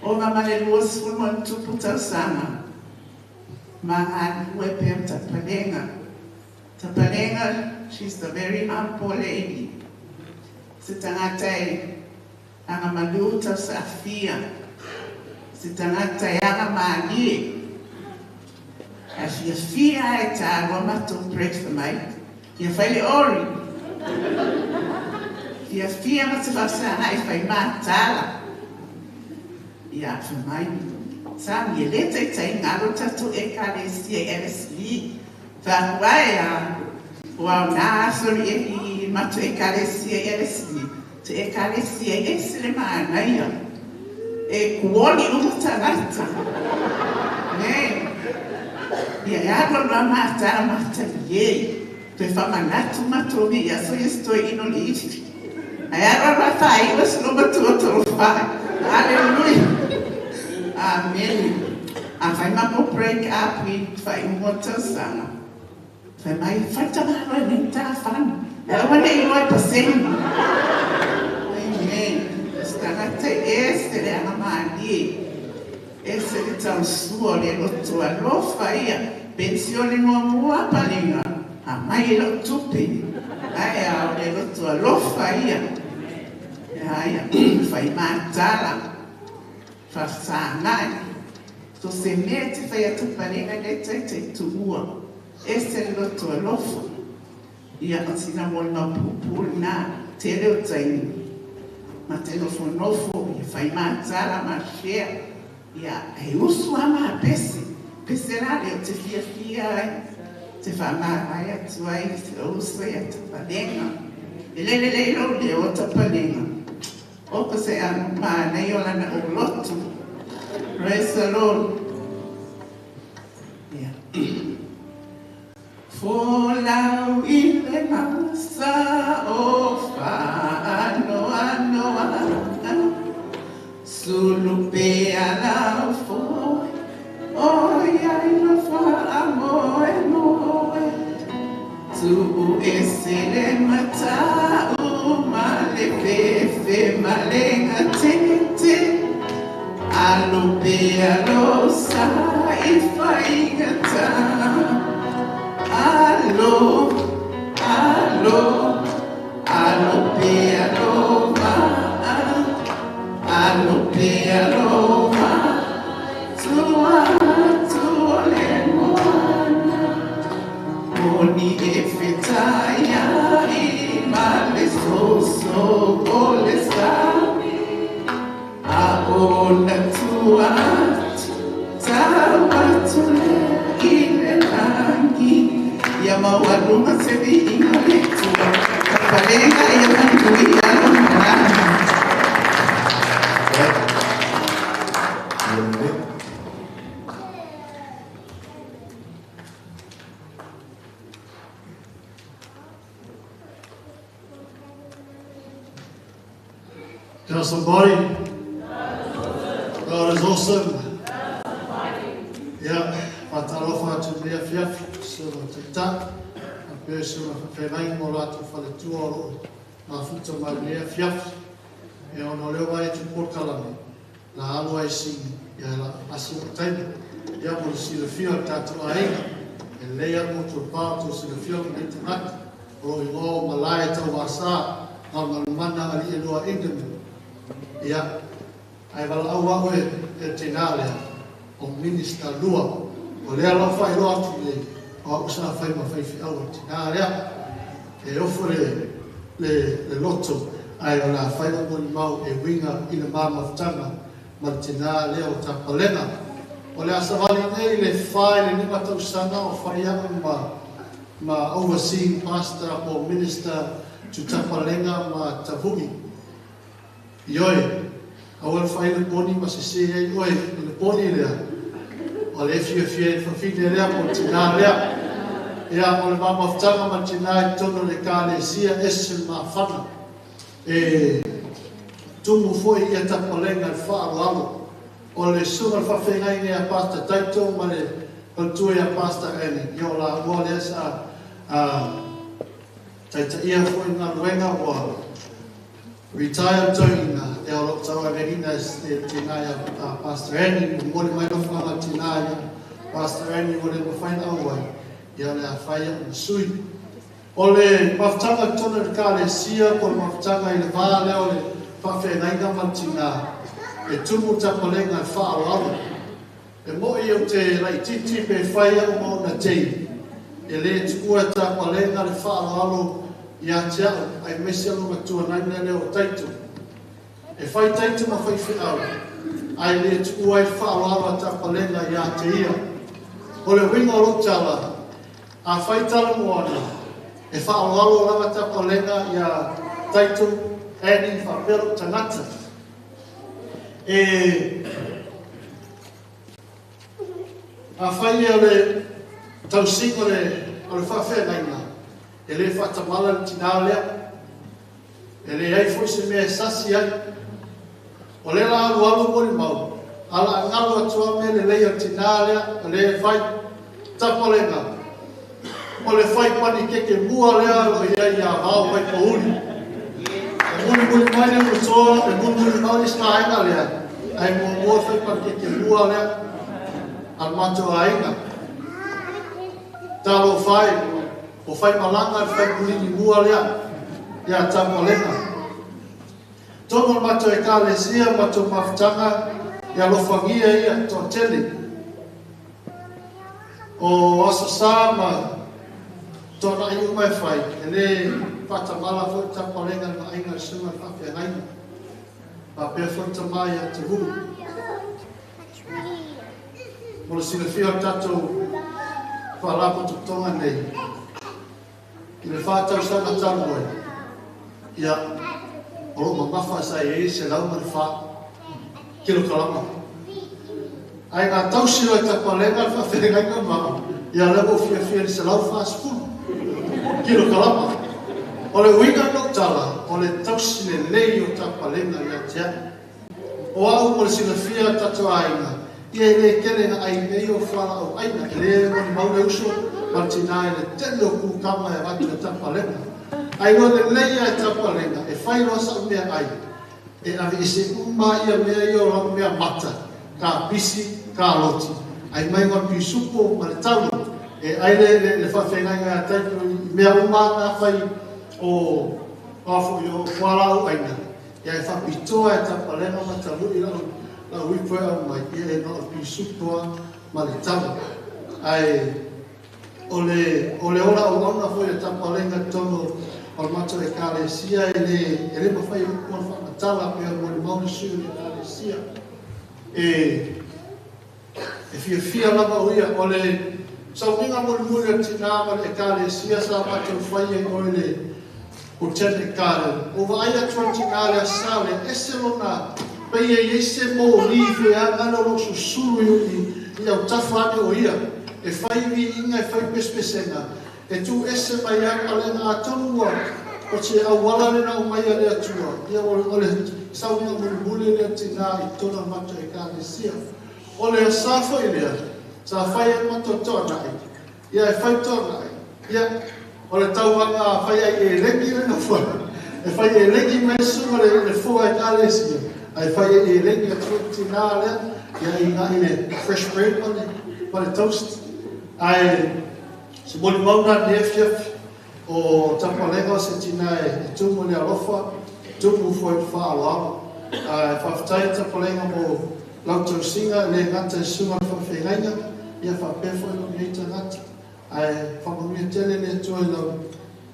Oga ma le 20 ma tupu tausaga ma galulue pea ma tapalega. Tapalega, she's a very humble lady. Se tagata e agamalu tausaafia. Se tagata e agamalie. Ae fiafia lava e tāua matou breakfast mai. Ia fai le ori. Fiafia ma te faafesagai fai matala. Ia fai mai. Sa mi e le taitai galo tatou Ekalesia i Ellerslie. Fai atu ae a ua aoga aso li i matou Ekalesia i Ellerslie. Te Ekalesia e ese le manaia. E kuoli uma tagata. Ne. Ia e alu alu a matala matalie. Toe faamanatu matou nei aso ia se toeaina o le ifi. Ae alu alu a faaiu si lou matua tolofai. Aleluia. Amene. Afai matou break up i faaiuga o le tausaga, fai mai, fai tamaloa e nei tafana. Ae aua ne i iloa e pasene. Amen. O se tagata e ese le agamalie. Ese le tausua o le loto alofa ia. Penisione muamua palega, aumai e lau tupe. Ae a o le loto alofa ia. Aia, fai matala, faafesagai. So se mea e te fai atu palega lea taitai tuua. Ese le loto alofa. Ia, o sina molimau puupuu lena, tele o taimi ma te nofonofo, ia fai matala ma share, ia, e usu lava ma pese, pese la lea ou te fiafia ai, te faamavae atu ai i si ou uso ia Tapalega. E le lelei lou leo o Tapalega, oka se ʻano manaia o lana ʻouloto. Praise the Lord. Ia. Folau i le masa o faanoanoaga, Sulu pea lau foe, ʻOiai na faamoemoe, Tuu ese le matau ma le fefe ma le gatete, Alo pea lou sa i faigata. Alo, alo, alo pea lou vaa, alo pea lou vaa, tua atu o le moana. Moni e fetaiai ma le soso o le sami, a o na tua atu, tau atu lea i le lagi. Ia maualuga se viiga o le Atua, tapalega ia manuia lona lagi. Tell somebody. God is awesome. Ia, faatalofa atu i lenei afiafi, susu o Taitai, faapea susuga faafeagaiga ma o latou faletua o lo o mafuta mai i lenei afiafi. Ia, ona o lea ua vaai atu i le polokalame, la alu ai sini, ia la asi lou taimi. Ia, mo le silafia o le tatou aiga, e lelei lava le motu o le pa o tou silafia lou nei tagata, o lou igoa o Malae Tauasa, Galugalumana Alii Elua Inderman. Ia, ae valaau au e le tinā lea, o Minister Lua. O lea la ua faailoa atu nei, o au sa fai ma faifeau a le tinā lea. E ofo le, le, le loto, ae o le a fai lau molimau e uiga i le ma mafutaga ma le tinā lea o Tapalega. O le a savali nei le fa i le lima tausaga o fai au ma, ma overseeing pastor po o minister to Tapalega ma Tavu'i. Ioe, aua le fai le poni ma sese ai oe i le poni lea. O le fiafia i le fafine lea po o le tinā lea. Ia, o le ma mafutaga ma le tinā i totonu o le Ekalesia, ese le mafana. E tumu foi ia Tapalega i le faaaloalo. O le susuga i le faafeagaiga ia Pastor Taito ma le faletua ia Pastor Annie, ia o laua lea sa taitaia foi galuega ua retire toeaina, ia o lo o tauaveina e le tina ia Pastor Annie. Momoli mai alofaga le tina ia Pastor Annie ua le mafai ona auai, ia o le a fai au ma sui. O le mafutaga i totonu o le Ekalesia po o le mafutaga i le va lea o le faafeagaiga ma le tina, e tumu le tapalega i le faaaloalo. E mo'i ou te laitiiti pe fai au ma ona tei, e le tuua e tapalega le faaaloalo ia te au, aemaise lou matua naina lea o Taito. E fai Taito ma faifeau, ae le tuua ai le faaaloalo a Tapalega ia te ia. O le uiga o lou tala, a fai tala moana, e faaaloalo lava Tapalega ia Taito, Annie faapea lou tagata. E afai e o le tausiga o le faafeagaiga, e lē faatamala le tinā lea, e leai foʻi se mea e sasi ai. O lea la alualu molimau, alaagalo atu a mea lelei o le tinā lea, o lē fai tapalega. O le fai panikeke mua lea o ia i avao mai pauli. E mulimuli mai le usoa, e mulimuli mai le isi vaega lea, ae muamua fai panikeke mua lea a le matou aiga. Talofa e, o fai malaga le fai mulini mua lea ia Tapalega. Tonu o le matou ekalesia, matou mafutaga, ia alofagia ia toatele. O aso sa ma toanai uma e fai, e lē faatamala foi Tapalega le vaaiga le susuga le faafeagaiga. Faapea foi tamā ia Tavui. Mo le silafia o le tatou faalapotopotoga nei, i le 4 tausaga talu ai, ia, o loo mamafa sa i ai 104 kilokalama. Ae ga tausi loa e Tapalega le faafeagaiga ma ia lea ua fiafia i le 140 kilokalama. O le uiga no tala, o le tausi lelei o Tapalega ia te au. O au mo le silafia tatou aiga, ia e lē kele na ai nei o fualaau aina, e lē molimau le uso ma le tinā i le tele o kukama e avatu e Tapalega. Ai loa lelei ia e Tapalega, e fai loa sau mea ai, e ave ese uma ia mea ia o lau mea mata, kapisi, kaloti. Ai mai ngā pisupo ma le talo, e ai le faafeagaiga ia tai mea uma na fai o afo i o fualaau aina. Ia e faapitoa e Tapalega ma talui lau lau ipo e au mai, ia e no o pisupo ma le talo. Ai o le ola auauna foi e Tapalega tonu o le matou ekalesia e le mafai upu o le faamatala pe o molimau le sui o le ekalesia. E fiafia lava o ia o le sauniga mulimuli o tinā ma le ekalesia sa matou fai e oe le Botanic Garden. O vaai atu le tinā le asa le ese lona pei e iai se moli feaga le o lou susulu i autafa ane o ia. E fai viiga e fai pesepesega. E tu ese mai a palega atonu ua o te auala lena o mai a le Atua. Ia o le sauniga mulimuli le tinā i tona matou ekalesia. O le asa foi lea, sa fai e matou toanai. Ia e fai toanai. Ia o le tauaga fai ai e legi le nofo. E fai e legi mai suga le foa ekalesia. Ai fai e legi atu tinā lea. Ia i ngā i le fresh bread ma le toast. Ai se molimau na ne fiafi o Tapalega o se tina e tumu le alofa, tumu foi le faaaloalo. Ai faafetai Tapalega mo lau tausiga le gata e suga le faafeagaiga, ia faapea foi lou nei tagata. Ai faamanuia tele le Atua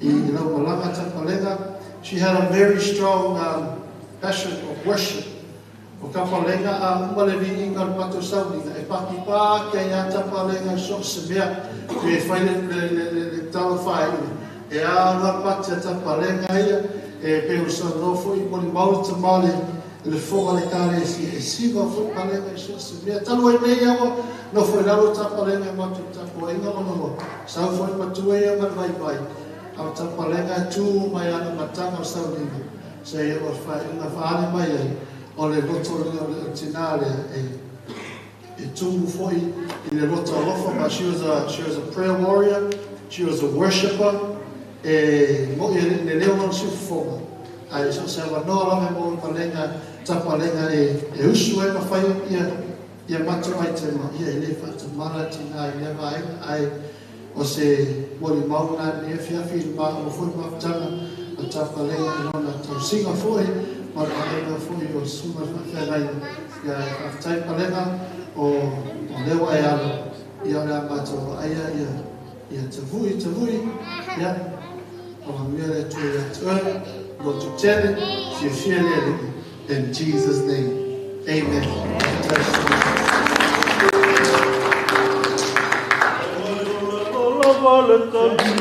i lau malaga Tapalega. She had a very strong passion of worship. O Tapalega a uma le viiga o le matou sauniga, e pakipā kia ia Tapalega i so o se mea, pe fai le talo faaiuga. E alu a pati a Tapalega ia, e pe o sa nofo i molimau le tamā le foga le ekalesia, e siva foi palega i so o se mea. Talu ai nei aua, nofo i lalo Tapalega e matou tapuaiga ona ua sau foi matua ia ma le vaivai. A o Tapalega e tū mai ana mataga o sauniga, sa ia o faaiuga faale mai ai, o le loto lea o le tinā lea e tumu foi i le loto alofa. But she was a prayer warrior, she was a worshipper, e mo i le leo lona siufofoga. Ai so se avanoa lava e mo palega, Tapalega e usu ai ma fai ia matou ai tema, ia e le faatamala tinā i lea vaega, ai o se molimau na le afiafi i le ma o foi mafutaga a Tapalega i lona tausiga foi ma le vaega foi o suga le faafeagaiga. Ia e faafetai palega o lea ua e alo, ia o le a matou vaaia ia tavui tavui, ia faamanuia le Atua ia te oe, loto tele, fiafia le Alii. In Jesus' name, amen. Thank you.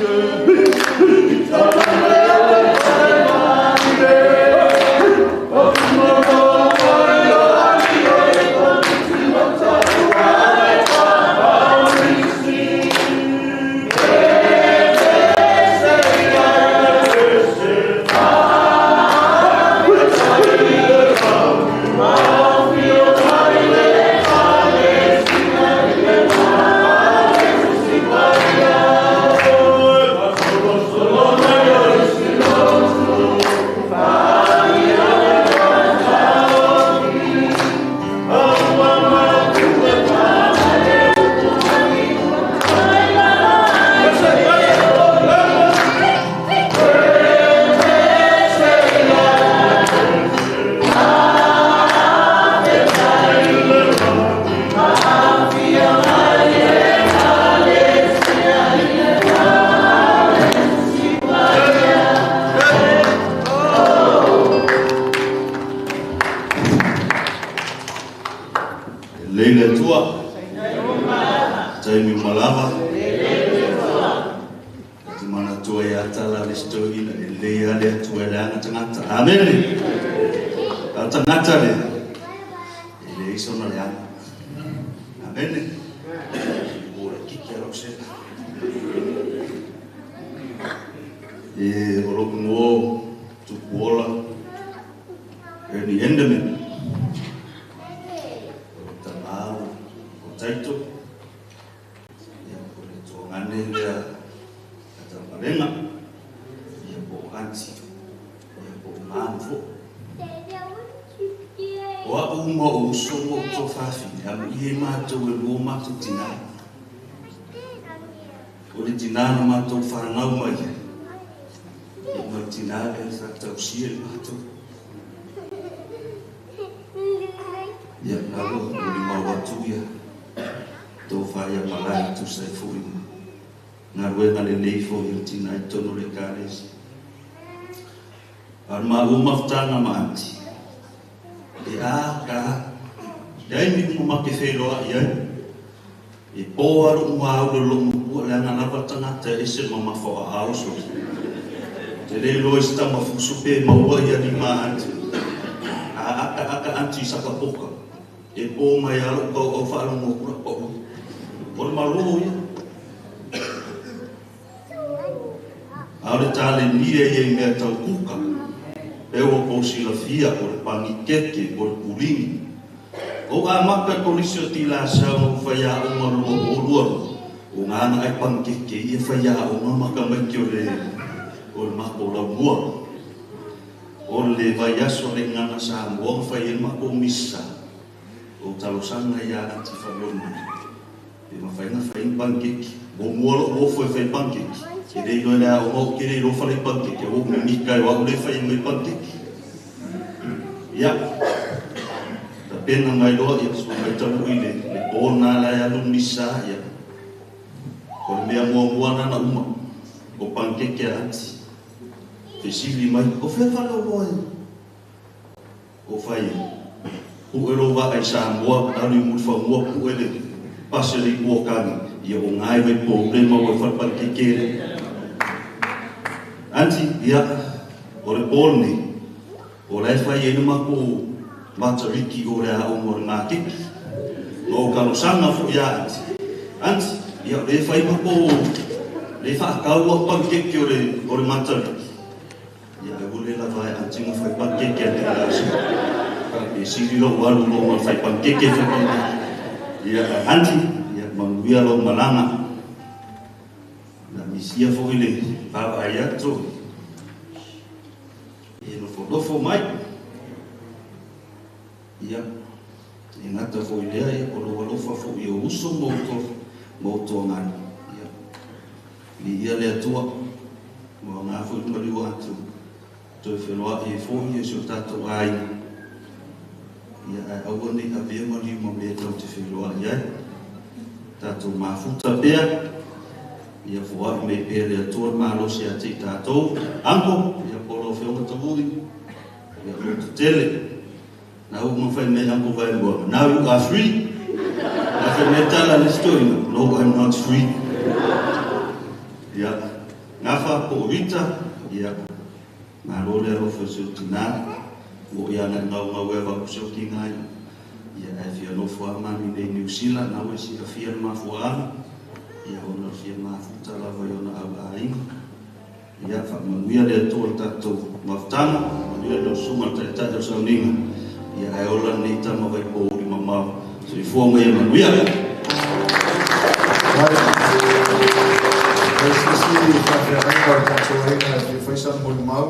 Lei le Atua. Taimi uma lava. Te manatua ia tala le stoina e lei a le Atua e leaga tagata. Amene. A tagata le e leai sona leaga. Amene. O le kiki a lau sela. E o lou igoa Tupuola Ernie Enderman. O le tamā o Taito. Ia, o le tuagane lea a Tapalega. Ia, po o Anti. Ia, po o Manu foi. O a'u ma ou uso ma ou tuafafine, amuia i matou e lua o matou tinā. O le tinā na matou fanau mai ai, ia ma le tinā lea sa tausia i matou. Ia, na ua molimau atu ia tofa ia malae e tusa ai foi ma galuega lelei foi a le tinā i totonu o le Ekalesia. A o le maua mafutaga ma Anti, e a ka leai ni uma ma te feiloai ai. E po a lou maua i lou matua leaga lava le tagata e ese le mamafa o aao sole. Ou te le iloa i se tama fusu pe maua ia lima a Anti. A akaaka Anti i saka poka, e po mai a lou kauau faalogo atu la pau. O le malo ia. A o le talenia ia i mea tau kuka, e ua kou silafia o le panikeke, o le pulini. Ou amata i Kolisi o Tilasau na ou faiaoga 2022, o ngana ai panikeke ia faiaoga ma tamaiti o le o le makou laumua. O le vaiaso a le Gagana Samoa na fai ai le makou misa, ou talosaga ia Ati Faleomai, pe mafai ona fai ni panikeke. Muamua lou ofo e fai panikeke, e le iloa i le aoga ou te le iloa fale panikeke, ua ou mimika ai o au lea e fai mai panikeke. Ia, tapena mai loa, ia, sua mai taui le po lena la e alu le misa, ia. O le mea muamua lena na uma, o panikeke a Ati. Fesili mai, o fea fale oloa e? O fai e, pu'e lou vaa i Samoa, alu i Mulifanua, pu'e le pasi a le Ipuakani, ia o ngai vai poule maua i fale panikeke lea. Anti, ia, o le po lenei, o la e fai ai le matou Matariki o le aoga o le makeki. Ma o talosaga foi ia Anti. Anti, ia o lea e fai matou, lea e faatau au panikeke o le, o le Matariki. Ia ai ua le lava e Anti ona fai panikeke a le aso. E sili lou alu loa ma le fai panikeke, fai panikeke. Ia Anti, ia manuia lou malaga. Na misia foi le vaavaai atu e nofonofo mai. Ia, e gata foi lea, ia, o lou alofa foi i ou uso ma ou ma ou toaganu. Ia, viia le Atua, ua aoga foi le maliu atu, toe feloai ai foi e si o tatou aiga. Ia, ae aua ne i avea maliu ma mea tatou te feiloai ai. Tatou mafuta pea, ia foai mai pea le Atua le malosi ia te i tatou. Uncle, ia po o lau Afioga Tavui, ia loto tele. Na ua ma fai mai Uncle Vaeluaga, now you are free. Na fai mai tala a le isi toeaina, no I'm not free. Ia, Gafa po o Rita, ia, malo le alofa i si ou tinā, ua ia agai gaugau e avatu si ou tinā ia ae fia nofo lava mami nei i Niu Sila, na ua e silafia le mafuaaga, ia ona fia mafuta lava i ona au aiga. Ia, faamanuia le Atua i le tatou mafutaga, faamanuia i lau susuga le Taitai o le Sauniga, ia ae ola lenei tama vaipouli mamao. Soifua ma ia manuia. Fai se isi faafeagaiga o le tatou aiga e fia fai sana molimau,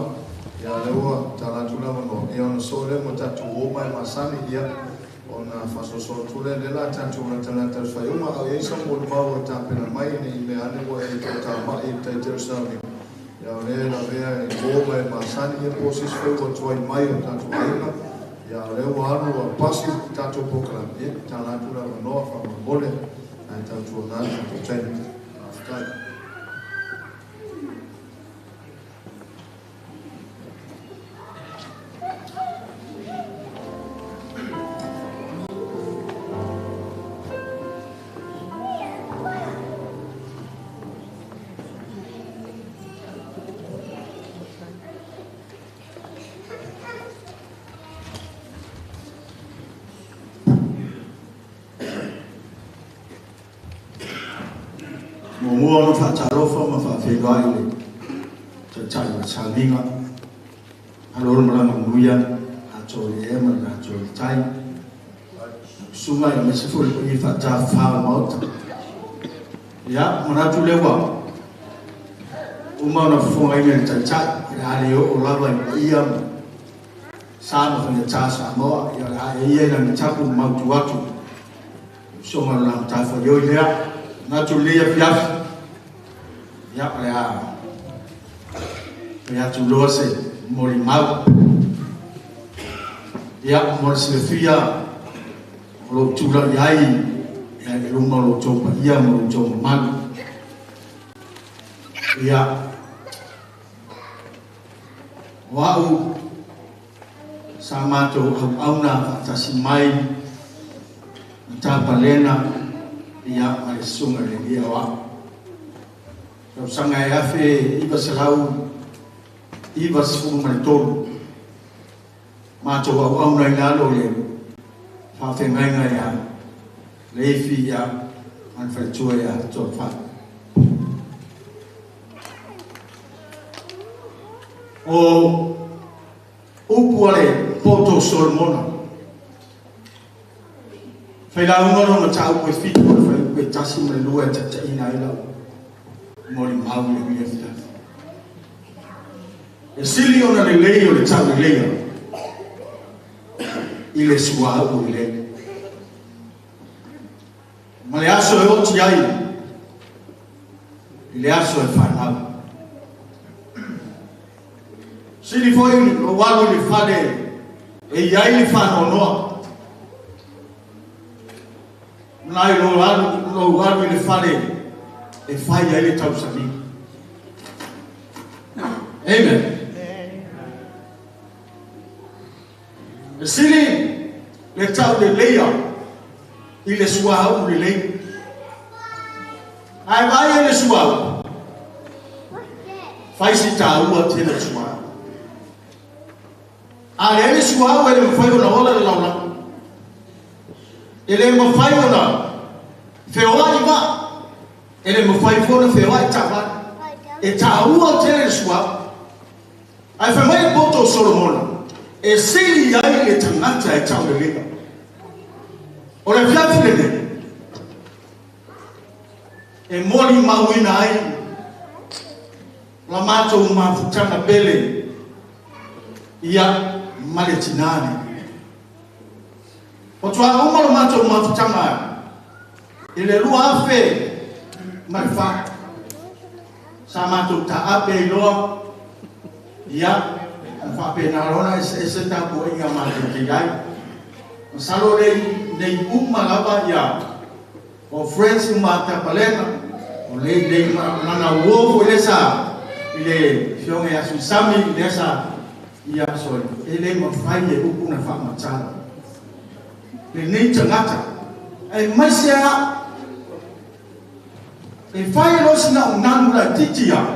ia lea ua tala atu le avanoa, ia ona soo lea ma tatou uo ma e masani, ia ona faasoasoa atu lea, lea la tatou latalata i le faaiuga, a o i ai sau molimau ua e tapena mai ne i mea ane ua e toatamai i le Taitai o le Sauniga, ia o lea e lavea e uo ma e masani, ia po o se isi foi ua tuai mai o tatou aiga, ia o lea ua alu ua pasi le tatou polokalame, ia tala atu le avanoa faamolemole ae tautuana le tatou taimi. Faafetai. Muamua ona faatalofa ma faafeiloai i le Taitai o le Sauniga, malo le malaga manuia atoa i le ea ma le atoa i le tai. Lau susuga aemaise foi le paia faatafafa o le Maota. Ia, manatu lea ua uma ona fofogaina e le Taitai, o le a le oo lava i paia ma sa ma faigata Samoa, ia o le a e ia i lana tapu ma mautu atu usoga o le matafaioi lea. Manatu lenei afiafi, ia o le a fai atu loa se molimau. Ia, mo le silafia o lou tulai ai ia i luma o lo outou paia ma lo outou mamalu. Ia, o au sa matou auauna faatasi mai ma Tapalena ia ma le susuga i le alii aoao. Tausaga e 1993, matou auauna i lalo o le faafeagaiga ia Leifi ia ma le faletua ia Tolofai. O upu a le poto o Solomona, failauga lona mataupu e 7 o le fuaiupu e 1 ma le 2 e taitaiina ai lau molimau i lenei afiafi. E sili ona lelei o le tauleleia i le suauu lelei. Ma le aso e oti ai i le aso e fanau. Sili foi lou alu i le fale e i ai le faanoanoa, nai lou alu i le fale e fai ai le tausaliga. Amen. E sili le tauleleia i le suauu lelei. Ae vaai ai le suauu, fai si taua tele o suauu. A leai le suauu e le mafai ona ola le lalolagi. E le mafai ona feoai vaa. E le mafai foi ona feoai taavale. E taua tele le suauu. Ae fai mai le poto o Solomona, e sili ai le tagata e tauleleia. O le afiafi lenei, e molimauina ai la matou mafutaga pele ia ma le tinā nei. Faatoa uma le matou mafutaga i le 2004. Sa matou taape ai loa, ia, na faapena loa ona eseese tapuaiga matou te i ai. Masalo nei uma lava ia o friends uma a Tapalena, o lei lei lana uo foi lea sa i le afioga ia Suisami lea sa ia sorry, e le mafai e upu na faamatala lenei tagata aemaise a e fai e loa sina o nanu laitiiti ia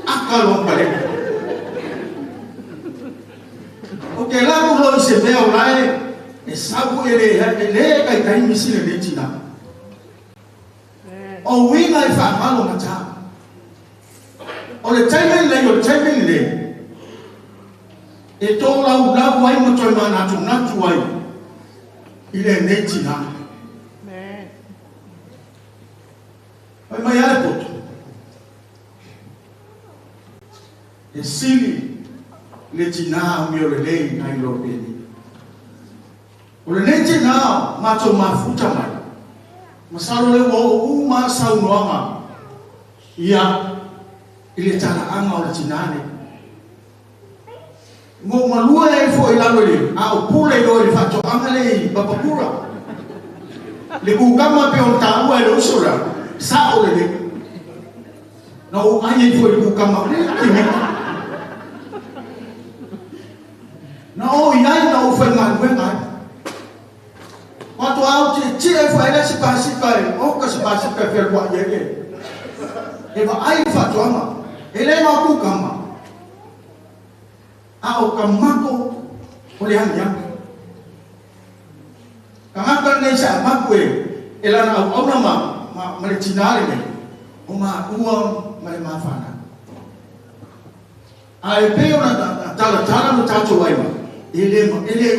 aka loa palena. O ke laku loa i se mea o lae e sau e le taitai misi lenei tina. O uiga e faamalo mata. O le taimi lenei, o le taimi lenei, e tolaulau ai ma toe manatunatu ai i lenei tina. Fai mai a le poto, e sili le tina amio lelei nai lo peni. O lenei tina matou mafuta mai, masalo le ua oo uma saunoaga ia i le talaaga o le tina nei. Mo malua e foi lalo i le a o pule i lo i le faatoaga le i Papakura. Le kukama pe o taua e le uso la, sa o lelei. Na o ai ai foi le kukama, le kimita. Na o i ai na o whai ngaluega ai. Wato au te tia e whai se pasika e, o ka se pasika e whenua i e. E wa ai le faatoaga, e le ngā kukama. A o ka mako o le aniani. Tagata lenei sa maku e lana auauna ma le tina lenei. O maua ma le mafana. A e pe ona tala tala no tātou ai ma. E le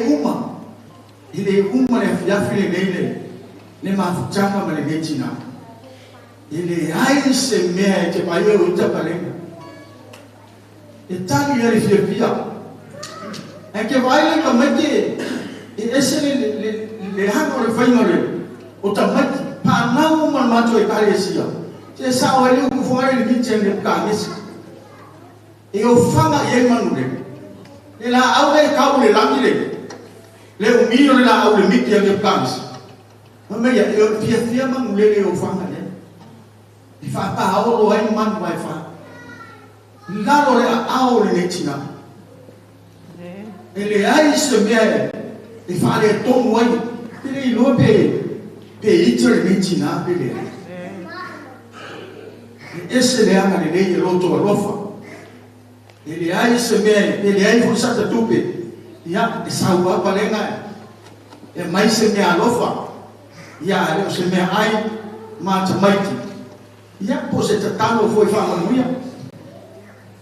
uma. E le uma le afiafi le nei le. Le mafutanga ma le nei tina. E le ai se mea e te mai o ita palenga. E tali ia le fiafia. E ke vai le ka mai te e ese le hanga o le whainga le o ta mai pa nau ma mato e kare sia. Te sa o ele uku whangai le minche le ka ngesi. E o whanga i e manu le. Le la au le kau le langi le. Le umio le la au le miki a le ka ngesi. Ma mea e o fia fia manu le le o whanga le. E whapa haoro ai manu ai wha. Lalo le a ao le ne tina. E le ai se mea e whaale tongu ai. Pe le iloa pe ita le nei tina pe le ai. E ese le anga le nei e loto alofa. E le ai se mea e le ai fo tupe. Ia e sau apa lenga e mai se mea alofa. Ia le o se mea ai ma ta maiti. Ia po se tatalo fo i whaamanuia.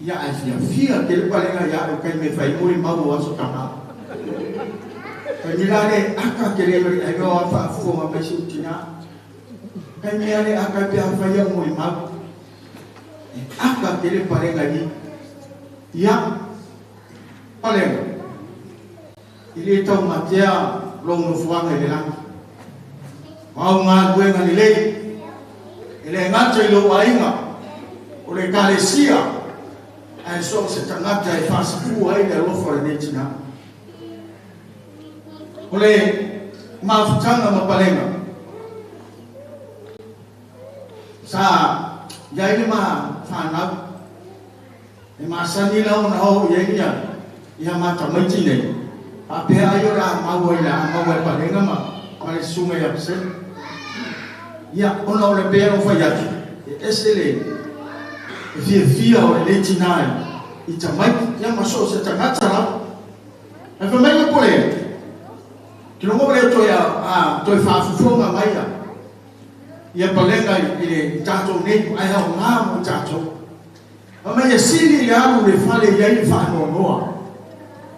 Ia ai fia fia te le palenga ia o kai me whai muri mau o aso kama. Kai mila le aka ke le lori ai o wha afuo ma mai se utina. Kai mea le aka pe a whai au muri mau. E aka ke le palenga ni. Ia palenga. I le tau matea lo nofuanga i le langi. Wau ngā kuenga ni lei. E le ngata i lo ainga. O le kalesia. Ai so se tangata e whasapua ai le alofa le nei tina. O le mafutanga ma palenga. Sa iai le ma whanau. E masani lau na ho iai ia. Ia mata maiti nei. A pea ai o la maua i la maua e palenga ma le sunga ia pese. Ia ona o le pea o whai atu. E ese le e fia fia o le nei tina i ta maiti. Ia maso se tangata la. E wha mai le pole. Ki longo le toi a toi whaafufonga mai ia. Ia palenga i le tātou nei ai hao ngā mo tātou. A mai e sili le alu le fale i ai le whaanonoa.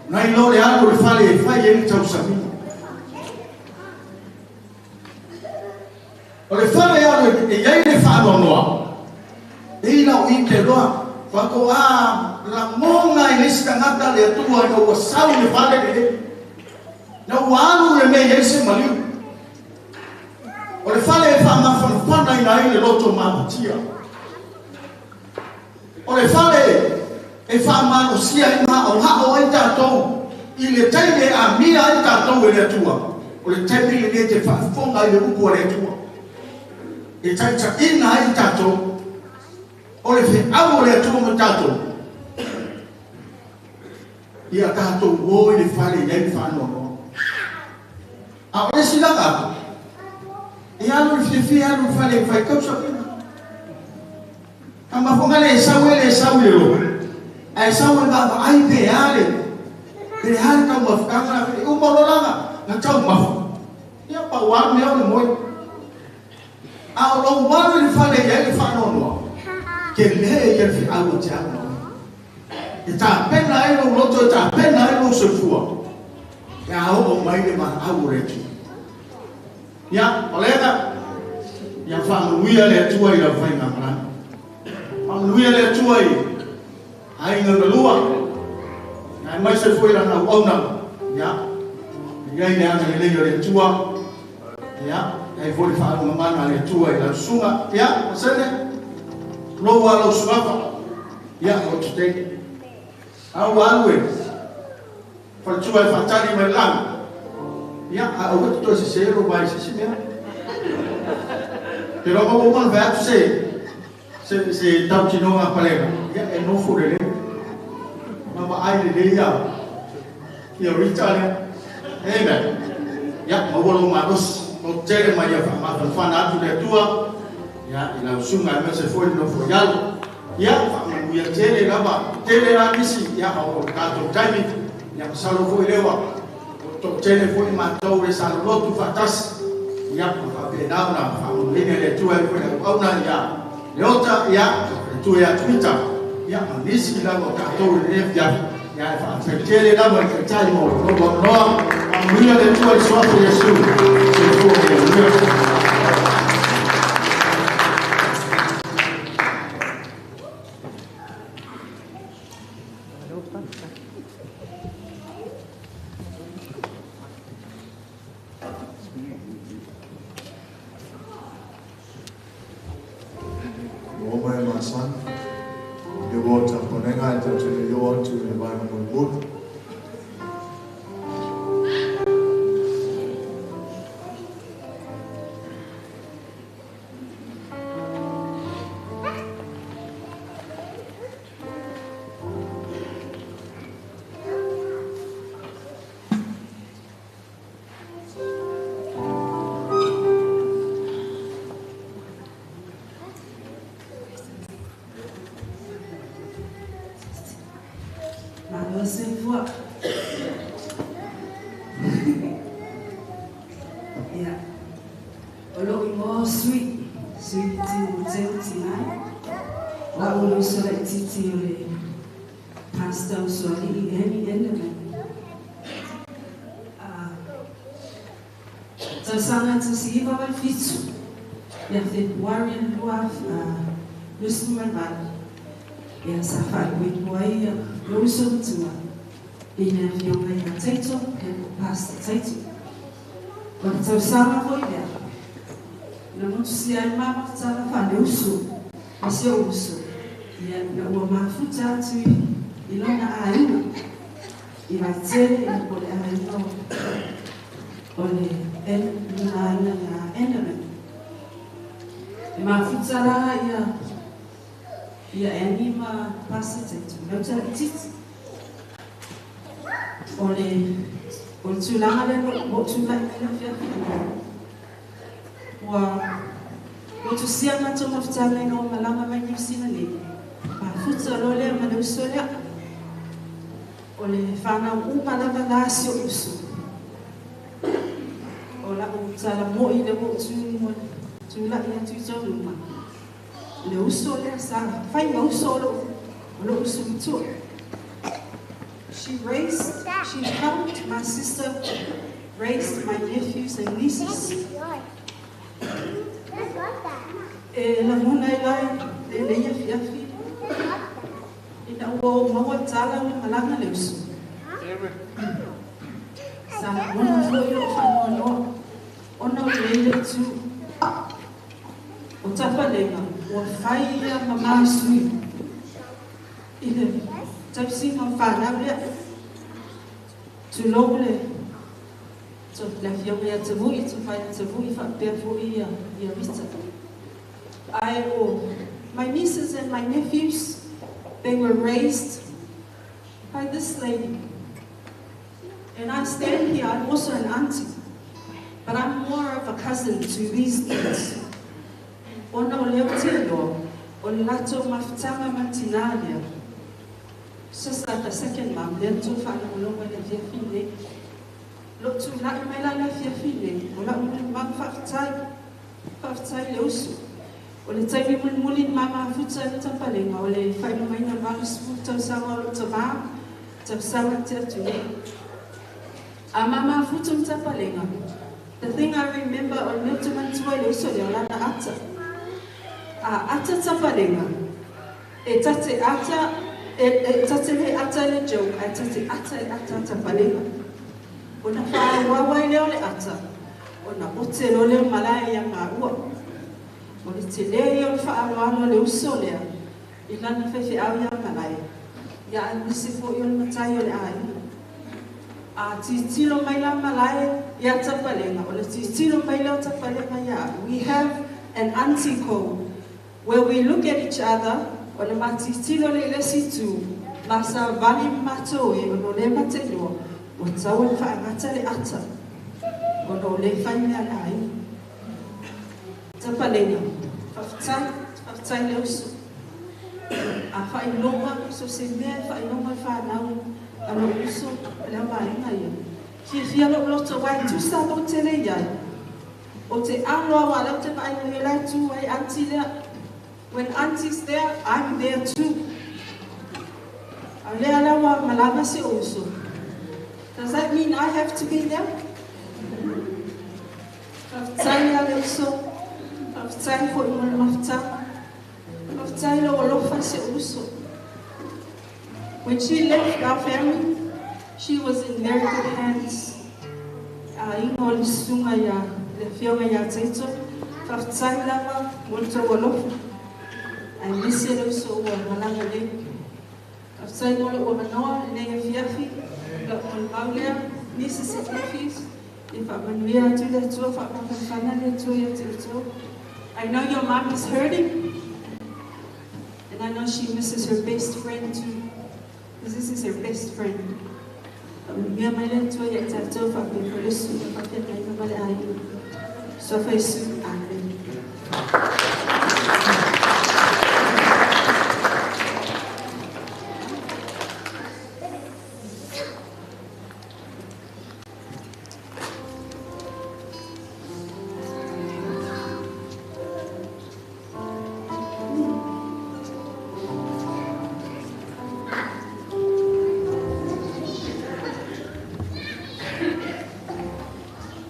Nai lo le alu le fale e whai e le tausamina. O le fale alu e ai le whaanonoa. E ina o i te roa. Whako a la monga i le sitangata le atua i ua sau le fale le. Na ua alu le mea i se maliu. O le fale e whaamafanafana ina ai le loto mapatia. O le fale e whaamanosia i maa o hao ai tātou. I le taime a mia ai tātou e le atua. O le taime le te whaafonga i le upu o le atua. E taita ina ai tātou. O le wheau o le atua mo tātou. Ia tātou o i le fale i ai whaanoa. A o le silanga atu. E alu le fiafia alu le fale e whai kausa pina. Ka mafonga le sau e le sau le lo. A e sau e vava ai pe ale. Pe ale kau mafukanga na e umalolanga na tau mafu. Ia pa walu mea o le moi. A o lo walu le fale i ai le whaanoa. Ke le ia le whiau o te au. E tā pena ai lo loto, e tā pena ai lo soifua. E a o mai le ma au o le atua. Ia, palega, ia whaamanuia le atua i la whainga marana. Whaamanuia le atua i ainga galua. Ngai mai se fo i lana uauna. Ia, ia i le anga le lei o le atua. Ia, ai fo le whaalunga mana le atua i la sunga. Ia, masene, loa lau sungafa. Ia, o te. Au alu e, whalatua e whatari mai langa. Ia, a au atu toi se se ro mai se se mea. Te roa mau mana vai atu se tau tinoga palega. Ia, e nofo le le. Mama ai le le ia. Ia Rita lea. Amen. Ia, maua lau malosi. Mau tele mai ia whaamafanafana atu le atua. Ia, i lau sunga e mese foi le nofo ialo. Ia, whaamanuia tele lava. Tele la nisi. Ia, o tātou taimi. Ia, masalo foi lewa. O tele foi mātou e sa lotu whatasi. Ia, ma whapenau na whaamanuina le atua e foi le auna ia. Leota, ia, tu ia Twitter, ia, ma nisi lava o tatou i lenei afiafi, ia, e faafetele lava i le taitai mo lou avanoa, faamanuia le Atua i le suafa o Iesu. Soifua ma ia manuia. Ua uma e masani, i le ua o tapuanega e tatou te le i oo atu i le vaega mulimuli. Malo soifua. Ia. O lou igoa o Sui, Sui Timoteo Tinai. O au o le uso laitiiti o le Pastor Usoalii Annie Enderman. Tausaga 1987, ia Fepuari 2028, ia sa faaipoipo ai ia lou uso matua i le afioga ia Taito, ia po o Pastor Taito. O le tausaga foi lea, na motusia ai ma mafutaga faaleuso ma si ou uso, ia ina ua mafuta atu i lona aiga i Vaitele, ia po o le aiga o le lona aiga ia Enderman. E mafuta la ia ia Annie ma Pastor Taito, lea ou te laitiiti. O le o le tulaga lea ua ou tulai mai le afiafi nei, ua motusia matou mafutaga ina ua malaga mai Niu Sila nei, mafuta loa lea ma le uso lea. O le fanau uma lava la a si ou uso. O lau tala mo'i lea ua ou tulai atu i tou luma, le uso lea sa fai ma uso o lou uso matua. She raised, she helped my sister raised my nephews and nieces. E lagona ai la i lenei afiafi ina ua ou maua tala o le malaga le uso. Sa lagona foi lou faanoanoa ona o lenei le itu o Tapalega ua fai ia ma ma sui i le tausiga o fanau lea. Tulou le le afioga ia Tavui, Tofa ia Tavui faapea foi ia Rita. Ae o my nieces and my nephews, they were raised by this lady. And I stand here, I'm also an auntie, but I'm more of a cousin to these kids. Ona o lea ou te iloa, o le latou mafutaga ma le tinā lea, just like a second mum, lea na tou faalogologo ai i le afiafi nei. Lou tulai mai la i le afiafi nei, o lau mulimau faafetai, faafetai i le uso. O le taimi mulimuli na ma mafuta ai le tapalega, o le faailogaina o le 80 tausaga o lou tavā, tausaga te atu nei. A ma mafuta le tapalega, the thing I remember, o le mea ou te manatua i le uso lea, o lana ata. A ata tapalega, e tate ata, e tate le ata i le joke, ae tate ata e ata tapalega. Ona faaauau ai lea o le ata, ona ote loa lea o malae ia maua. O le tele ia o le faaaloalo a le uso lea i lana faifeau ia Malae, ia aemaise foi o le matai o le aiga. A tilotilo mai la Malae ia Tapalega, o le tilotilo mai lea o Tapalega ia au. We have an auntie code where we look at each other, ona ma tilotilo lea i le isi itu, ma savali ma matou e ona o lea ma te iloa, ua tatau ona faagata le ata, ona o lea e fai mea a le aiga. Tapalega, faafetai, faafetai le uso. A faailoga, so se mea e faailoga i fanau a lou uso le vaega ia. Fiafia lou loto aua e tusa lou tele i ai. O te alo aua o lea ou te vaai mai o la e tu ai aunty lea. When auntie's there, I'm there too. A lea la ua malaga si ou uso. Does that mean I have to be there? Faafetai ia le uso. Faafetai foi mo le mafutaga. Faafetai lou alofa i si ou uso. When she left our family, she was in very good hands. Aiga o le susuga ia le afioga ia Taito, faafetai lava mo le tou alofa, aemaise le uso ua malaga nei. Faafetai mo lou avanoa i lenei afiafi, lau molimau lea, nieces and nephews, ia faamanuia atu le Atua, faamafanafana le Atua ia te outou. I know your mom is hurting, and I know she misses her best friend too, because this is her best friend. Faamanuia mai le Atua ia i tatou faapea foi le susuga faafeagaiga ma le aiga. Suafa Iesu. Amen.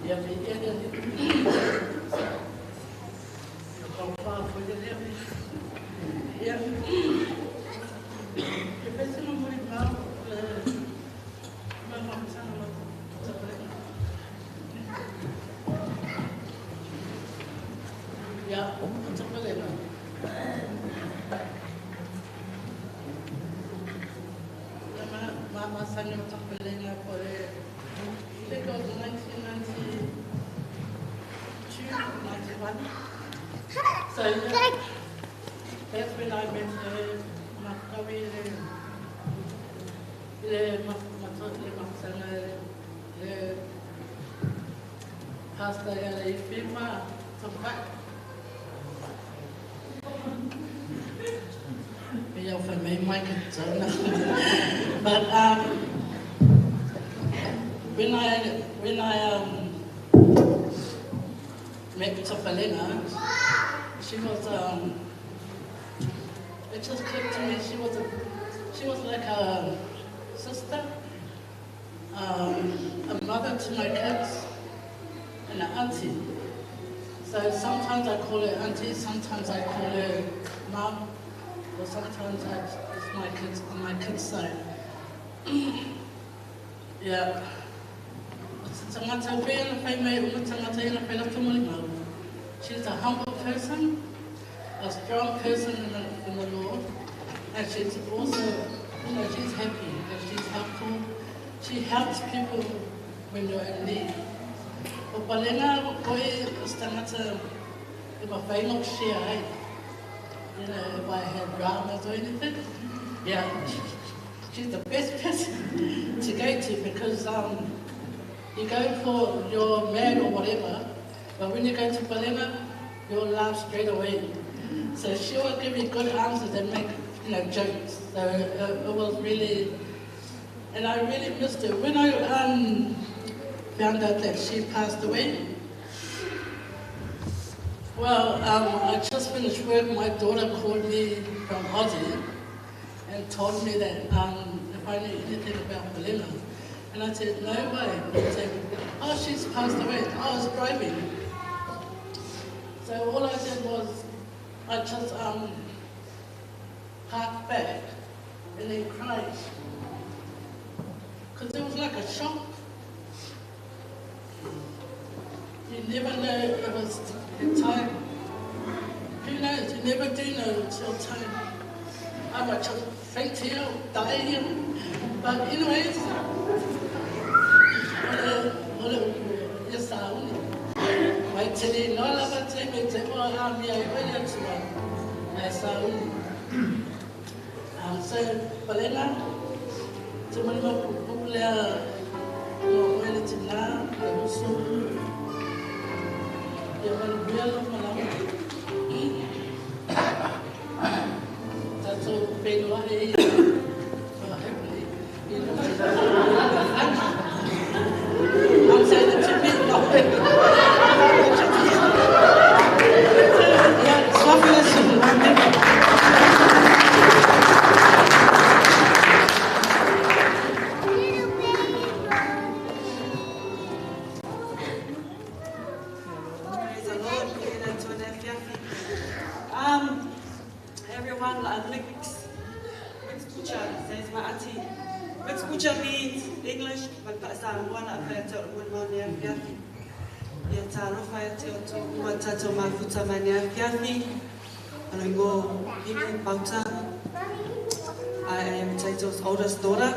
Ia viia le Alii. Ia taufa foi le lea. Ia, e pese no muri mau le ma maksana ma tapalenga. Ia, o tapalenga. Ia ma ma masani o tapalenga ko e I think it was 1992, 91. So yeah, that's when I met her, Makawi le le le Maksana le pastor ya le Ifima Tampai. Ia o whai mai mai ka tauna. But when I met Tapalenga, she was it just clicked to me. She was like a sister, a mother to my kids, and an auntie. So sometimes I call her auntie, sometimes I call her mom, or sometimes it's my kids on my kids' side. Yeah. Tangata pea na whai mai uma tangata ina whai lata moli mau. She's a humble person, a strong person in the Lord, and she's also, she's happy and she's helpful. She helps people when you're in need. O palenga koe tangata e ma whai no share ai. If I had dramas or anything, yeah, she's the best person to go to because you go for you're mad or whatever, but when you go to Palenga, you'll laugh straight away. So she will give you good answers and make jokes. So it was really, and I really missed her. When I found out that she passed away, well, I just finished work. My daughter called me from Aussie and told me that if I knew anything about Palenga. And I said, no way. She said, oh, she's passed away. I was driving. So all I did was I just parked back and then cried. Because it was like a shock. You never know if it's your time. Who knows? You never do know it's your time. I might just faint here, die here. But anyways, o le upu, ia sauni. Mai te le noa lava te me te oa a mea i oe le atua, ae sauni. So, Palenga, te mani pupu lea no oe le tina, le uso, ia manuia lo malaga. Tatou feiloai e, well, hopefully, I'm saying it to me, not Yeah, Suafa Iesu. Amen. Says my auntie. What's kucha means English, but Samoa na whai o mo ni afiafi. Ia tālofa e te o tō uma tātou mafuta mai ni afiafi. Ano ingo Hine Pauta. I am Taito's oldest daughter.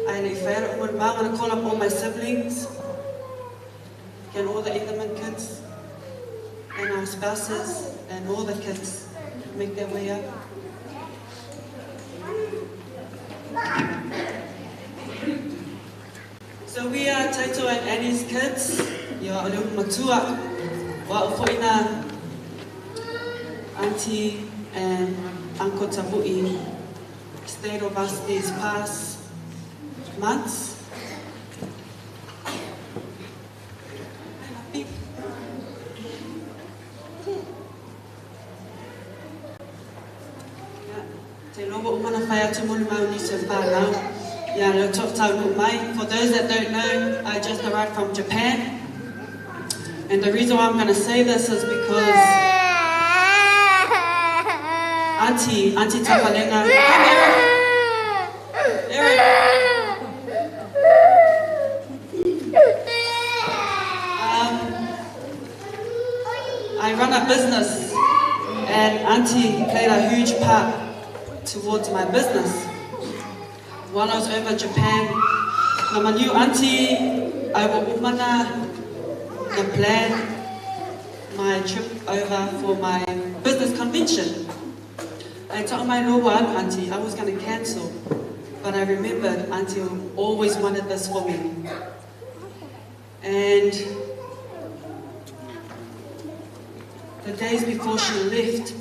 I am I'm going to call up all my siblings and all the Etherman kids and our spouses and all the kids make their way up. So we are Taito and Annie's kids. Ia o leo matua. Wa o foina Auntie and Uncle Tabu'i stayed with us these past months. Te lobo o mana whai atu molu mau ni se whānau. For those that don't know, I just arrived from Japan. And the reason why I'm going to say this is because Auntie Tapalenga, come Eric. Eric. I run a business, and Auntie played a huge part towards my business. While I was over Japan, my new auntie, I will umana the plan my trip over for my business convention. I told my loa auntie I was going to cancel, but I remembered auntie always wanted this for me. And the days before she left,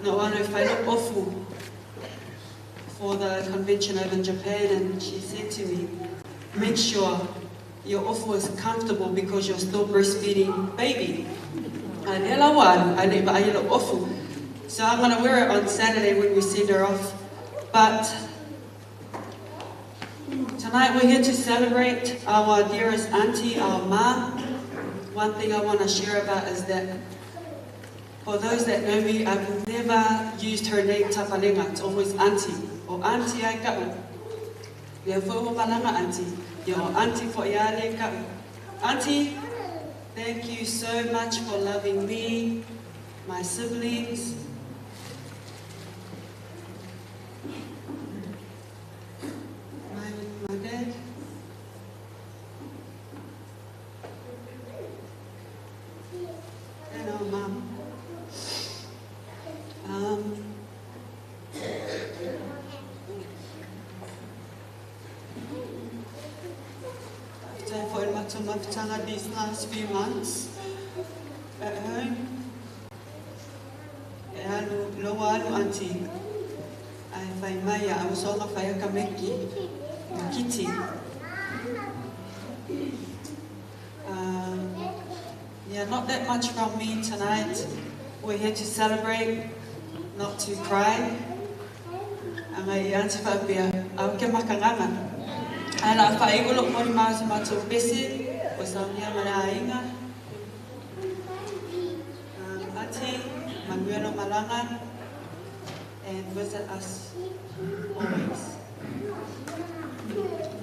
no ano whailo ofu for the convention over in Japan, and she said to me, make sure your ofu is comfortable because you're still breastfeeding baby. So I'm going to wear it on Saturday when we send her off. But tonight we're here to celebrate our dearest auntie, our ma. One thing I want to share about is that for those that know me, I've never used her name Tapalenga. It's always auntie. Or auntie ai ka'u. Ia fo malanga auntie. Ia o auntie fo ia le ka'u. Auntie, thank you so much for loving me, my siblings. My dad. And our mum. These last few months at home. E alu, loa alu auntie. Ai whai mai a ausonga whai aka meki, kiti. Yeah, not that much from me tonight. We're here to celebrate, not to cry. Anga i auntie whaapia, au ke makanganga. Ai la whai ulo mori mazu matou pese, o saunia mana ainga. Auntie, Manuelo Malanga, and visit us always. Oh.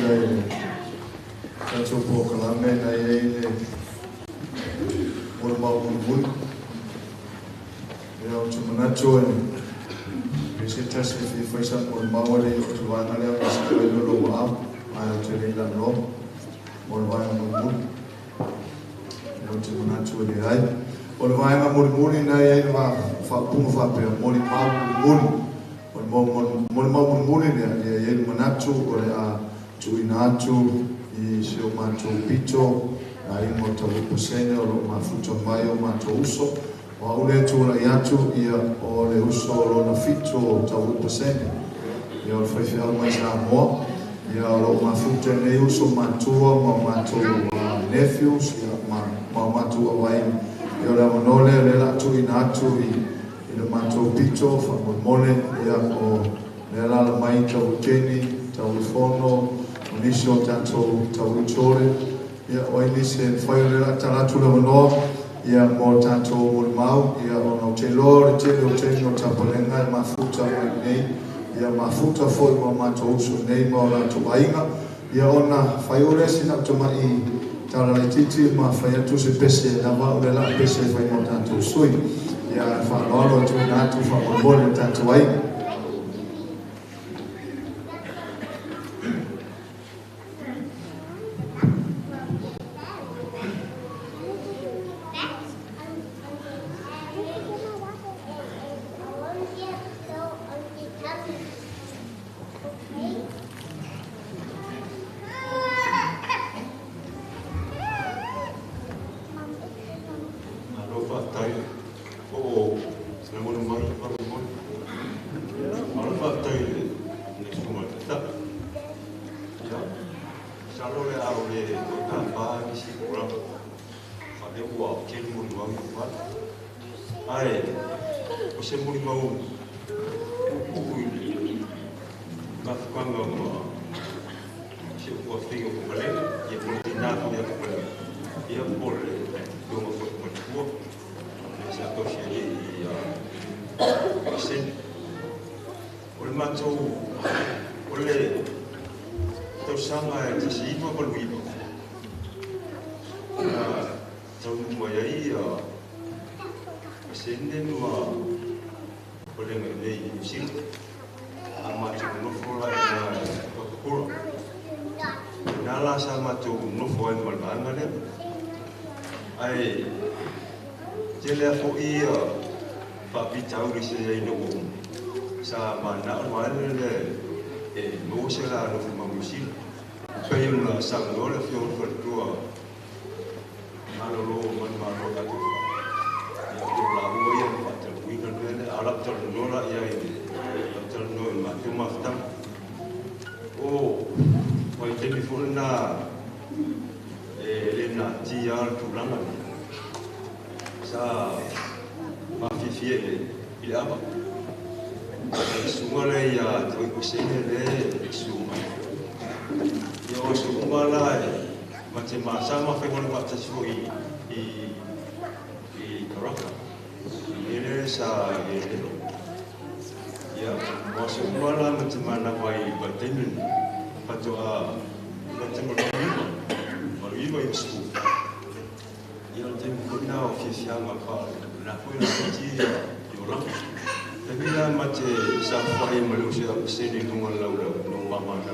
silasila i le tatou polokalame na i ai le molimau mulimuli. Ia, ou te manatu e pe se tasi e fia fai sana molimau e le i oo i le vaega lea ona si'i ai lea o lou aao, ae ou te le i laaloa mo le vaega mulimuli. Ia, ou te manatu e leai. O le vaega mulimuli na i ai le faaupuga faapea, molimau mulimuli. O le molimau mulimuli lea, ia i ai le manatu o le a tuuina atu i si o matou pito, le aiga o Tauipu-Sene o lo o mafuta mai o matou uso. O au lea e tulai atu, ia, o le uso lona fitu o Tauipu-Sene, ia, o le faifeau mai Samoa, ia, o lo o mafuta i nei uso matua ma o matou nephews, ia, ma o matou auaiga. Ia, o le avanoa lea, o lea o le a tuuina atu i le matou pito, faamolemole, ia, o lea e alaala mai Tauikeni, Tauifono, o nisi o tatou Tauitole, ia, o ai nisi e mafai, o lea o le a tala atu le avanoa, ia, mo le tatou molimau, ia, ona ou te iloa o le tele o taimi o tapalega e mafuta mai nei, ia, mafuta foi ma o matou uso nei ma o latou aiga, ia, ona faaiu lea sina ou tamai tala laitiiti ma fai atu se pese lava o lea o le a pese e fai mo tatou sui. Ia, ae faaaloalo e tuuina atu faamolemole le tatou aiga. Malo faafetai po o se lagona mai faamolemole. Malo faafetai i le susuga i le Taitai. Ia, masalo o le a ou le toe tapa nisi tulaga, a o lea ua tele molimau i lou ala. Ae o se molimau puupuu i le mafutaga ma si ou tuafafine o Tapalega, ia po o le tina foi ia Tapalega, ia po o le afioga foi i le faletua, lea sa tausi alii ia Pasene. O le matou, o le tausaga e 1989, na taunuu mai ai ia Pasene ma Tapalega i inei i Niu Sila. A matou nonofo la i ina i Papakura. O ina la sa matou nonofo ai ma le vaega lea. Ae tele lava foi ia faafitauli sa i ai ina ua uma, sa mananao le vaega lea e maua se la nofo mau Niu Sila. E pei ona saunoa le afioga i le faletua malolo manumalo ia Tofa, ia o laua ia na faataluina le mea lea, a o lau talanoa la i ai i le lau talanoa i le matou mafutaga. O vaitaimi foi lena e le natia lava le tulaga lea. Sa mafiafia i le ava. Le susuga lea ia Tauipu-Sene lea e susu mai. Ia o aso uma la e ma te ma sa mafegole faatasi foi i Karaka. I le lea sa i le Ia, o aso uma la ma te manava i vaitaimi lenei, faatoa vaitaimi o le 89, 89 i le 10. Ia, o le taimi foi lena o fiafiaga fa lena foi laitiiti i olaga. Taimi la ma te saofai ai ma le uso ia Pasene i luga o le laulau na o mama na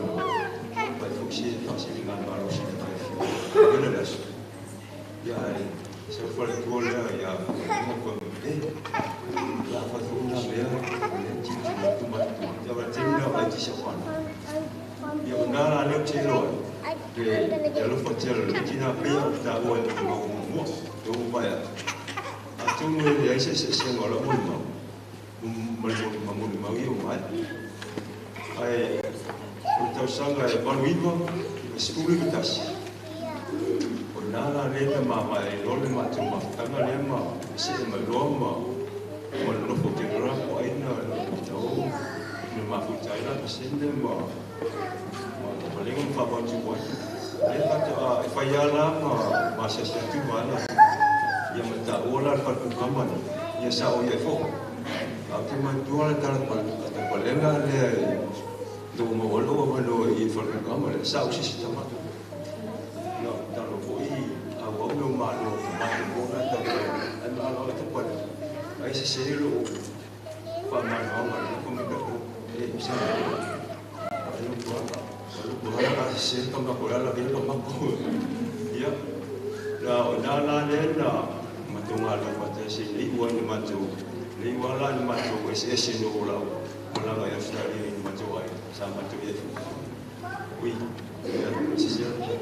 fai foi se faasiliga malosi i le fiafia o le aso. Ia, ae sau faletua lea ia Faamanuiaga fai mai, E, o le a fai foi lena mea, o lea e tilotilo atu matou. Ia, o le taimi lena o vaiti si au fanau. Ia, o i ina la lea ou te iloa ai le alofa tele o le tina pei ona ou taua i le mau muamua, e ua mavae atu. Atonu e leai se eseesega o lau molimau ma le molimau ia ua maea. Ae o le tausaga e 89, 91, o i ina la lea na mavae ai loa le matou mafutaga lea ma see mai loa ma nonofo tele loa po ai na tau na mafuta ai la Pasene ma Tapalega ma faavautu ai. Lea faatoa e fai lava la ma asiasi atu vaega ia ma taua la le falepukama lea, ia sa o i ai foi. Ae ou te manatua le tala a Tapalega lea Na ua maua ai lou avanoa i i le falefaigama lea, sa ou se isi tama. Na talo foi auau me o malo o matou po na tau ai ma alo ai tapale. Ai se se lou faamalamalamaga i lea komita fou e i sa ai lo puaka. O lo puaka ka se se ka mako la vela ka mako. Ia la o na la le na matou galulue faatasi ai le iu ai na matou le iu lava la na matou eseese no lau malaga i Australia i matou aiga sa matou i ai foi. Ui, ia, sese atu.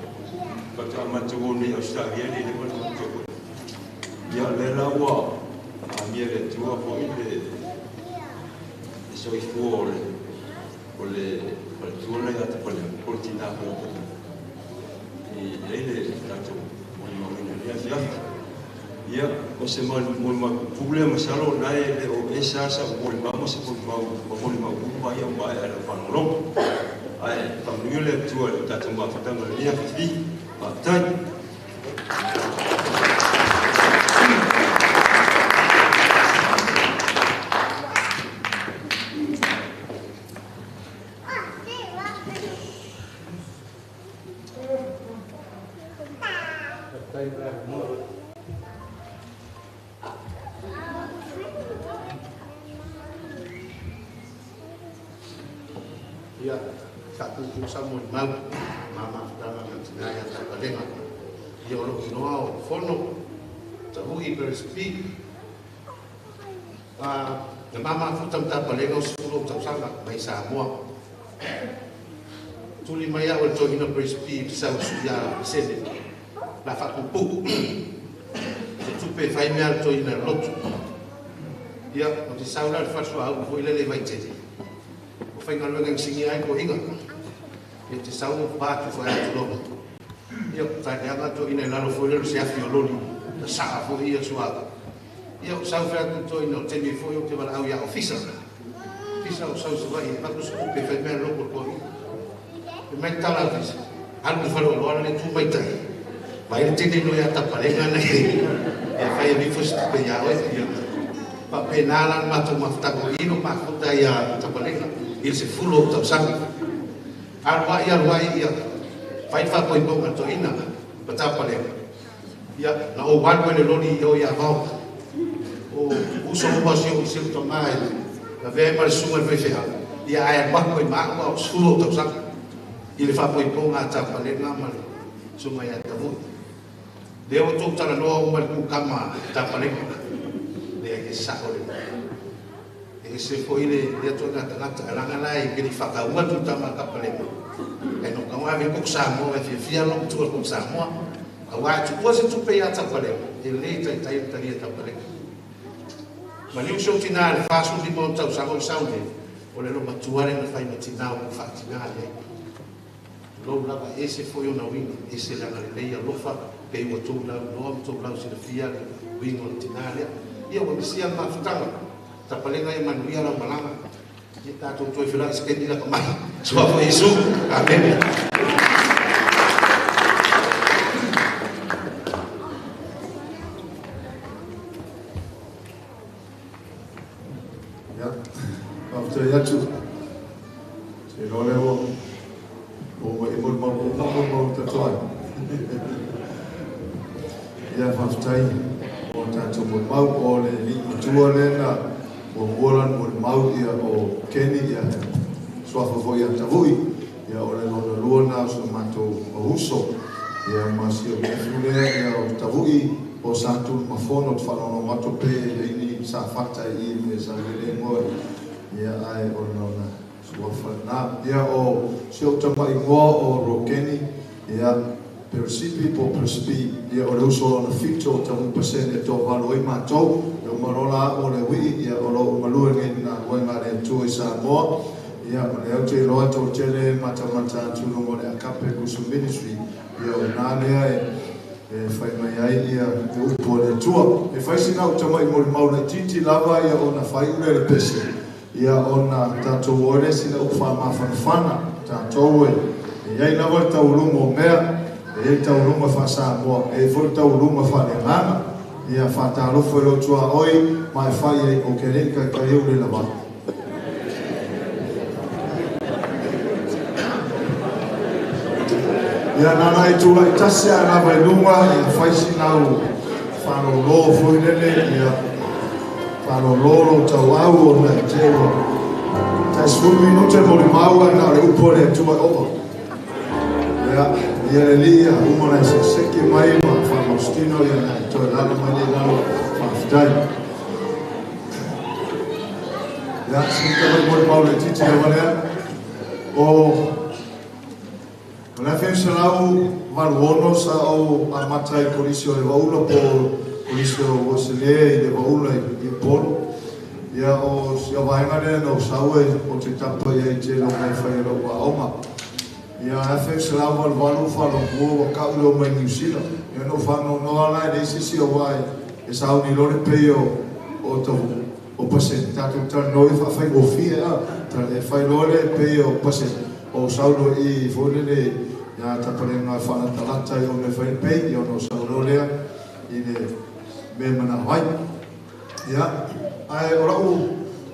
Faatoa matou o nei i Australia nei leva ona matou o. Ia, o lea la ua amia e le Atua foi le soifua o le o le faletua lena ia Tapalega, po o le tina foi o Tapalega. E i ai le tatou molimauina i lenei afiafi. Ia, o se molimau puupuu lea masalo o lena e le o esa lava sau molimau ma se molimau ma molimau uma ia ua maea i lau faalogologo. Ae faamanuia le Atua i le tatou mafutaga i lenei afiafi. Faafetai. Ia, faapuupuu sau molimau ma mafutaga ma tina ia Tapalega. Ia, o lou inoa o Fono Taui Perez P. Na ma mafuta ma Tapalega o 10 ou tausaga mai Samoa. Tuli mai au e le toeaina Perez P i le sau ia sene. La faapuupuu. Se tupe e fai mea a le toeaina i le lotu. Ia, o te sau la i le fale suauu foi lele i Vaitele. O faigaluega e sigia ai toeaiina. Ia te sau o pa atu foi atu loa. Ia, taeleaga toeaina i lalo foi lele o se afi o loli. Na saa foi ia suauu. Ia, o sau fai atu toeaina o taimi foi o te valaau ia ofisa. Ofisa o sau Savaii e avatu se tupe e fai mea le lotu o le toeaina. E mai le tala a ofisa, alu i le fale oloa lea tu mai tai. Vaai le tele ino ia Tapalega nei. Ia fai e vifo se tupe ia oe. Ia, faapena la le matou mafutaga o i no mafuta ia Tapalega i le 10 o tausaga. Alu ai, alu ai, ia, fai le faapoipoga a le toeaina ma Tapalega. Ia, na ou alu ai le loli i o i Avao. O uso uma si ou si ou tama e lavea ai ma le susuga i le faifeau. Ia, ae alu atu ai ma au a o 10 ou tausaga i le faapoipoga a Tapalega ma le susuga ia Tavui. Lea ua tou talanoa uma i le kukama Tapalega. Lea e sao le e ese foi le lea toaiga tagata e laga la e keli whakaua tu tama Tapalega. E no kaua ave koko Samoa e fiafia lo tua koko Samoa. Aua e tuua se tupe ia Tapalega. E le taitai o talia Tapalega. Ma liu se o tina le 45 o tausaga o sau nei, o le lo matua le na whai ma tina o ku whaatina le. Lou lava ese foi ona uiga, ese le agalelei alofa, pei ua tou lau iloa ma tou lau silafia le uiga o le tina lea. Ia ua misia le mafutaga, Tapalega ia manuia lau malaga. Ia tatou toe feiloai i se taimi lata mai. Suafa o Iesu. Amene. Ia, faafetai atu. Se iloa lea ua ua mai molimau uma molimau tatou ai. Ia, faafetai o tatou molimau o le alii matua lea na muamua lana molimau ia o Kenny ia suafa foi ia Tavui ia o le lona lua na o si o matou uso ia ma si o nefu lea ia o Tavui o sa Tulumafono te faalogologo atu pe e i ai ni sa fata i i me sa lele igoa ia ae o lona suafa lena ia o si ou tamaigoa o Rokeni ia Peresipi po o Peresipi ia o le uso o lona fito o Tavui pasene e toavalu ai matou e uma loa la a'u o le uii ia o loo galue nei i galuega a le Atua i Samoa ia o lea ou te iloa toatele matamata atu i luga o le Agape Gusu Ministry ia o ina lea e fai mai ai ia le upu a le Atua. E fai sina au tama'i molimau laitiiti lava ia ona faaiu lea i le pese ia ona tatou o ai lea sina upu faamafanafana tatou e i ai lava le taualuga o mea e i ai le taualuga faa-Samoa e i ai foi le taualuga faaleagaga ia faatalofa i lou tuaoi ma e fai ai ou te le i taitai au le lava. Ia nana e tula i tasi a lava i lunga, ia whaisi nau whalolo fui lele, ia whalolo tau au o na te ua. Tai 10 minute mo le maua na le upo le tua ova. Ia, ia le li ia uma na se seke mai ma whamaustino ia na e toe lalo mai le lalo whawhitai. Ia, sinta mai mo le mau le titi le walea. O le 1986 sa o amata i polisi o le Vaula po polisi o Wasile i le Vaula i Polo. Ia o si vaenga lea na o sau e o te tapa ia i te lo mai whai lau aonga. Ia 1988 whalongua wa kau leo mai New Zealand. Ia no whanau noa lai le sisi o wai e sau ni lore pei o tau o pase tātou tānoi whawhai ngofia a tā e whai lore pei o pase o sauno i fōlele ia tapalenga whaanatalata i o me whai pei i ono sauno lea i le me mana wai. Ia, ai o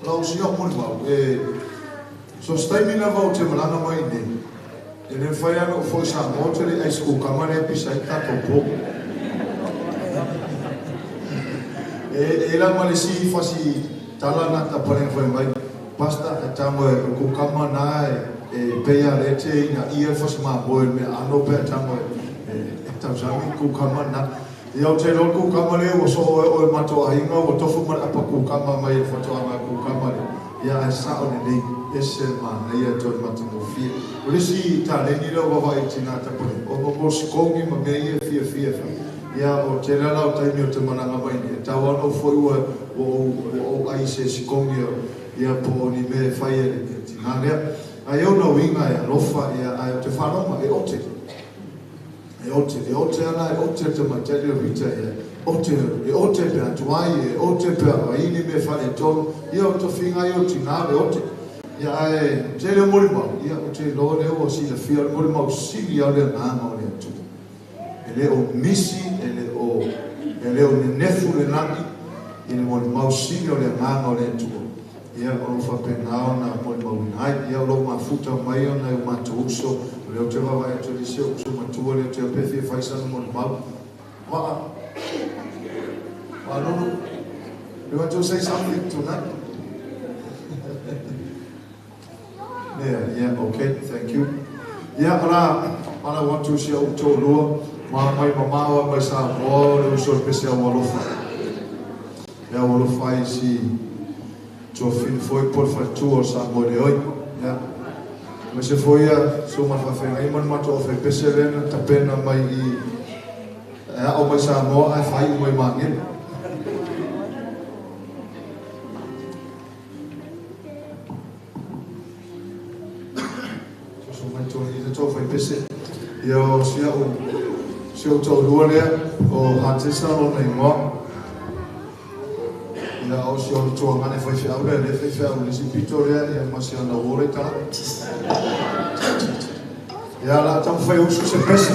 lau sia moni wau e so staimi lava o te malanga mai nei e le whai ano o fo sa mō te le ai kama le pisa i tātou pō. E la ma le si fasi tala na tapalenga whai mai pasta e tango e kukama na e peia le te ina ia fasi ma moe me ano pea tango e tausami kukama na. Ia o te lor kukama le o so o e mato ahinga o tofu mara apa kukama mai e whatoanga kukama le. Ia e sao le nei e se ma nei e toi matangofia. O le si tā leni leo wawa i tina tapone. O mo sikongi ma mea ia fia fia fia. Ia o te lala o taimi o te mananga mai ni. E tau ano fo ua o ai se sikongi o ia po ni me whai e le tina lea. Ai au na winga e alofa ia ai o te whanonga e ote. E ote, e ote ana, e ote te maitari o vita ia. Ote, e ote pe atuai, e ote pe aini me whare tonu. Ia o te whinga i o tina e ote. Ia ai, te leo mori mau, ia o te loa leo o sila fia o mori mau sili au lea nganga o lea tu. E leo misi, e leo nenefu le lani, i le mori mau sili o lea nganga o lea tu. Ia o lo whapenao na mori mau inai, ia o lo mafuta mai o na o mātou uso, o leo te wawa e te lise o uso matua leo te apefi e whaisana mori mau. Waa, waa lulu, you want to say something tonight? Yeah, okay, thank you. Yeah, ala want to see o tō lua, ma mai mamawa mai sa moa le uso pese au alofa. E au alofa i si tō whini foi por whatua o sa moe le oi. Yeah. Me se foi a so ma whawhenga i manu mato o whai pese lena tapena mai i e au mai sa moa ai whai u mai mangere. Pese. Ia o sia o tau lua lea o Hantesa o nei moa. Ia o sia o tua ngane whai whiau lea, le whai whiau le si pito lea, ia ma sia na wore tala. Ia la tau whai usu se pese.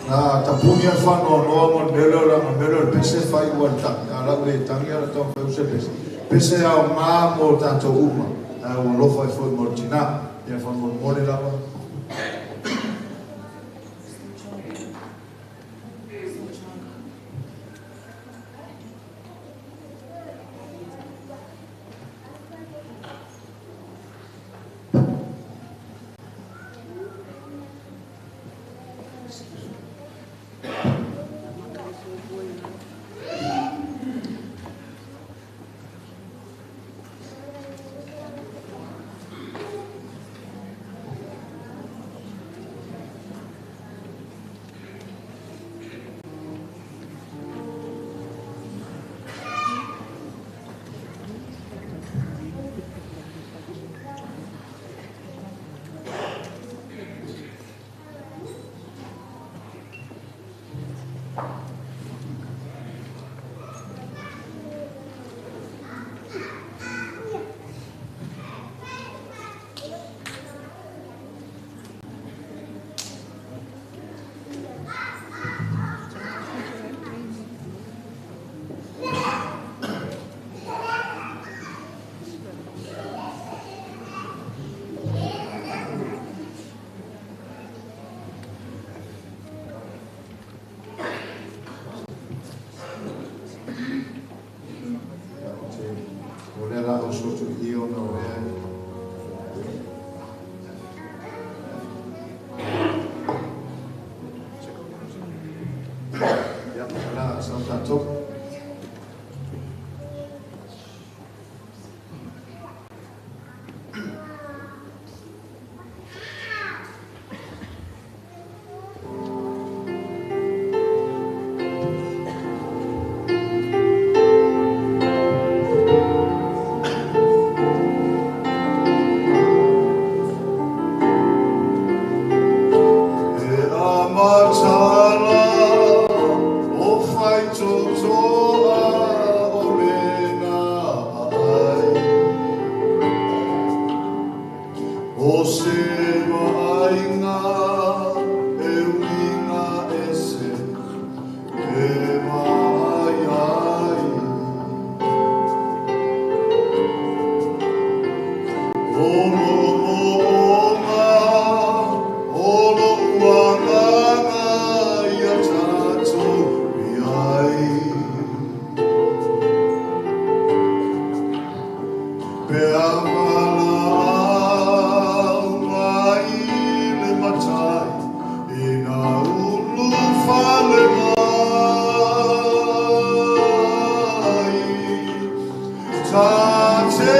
Na tapuni a whanoa noa mo mele o la mele o le pese whai ua tangi. A la ule tangi a la tau whai usu se pese. Pese au mā mo tātou uma. A ua lofa i fo i mo tina. Ia whanmon mole lava. Sau tatou. Ta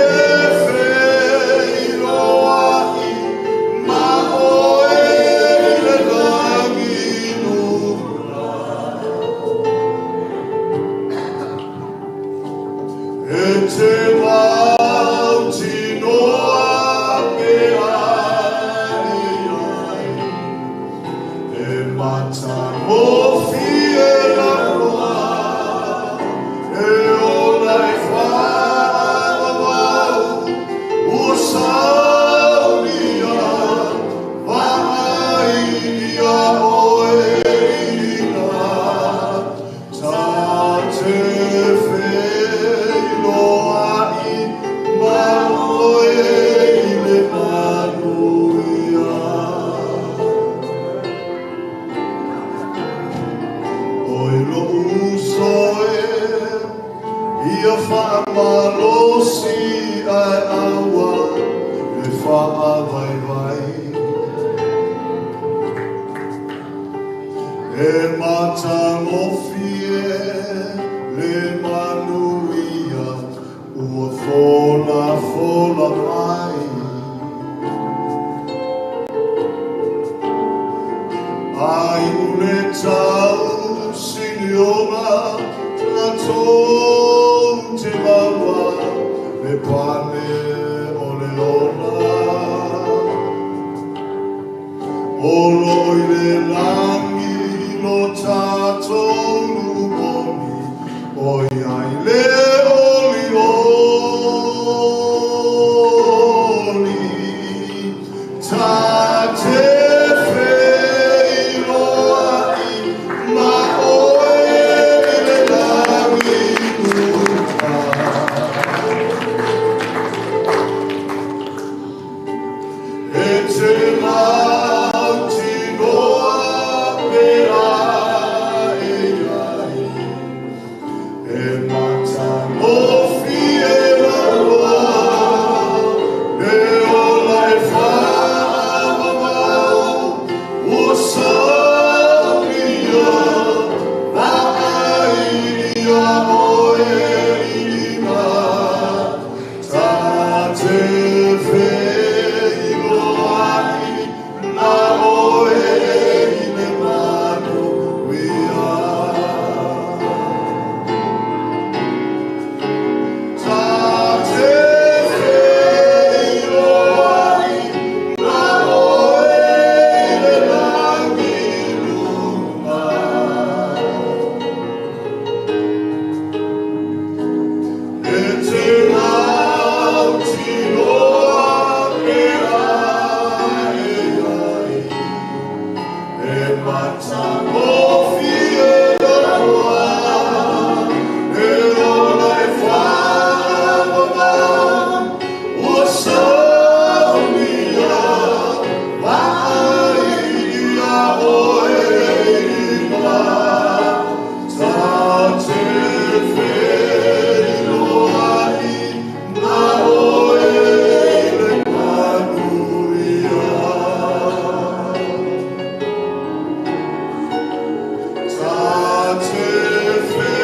te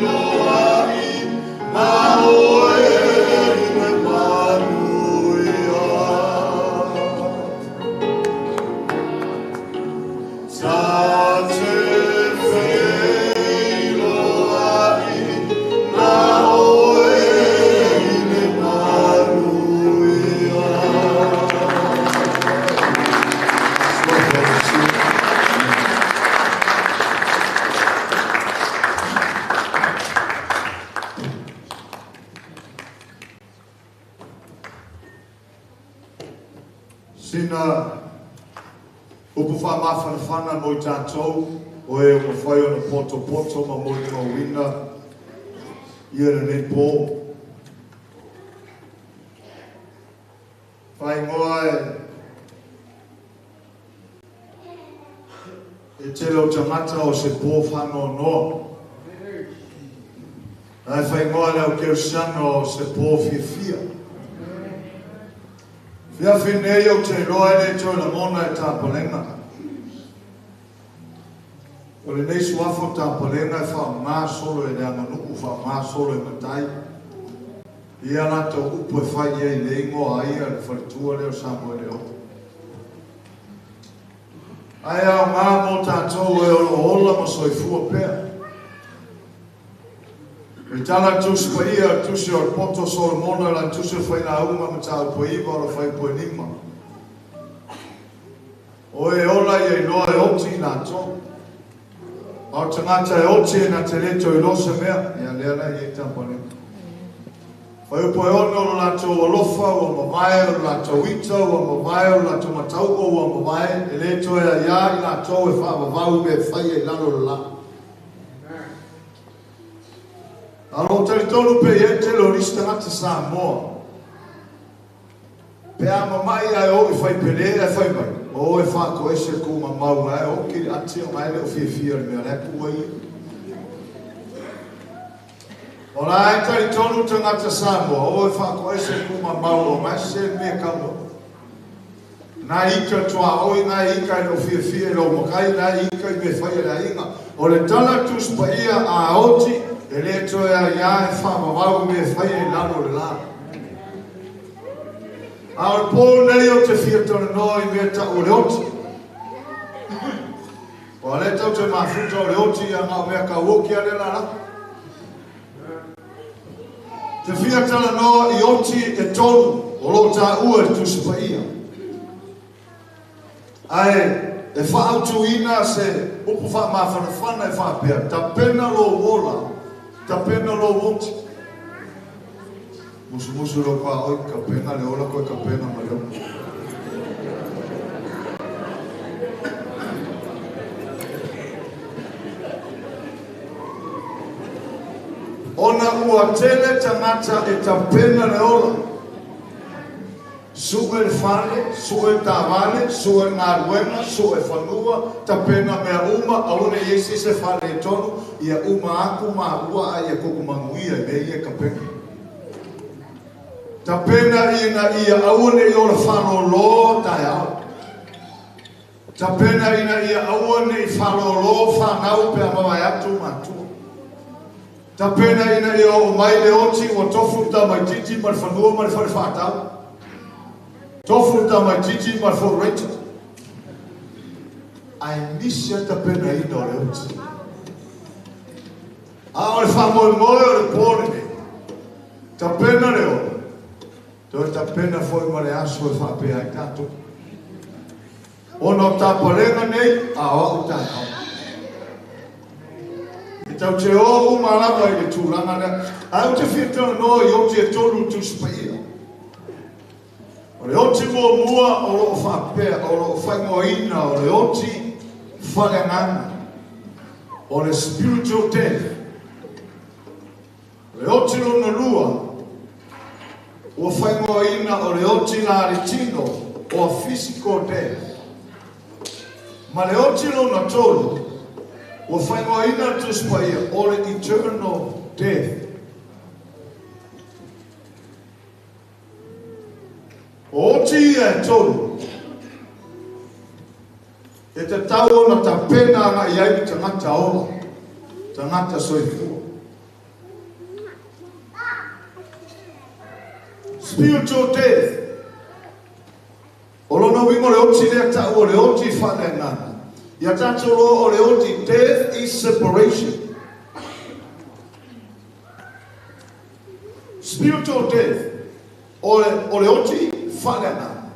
Feiloai na oe i le manuia. Ta te feiloai na oe i le manuia. Sina upu whaamafanafana mo i tātou o e o mawhai o na poto poto ma mo i mauina ia le nei pō. Whaingoa e te leo tangata o se pō whanonoa. Ai whaingoa leo keusano o se pō fiafia. Fiafi nei o te roa e le tau la mona e tāpalenga. O le nei suafo tāpalenga e wha ngā solo e le anganuku, wha ngā solo e matai. Ia lātou upu e whai ia i le ingoa ai a le whaletua leo Samuel e o. Ai au ngā mō tātou e olo ola ma soifua pea. E tala tusi pa ia, tusi o poto Solomona, la tusi o whaina uma ma tāu po iwa o la whai po nima. O e ola ia i loa e oti i lātou. Au tangata e oti e nā te leto i losa mea, ia lea la i e tampane. Whai upo e ono o lātou alofa, ua mamae o lātou ita, ua mamae o lātou matauko, ua mamae, e leto e aia i lātou e whaavavau me whai e lalo la. Alo talitonu pe e te lo rista ngata Samoa. Pe a mamai ai o i whai pere e whai mai. O e whako e se ku mamau ngai o ki ati o ngai le o fiafia le mea le kua i. O la e talitonu tangata Samoa. O e whako e se ku mamau o ngai se mea kaua. Nā ika tua oi, nā ika i o fiafia i lo makai, nā ika i me whai e la inga. O le tala tuspa ia a oti, e le toe a ia e whamawau me whai e lalo le la. A o le pō nei o te whiatona noa i mea ta o le oti. O a le tau te mafuta o le oti ia ngā mea ka uoki a le la la. Te whiatona noa i oti e tonu o lo tā ua e tuspa ia. Ae, e whaautuina se upu whaamafanafana e whaapea, tapena lo wola, tapena lo woti. Musu musu lo kwa oi kapena le ola koe kapena ma leo. Ona ua tele tangata e tapena le ola. Sue le fale, sue tāvale, sue ngā ruenga, sue whanua, tapena mea uma, aone iesi se fale e tonu, ia uma aku ma ua a ia koko manguia e mea ia kapena. Tapena ina ia aone i ola whalolo tae au. Tapena ina ia aone i whalolo whanau pe amawae atu matua. Tapena ina ia o mai le oti o tofu ta mai titi ma le whanua ma le whare whātau. Tofu ta mai titi ma le whoreta. Ai nisi tapena ina o le oti. A o le whamoe moe o le pōle nei. Tapena le ola. Toi tapena foi ma le aso e whaapea ai tātou. Ona o tāpalenga nei, a o au tāi hau. E tau te o umalama i le tūranga nea. A o te whiatana noa i oti e tonu tūsipaia. O le oti mua mua o loo whaapea, o loo whaingoaina, o le oti whaleanganga. O le spiritual death. O le oti lona lua, ua whaingoaina o le oti la le tino, o a physical death. Ma le oti lona tolu, ua whaingoaina le tusipaia, o le eternal death. O oti ia e tolu, e te tau ona tapena anga i ai tangata ola, tangata soifua. Spiritual death. O lona uiga o le oti lea ta'ua o le oti fa'aleagaga. Ia tatou loa o le oti, death is separation. Spiritual death, o le, o le oti fa'aleagaga.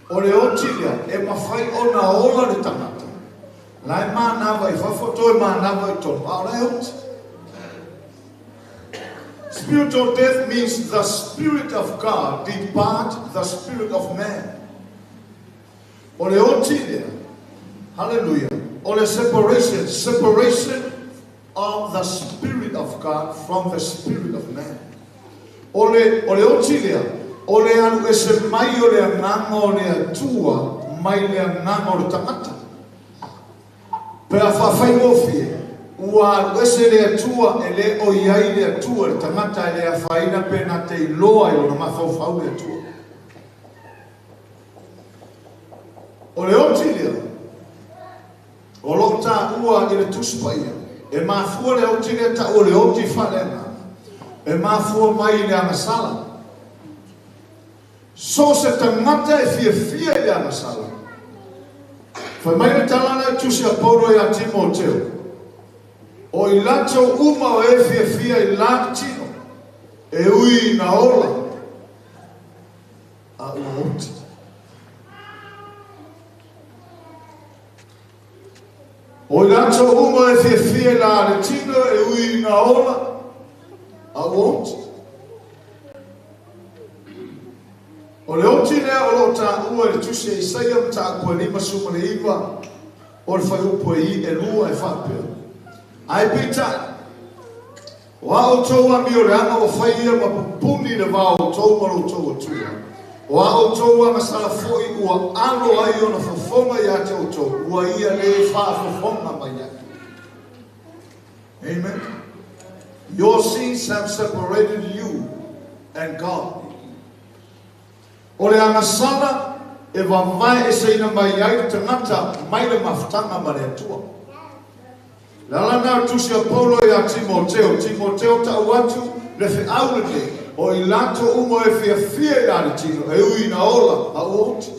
O le oti lea, e mafai ona ola le tagata. La e manava i fafo, toe manava i tonu, a o la e oti. Spiritual death means the spirit of God depart the spirit of man. O le oti lea, hallelujah, o le separation, separation of the spirit of God from the spirit of man. O le, o le oti lea, o le alu ese mai o le agaga o le Atua mai le agaga o le tagata. Pe a faafaigofie, ua alu ese le Atua e le o i ai le Atua le tagata e le afaina pe na te iloa i lona mafaufau le Atua. O le oti lea, o loo taua i le Tusi Paia, e mafua le oti lea ta'u o le oti faaleagaga, e mafua mai i le agasala. So o se tagata e fiafia i le agasala. Fai mai le tala lea tusi a Paulo iā Timoteo, O i latou uma o e fiafia i la tino, e ui na ola, a ua oti. O i latou uma e fiafia i la le tino e ui na ola, a ua oti. O le oti lea o loo taua i le tusi a Isaia mataupu e 59 o le fuaiupu e i e lua e faapea, Ae peitai, o a outou amioleaga ua fai ia ma pupuni i le va o outou ma lo outou Atua, o a outou agasala foi ua alo ai ona fofoga ia te outou, ua ia lē faafofoga mai ai. Amen. Your sins have separated you and God. O le agasala e vavae eseina mai ai le tagata mai le mafutaga ma le Atua. Le ala lena o le tusi a Paulo iā Timoteo, Timoteo ta'u atu le feau lenei, o i latou uma e fiafia i la le tino, e ui ina ola a ua oti.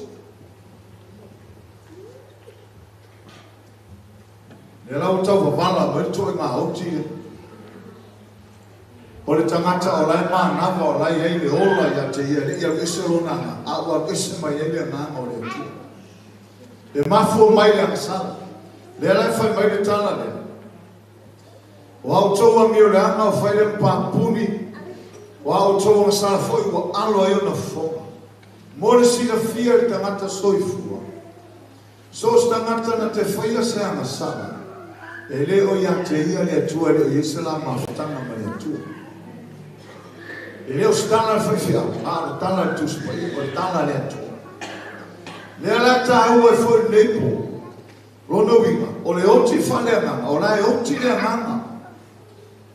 Lea la ua tau vavala mai le toaiga oti lea. O le tagata o la e manava o la e i ai le ola ia te ia, e le i alu ese lona agaga, a ua alu ese mai ai le agaga o le Atua. E mafua mai le agasala. Lea la e fai mai le tala lea. O a outou amioleaga o fai lea ma papuni, o a outou agasala foi ua alo ai ona fofoga. Mo le silafia e le tagata soifua, So o se tagata na te faia se agasala, e le o ia te ia le Atua, e le o i ai se la mafutaga ma le Atua. E le o se tala a le faifeau, a o le tala a le Tusi Paia, o le tala a le Atua. Lea la tāua e foi lenei po, lona uiga, o le oti faaleagaga, o la e oti le agaga,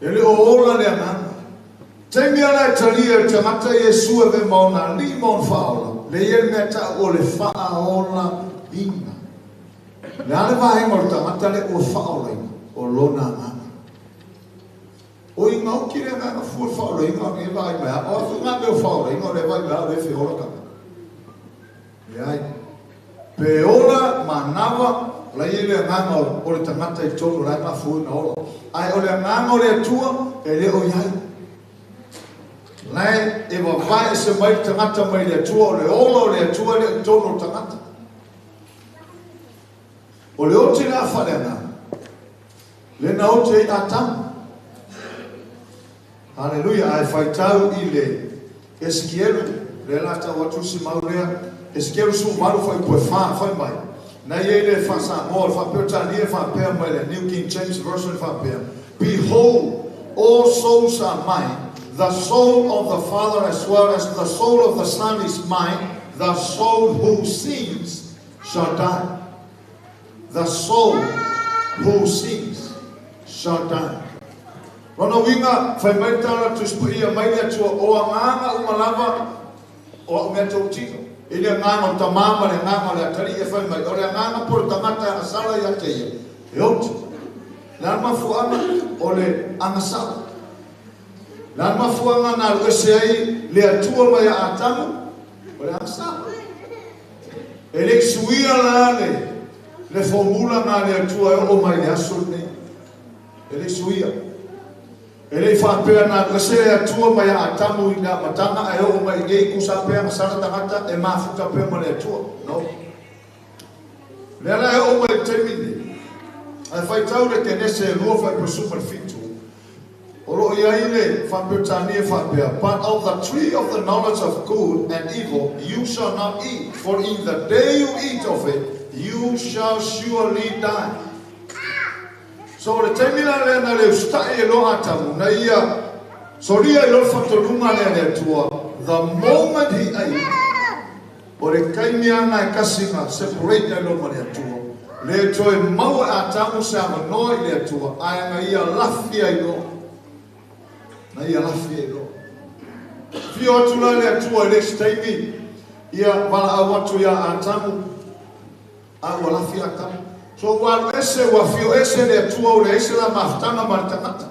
e le o ola le agaga. Taimi ala e talia e le tagata Iesu e ve ma ona alii ma ona faaola, le ia le mea ta'u o le faaolaina. Le a le vaega o le tagata lea ua faaolaina? O lona agaga. O i gauki le agaga fua le faaolaina o nei vaai mai a. O a foi ngā mea o faaolaina o lea vaai mai a o lea e feola tagata. Leai. Pe ola manawa, o la e i ai le agaga o le tagata i totonu o la e mafua ona ola. Ae o le agaga o le Atua, e le o i ai. La e vavae ese mai le tagata mai le Atua, o le ola o le Atua e le o i totonu o le tagata. O le oti le afa le agaga. Le na oti ai Atamu. Haleluia, ae faitau i le Esekielu, lea la tau atu si mau lea, Esekielu 18 fuaiupu e 4, fai mai, Na i ai le faa-Samoa, le faa-Peretania e faapea mai le New King James Version e faapea, Behold, all souls are mine, the soul of the father as well as the soul of the son is mine, the soul who sins shall die. The soul who sins shall die. Lona uiga, fai mai le tala Tusi Paia mai le Atua, o agaga uma lava o a'u mea tou tino. I le agaga o le Tamā ma le agaga o le Atalii e fai mai, o le agaga po o le tagata e agasala ia te ia, e oti. Le a le mafuaaga? O le agasala. Le a le mafuaaga na alu ese ai le Atua mai ia Atamu, o le agasala. E le i suia la le le formula na le Atua e oo mai le aso lenei. E le i suia. E le i faapea na alu ese le Atua mai ia Atamu i le amataga ae oo mai i inei tusa pea agasala tagata e mafuta pea ma le Atua. No. Lea la e oo mai i le taimi lenei, ae faitau le Kenese e 2:17, o lo o i ai le Faa-Peretania e faapea, But of the tree of the knowledge of good and evil you shall not eat, for in the day you eat of it you shall surely die. So o le taimi la lea na le usitai ai loa Atamu, na ia solia ai loa le faatonuga lea a le Atua, the moment he ate, O le taimi a na e kasi na separate ai loa ma le Atua. Le toe maua e Atamu se avanoa i le Atua, ae na ia lafi ai loa. Na ia lafi ai loa. Fio atu la le Atua i le isi taimi, ia valaau atu ia Atamu, a ua lafi Atamu. So ua alu ese, ua fio ese le Atua ua leai se la mafutaga ma le tagata.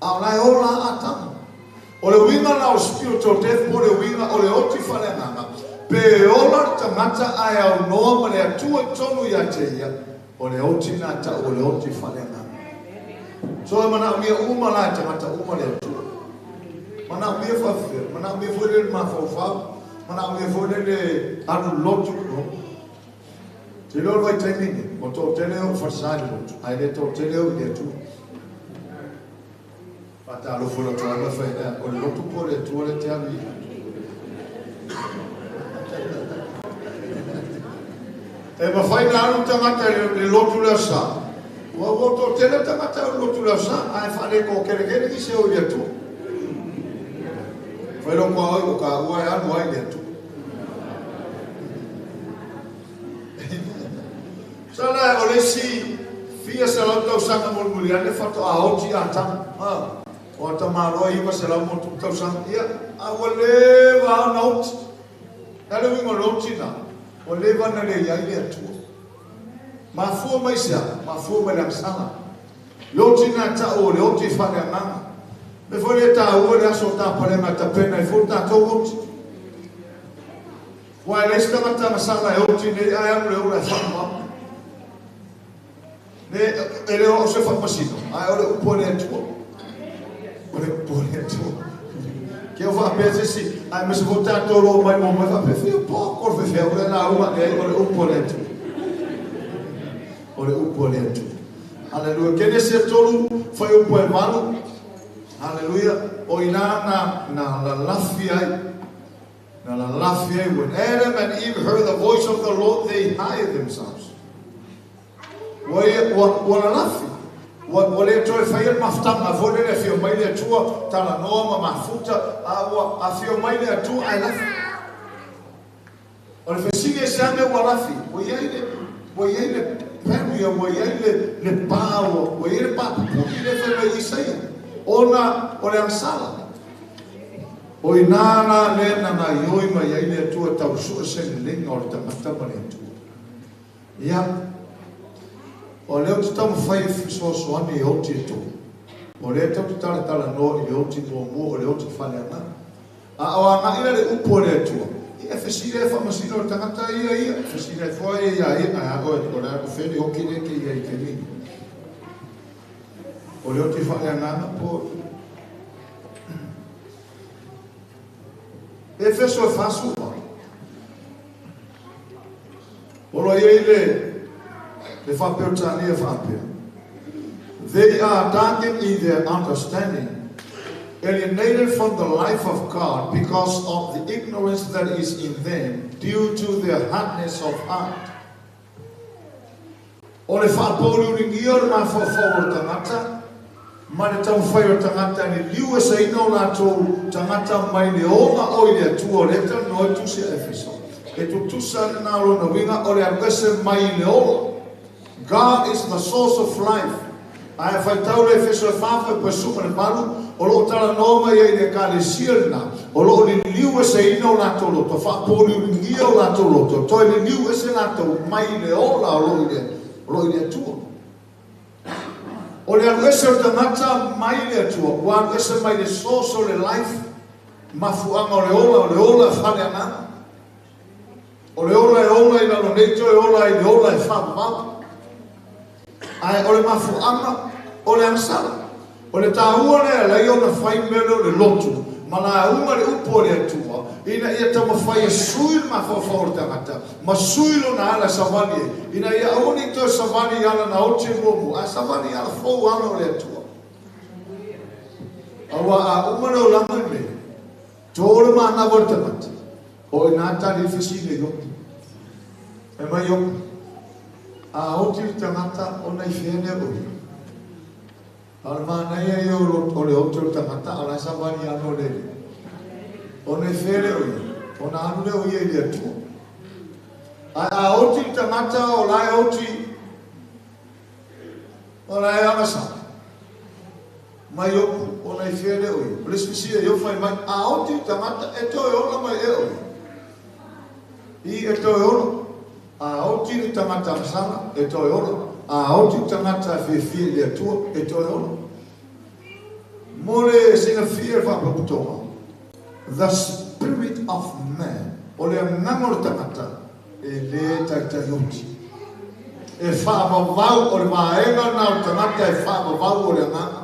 A o la e ola a Atamu. O le uiga la o le spiritual death po o le uiga o le oti faaleagaga, pe ola le tagata ae aunoa ma le Atua i totonu ia te ia, o le oti na tau o le oti faaleagaga. So e manaomia uma la e tagata uma le Atua. Manaomia faafefea, manaomia foi lea le mafaufau, manaomia foi lea le alu lotu, no. Te iloa le vaitaimi lenei, ua toatele e oo falesa i le lotu, ae le toatele e oo i le Atua. Faatalofa i lau toaga fai ea, o le lotu po o le Atua lea e te alu i ai. E mafai na alu tagata i le lotu le aso Sa. Ua ua toatele tagata e o i le lotu le aso Sa, ae faalekokelekele nisi e o i le Atua. Fai lou koa oi o ka ua e alu ai i le Atua. Sala o le isi fia selau tausaga mulimuli ane faatoa oti Atamu. Ha, o Atamaloa e 900 ma tausaga. Ia, a ua leva lava ona oti. O le a le uiga o le oti na? Ua leva ona le i ai le Atua. Mafua mai se a? Mafua mai le agasala. Le oti na tau o le oti faaleagaga. Mea foi lea e taua le aso o Tapalega e tapena ai foi le tatou oti. Aua e leai se tagata agasala e oti nei ae alu le ola e faamama. Ne, e le o au se faamasino, ae o le upu a le Atua. O le upu a le Atua. Ke o faapea se isi, aemaise foi tatou o lo o maimoa mai faapea, Fia poko le fefea o le lauga, leai, o le upu a le Atua. O le upu a le Atua. Haleluia. Kenese e 3, fuaiupu e 8. Haleluia. O i ina na, na lalafi ai. Na lalafi ai. When Adam and Eve heard the voice of the Lord, they hid themselves. Ua ia, ua, ua lalafi. Ua, ua le toe faia le mafutaga foi lele, afio mai le Atua, talanoa ma mafuta, a ua afio mai le Atua ae lafi. O le fesili e se a mea ua lafi? Ua i ai le, ua i ai le barrier, ua i ai le, le pa, ua, ua i ai le pa pupuni lea e fai mai ai Isaia, ona o le agasala. O i ina la lea na gaioi mai ai le Atua tau sue se leleiga o le tagata ma le Atua. Ia, o lea ou te taumafai e fesoasoani i oti e tolu. O lea tatou te talatalanoa i le oti muamua o le oti faaleagaga. A o agai la le upu a le Atua, ia e fesili ai faamasino le tagata ia ia, fesili ai foa ia ia ia, ae a oe, o le a o fea le oki lea e te i ai i taimi nei? O le oti faaleagaga po o Efeso e 48. O lo o i ai le le Faa-Peretania faapea, They are darkened in their understanding, alienated from the life of God because of the ignorance that is in them due to their hardness of heart. O le faapouliuligia o le mafaufau o le tagata ma le taumafai o le tagata i le liueseina o latou tagata mai le ola o i le Atua o lea talanoa i Tusi a Efeso. E tutusa lena o lona uiga o le alu ese mai i le ola. God is the source of life. Ae a faitau le Efeso e 4 fuaipasuma le 8, o lo o talanoa mai ai i le Ekalesia lena, o lo o liliu eseina o latou loto, faapouliuligia o latou loto, toe liliu ese latou mai i le ola o lo o i le Atua. O le alu ese o le tagata mai le Atua, ua alu ese mai le source o le life. Mafuaga o le ola, o le ola faaleagaga. O le ola e ola i lalo nei toe ola ai le ola e faavavau. Ae o le mafuaga o le agasala. O le taua lea e ala ai ona fai le mea lea o le lotu ma lauga le upu a le Atua ina ia taumafai e sui le mafaufau o le tagata ma sui lona ala e savali ai ina ia aua ne i toe savali i ala na oti ai muamua ae savali i ala fou ala o le Atua. Aua a uma le olaga lenei, to le manava o le tagata, o i ina tali ai fesili a Iopu. Fai mai Iopu, A oti le tagata ona i fea lea o ia? A o le manaia ia o le oti o le tagata, a o la e savali lava o le Alii. Ona i fea lea o ia? Ona alu lea o ia i le Atua. Ae a oti le tagata o la e oti, o la e agasala. Mai Iopu, ona i fea lea o ia? O le isi fesili a Iopu fai mai, a oti le tagata e toe ola mai ea o ia? I e toe ola. A oti le tagata agasala, e toe ola. A oti le tagata e fiafia i le Atua, e toe ola. Mo le silafia e le Faalapotopotoga, The spirit of man, o le agaga o le tagata, e lē taitai oti. E faavavau, o le vaega lena o le tagata e faavavau o le agaga.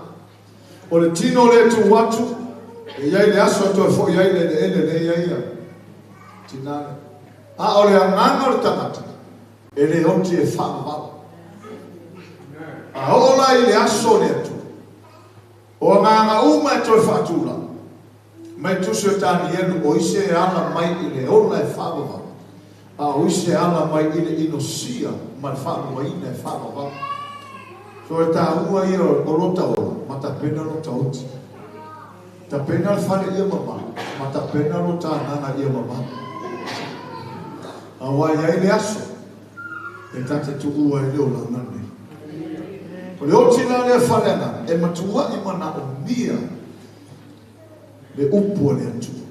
O le tino lea e tuu atu, e i ai le aso e toe fo'i ai le eleele lea e i ai ia tinā lea. A o le agaga o le tagata, e lē oti e faavavau. A oo la i le aso o le Atua, O agaga uma e toe faatulaga mai tusi o Tanielu, o isi e ala mai i le ola e faavavau, a o isi e ala mai i le inosia ma le faalumaina e faavavau. So e taua ia o lota ola, ma tapena lota oti. Tapena le fale ia mama, ma tapena lota agaga ia mama. Aua e i ai le aso e ta te tuua ai le olaga lenei. O le oti la lea faleagaga e matua'i manaomia le upu a le Atua.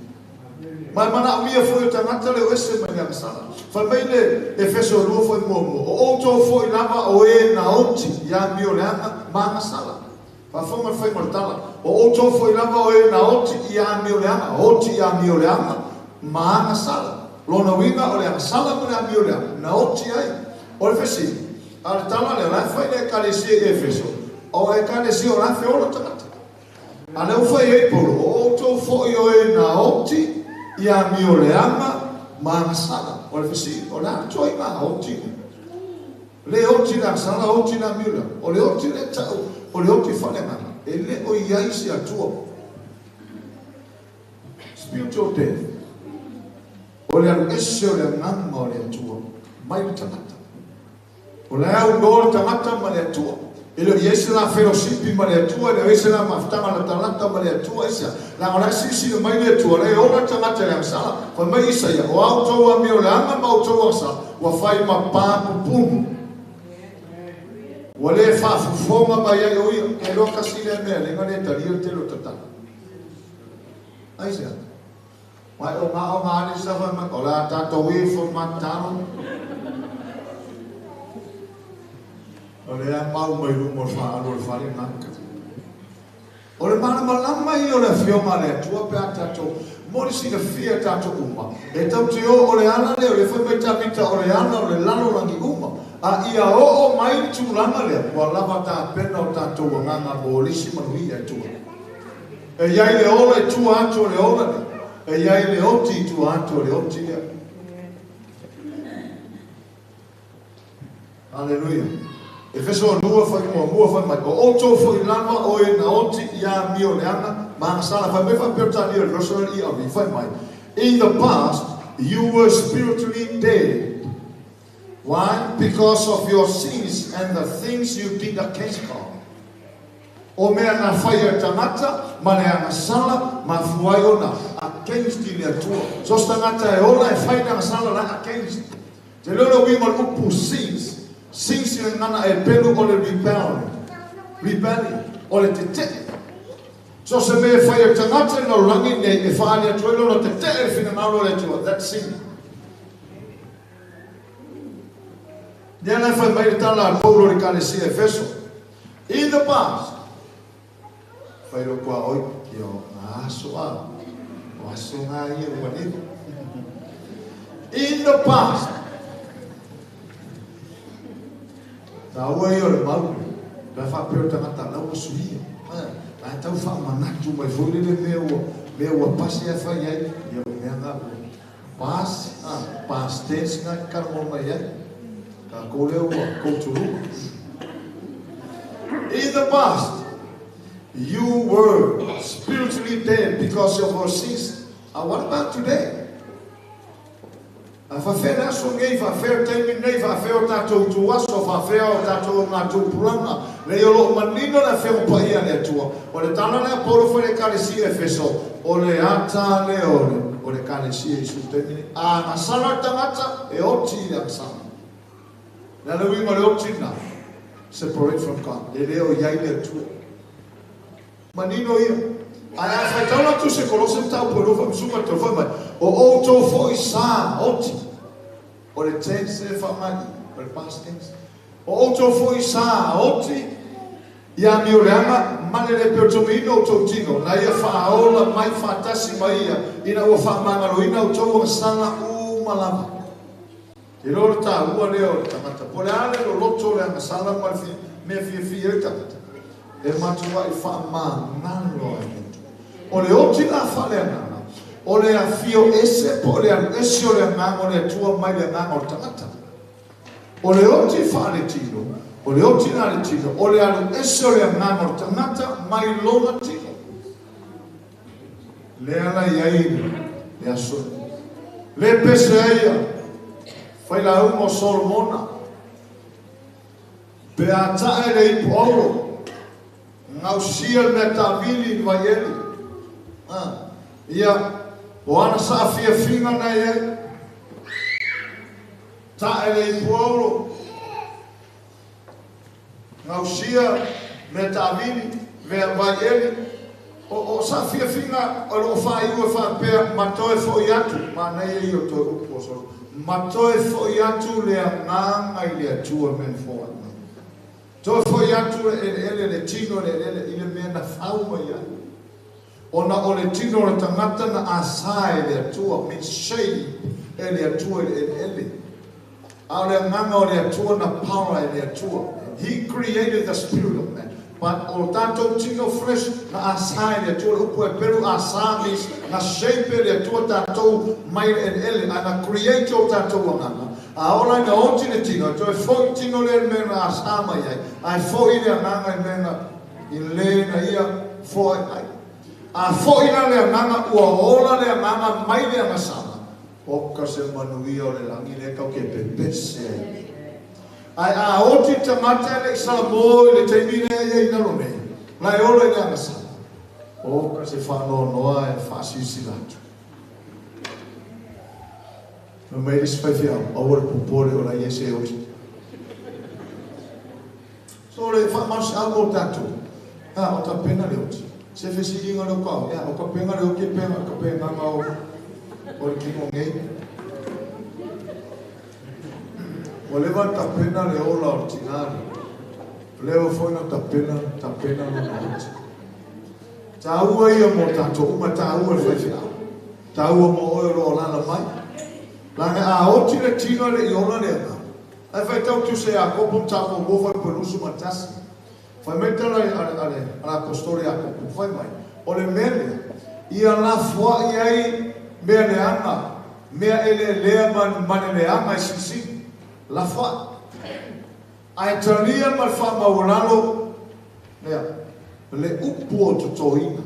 Ma e manaomia foi o tagata le o ese mai le agasala. Fai mai le Efeso 2 foi muamua, O outou foi lava o e na oti i amioleaga ma agasala. Faafofoga le faiga o le tala, O outou foi lava o e na oti i amioleaga, oti i amioleaga ma agasala. Lona uiga o le agasala ma le amioleaga na oti ai. O le fesili, a o le tala lea, o la e fai le Ekalesia i Efeso, o Ekalesia o la e feola tagata. A lea ua fai ai Paulo, o outou foi o e na oti i amioleaga ma agasala. O le fesili, o le a le ituaiga oti lea? Le oti le agasala, oti le amioleaga. O le oti lea e tau o le oti faaleagaga, e le o i ai se Atua. Spiritual death, o le alu ese o le agaga o le Atua mai le tagata. O la e aunoa le tagata ma le Atua. E le o i ai se la felosipi ma le Atua, e le o i ai se la mafutaga latalata ma le Atua, aisea? Leaga o la e silasila mai le Atua, o la e ola le tagata i le agasala. Fai mai Isaia, O a outou amioleaga ma outou agasala, ua fai ma pa pupunu. Ua le faafofoga mai ai o ia. Ke iloa kasi lea mea lenga le talia le tele o tatalo. Aisea? Mai o ngā o ngā ali sa fai mai, o le a tātou e fo mataro. O le a mau mai luma o le whaalu o le whare ngā. O le malamalama ia o le afioga a le Atua pe a tatou mo le silafia e tatou uma, e tau te o o le ala lea, o lea foi mai Tavita o le ala o le lalolagi uma, a ia oo mai le tulaga lea, ua lava tapena o tatou agaga mo le isi manuia e tua. E i ai le ola i tua atu o le ola lea, e i ai le oti i tua atu o le oti lea. Aleluia. Efeso 2 fai muamua fai mai, O outou foi lava o e na oti i amioleaga ma agasala. Fai mai faa-Peretania o le version a le ERV, fai mai, In the past you were spiritually dead. Why? Because of your sins and the things you did against God. O mea na fai e le tagata ma le agasala mafua ai ona against i le Atua. So se tagata e ola e fai le agasala la against. Te leo le uiga o le upu sins, sins i le gagana e pelu o le rebel, rebellion, o le tete'e. So se mea e fai e le tagata i le lalolagi nei e faaali atu ai lona tete'e i le finagalo o le Atua, that's sin. Lea la e fai mai le tala a Paulo i le Ekalesia Efeso, In the past, fai lou tuaoi, ia o nga aso a. O aso ngā ia ua leva. In the past. Tāua ia o le mauri. Pe whapeo tangata lau o suia. Ai tau whaamanatu mai foi lele mea ua pasi a whai ai. Ia o mea ngā ua. Past, past tense ngā karamo mai ai. Ka kōreo ua kouturua. In the past, you were spiritually dead because of your sins. What about today? A whawhea le aso nei, whawhea taimi nei, whawhea o tātou tu aso, whawhea o tātou ngā tūpuranga. Lei o loo manino le whio paia le atua. O le tala lea poro whare kalesia e feso, o le ata le ore, o le kalesia i su taimi nei. A ngā sala tangata, e oti i le sala. Le ale winga le oti nā, separate from God. Le leo iai le atua. Manino ia. Ai a whai taula tu se kolose tau po lofa msuka te whai mai. O o tō fo i sā, oti. O le tense e whamai, o le past tense. O o tō fo i sā, oti. Ia mi o le anga, mane le peo tō ino o tō tino. Na ia whaola mai whatasi mai ia. Ina ua whamangalo ina o tō sanga u malama. Te roro tā ua leo o le tangata. Po le ale lo loto le anga sala mai mea fia fia e tangata. E matua i whaamangalo ai le atua. O le oti la whale anganga. O le awhio ese po le alu ese o le anganga o le atua mai le anganga o le tangata. O le oti whaale tino. O le oti la le tino. O le alu ese o le anganga o le tangata mai lona tino. Le ala i ai le aso. Le pese aia. Whai la umo Solomona. Pe a tae le ipu auro. Ngau sia le mea tāvili i vaieli. Ia, o ana sa fia finga nei ai. Tae le ipu auro. Ngau sia mea tāvili, mea vaieli. O sa fia finga o lo whai ua whapea matoe fo i atu. Ma nei e i o toi upu o solo. Matoe fo i atu le anganga i le atua men fo ai. Toi foi atu le ele le tino le ele i le mea na whauma ia. Ona o le tino le tangata na asa e le atua, means shape e le atua e le ele. A o le anganga o le atua na power e le atua. He created the spirit of man. But o tātou tino flesh na asa e le atua, le upu e peru asa means na shape e le atua tātou mai le ele. A na create o tātou anganga. A ola ina oti le tino, toi foi tino le mea na asa mai ai. Ai foi le anganga i mea i le na ia foi ai. A foi la le anganga ua ola le anganga mai le angasama. O ka se manuia o le langi le kau ke pepese ai. Ai a oti tangata le i mo i le teimine ia i nalo nei. Lai ola i le angasama. O ka se whanoa e whaasisi latu. No mei isi whai whiau, au ora pupore o la iese e oisi. So le whamausi au o tātou. Ha, o tā pena le oti. Se whesiringa le o kau. Ia, o ka penga le o ke penga, ka penga ngā o le kingo ngei. O lewa ta pena le ola o tinari. Lewa whaina ta pena le o oti. Tā ua ia mō tātou, uma tā ua le whai whiau. Tā ua mō oe o lala mai. Langa a oti le tino le iona le anga. Ai whai tau tu se a kopo tāpo mō whai pelusu matasi. Whai mai tala ale apostoli a kopo. Whai mai. O le mele, ia la fua i ai mea le anga. Mea ele lea mane le anga i sisi. La fua. Ai talia ma wha maulalo. Lea. Le upu o totoina.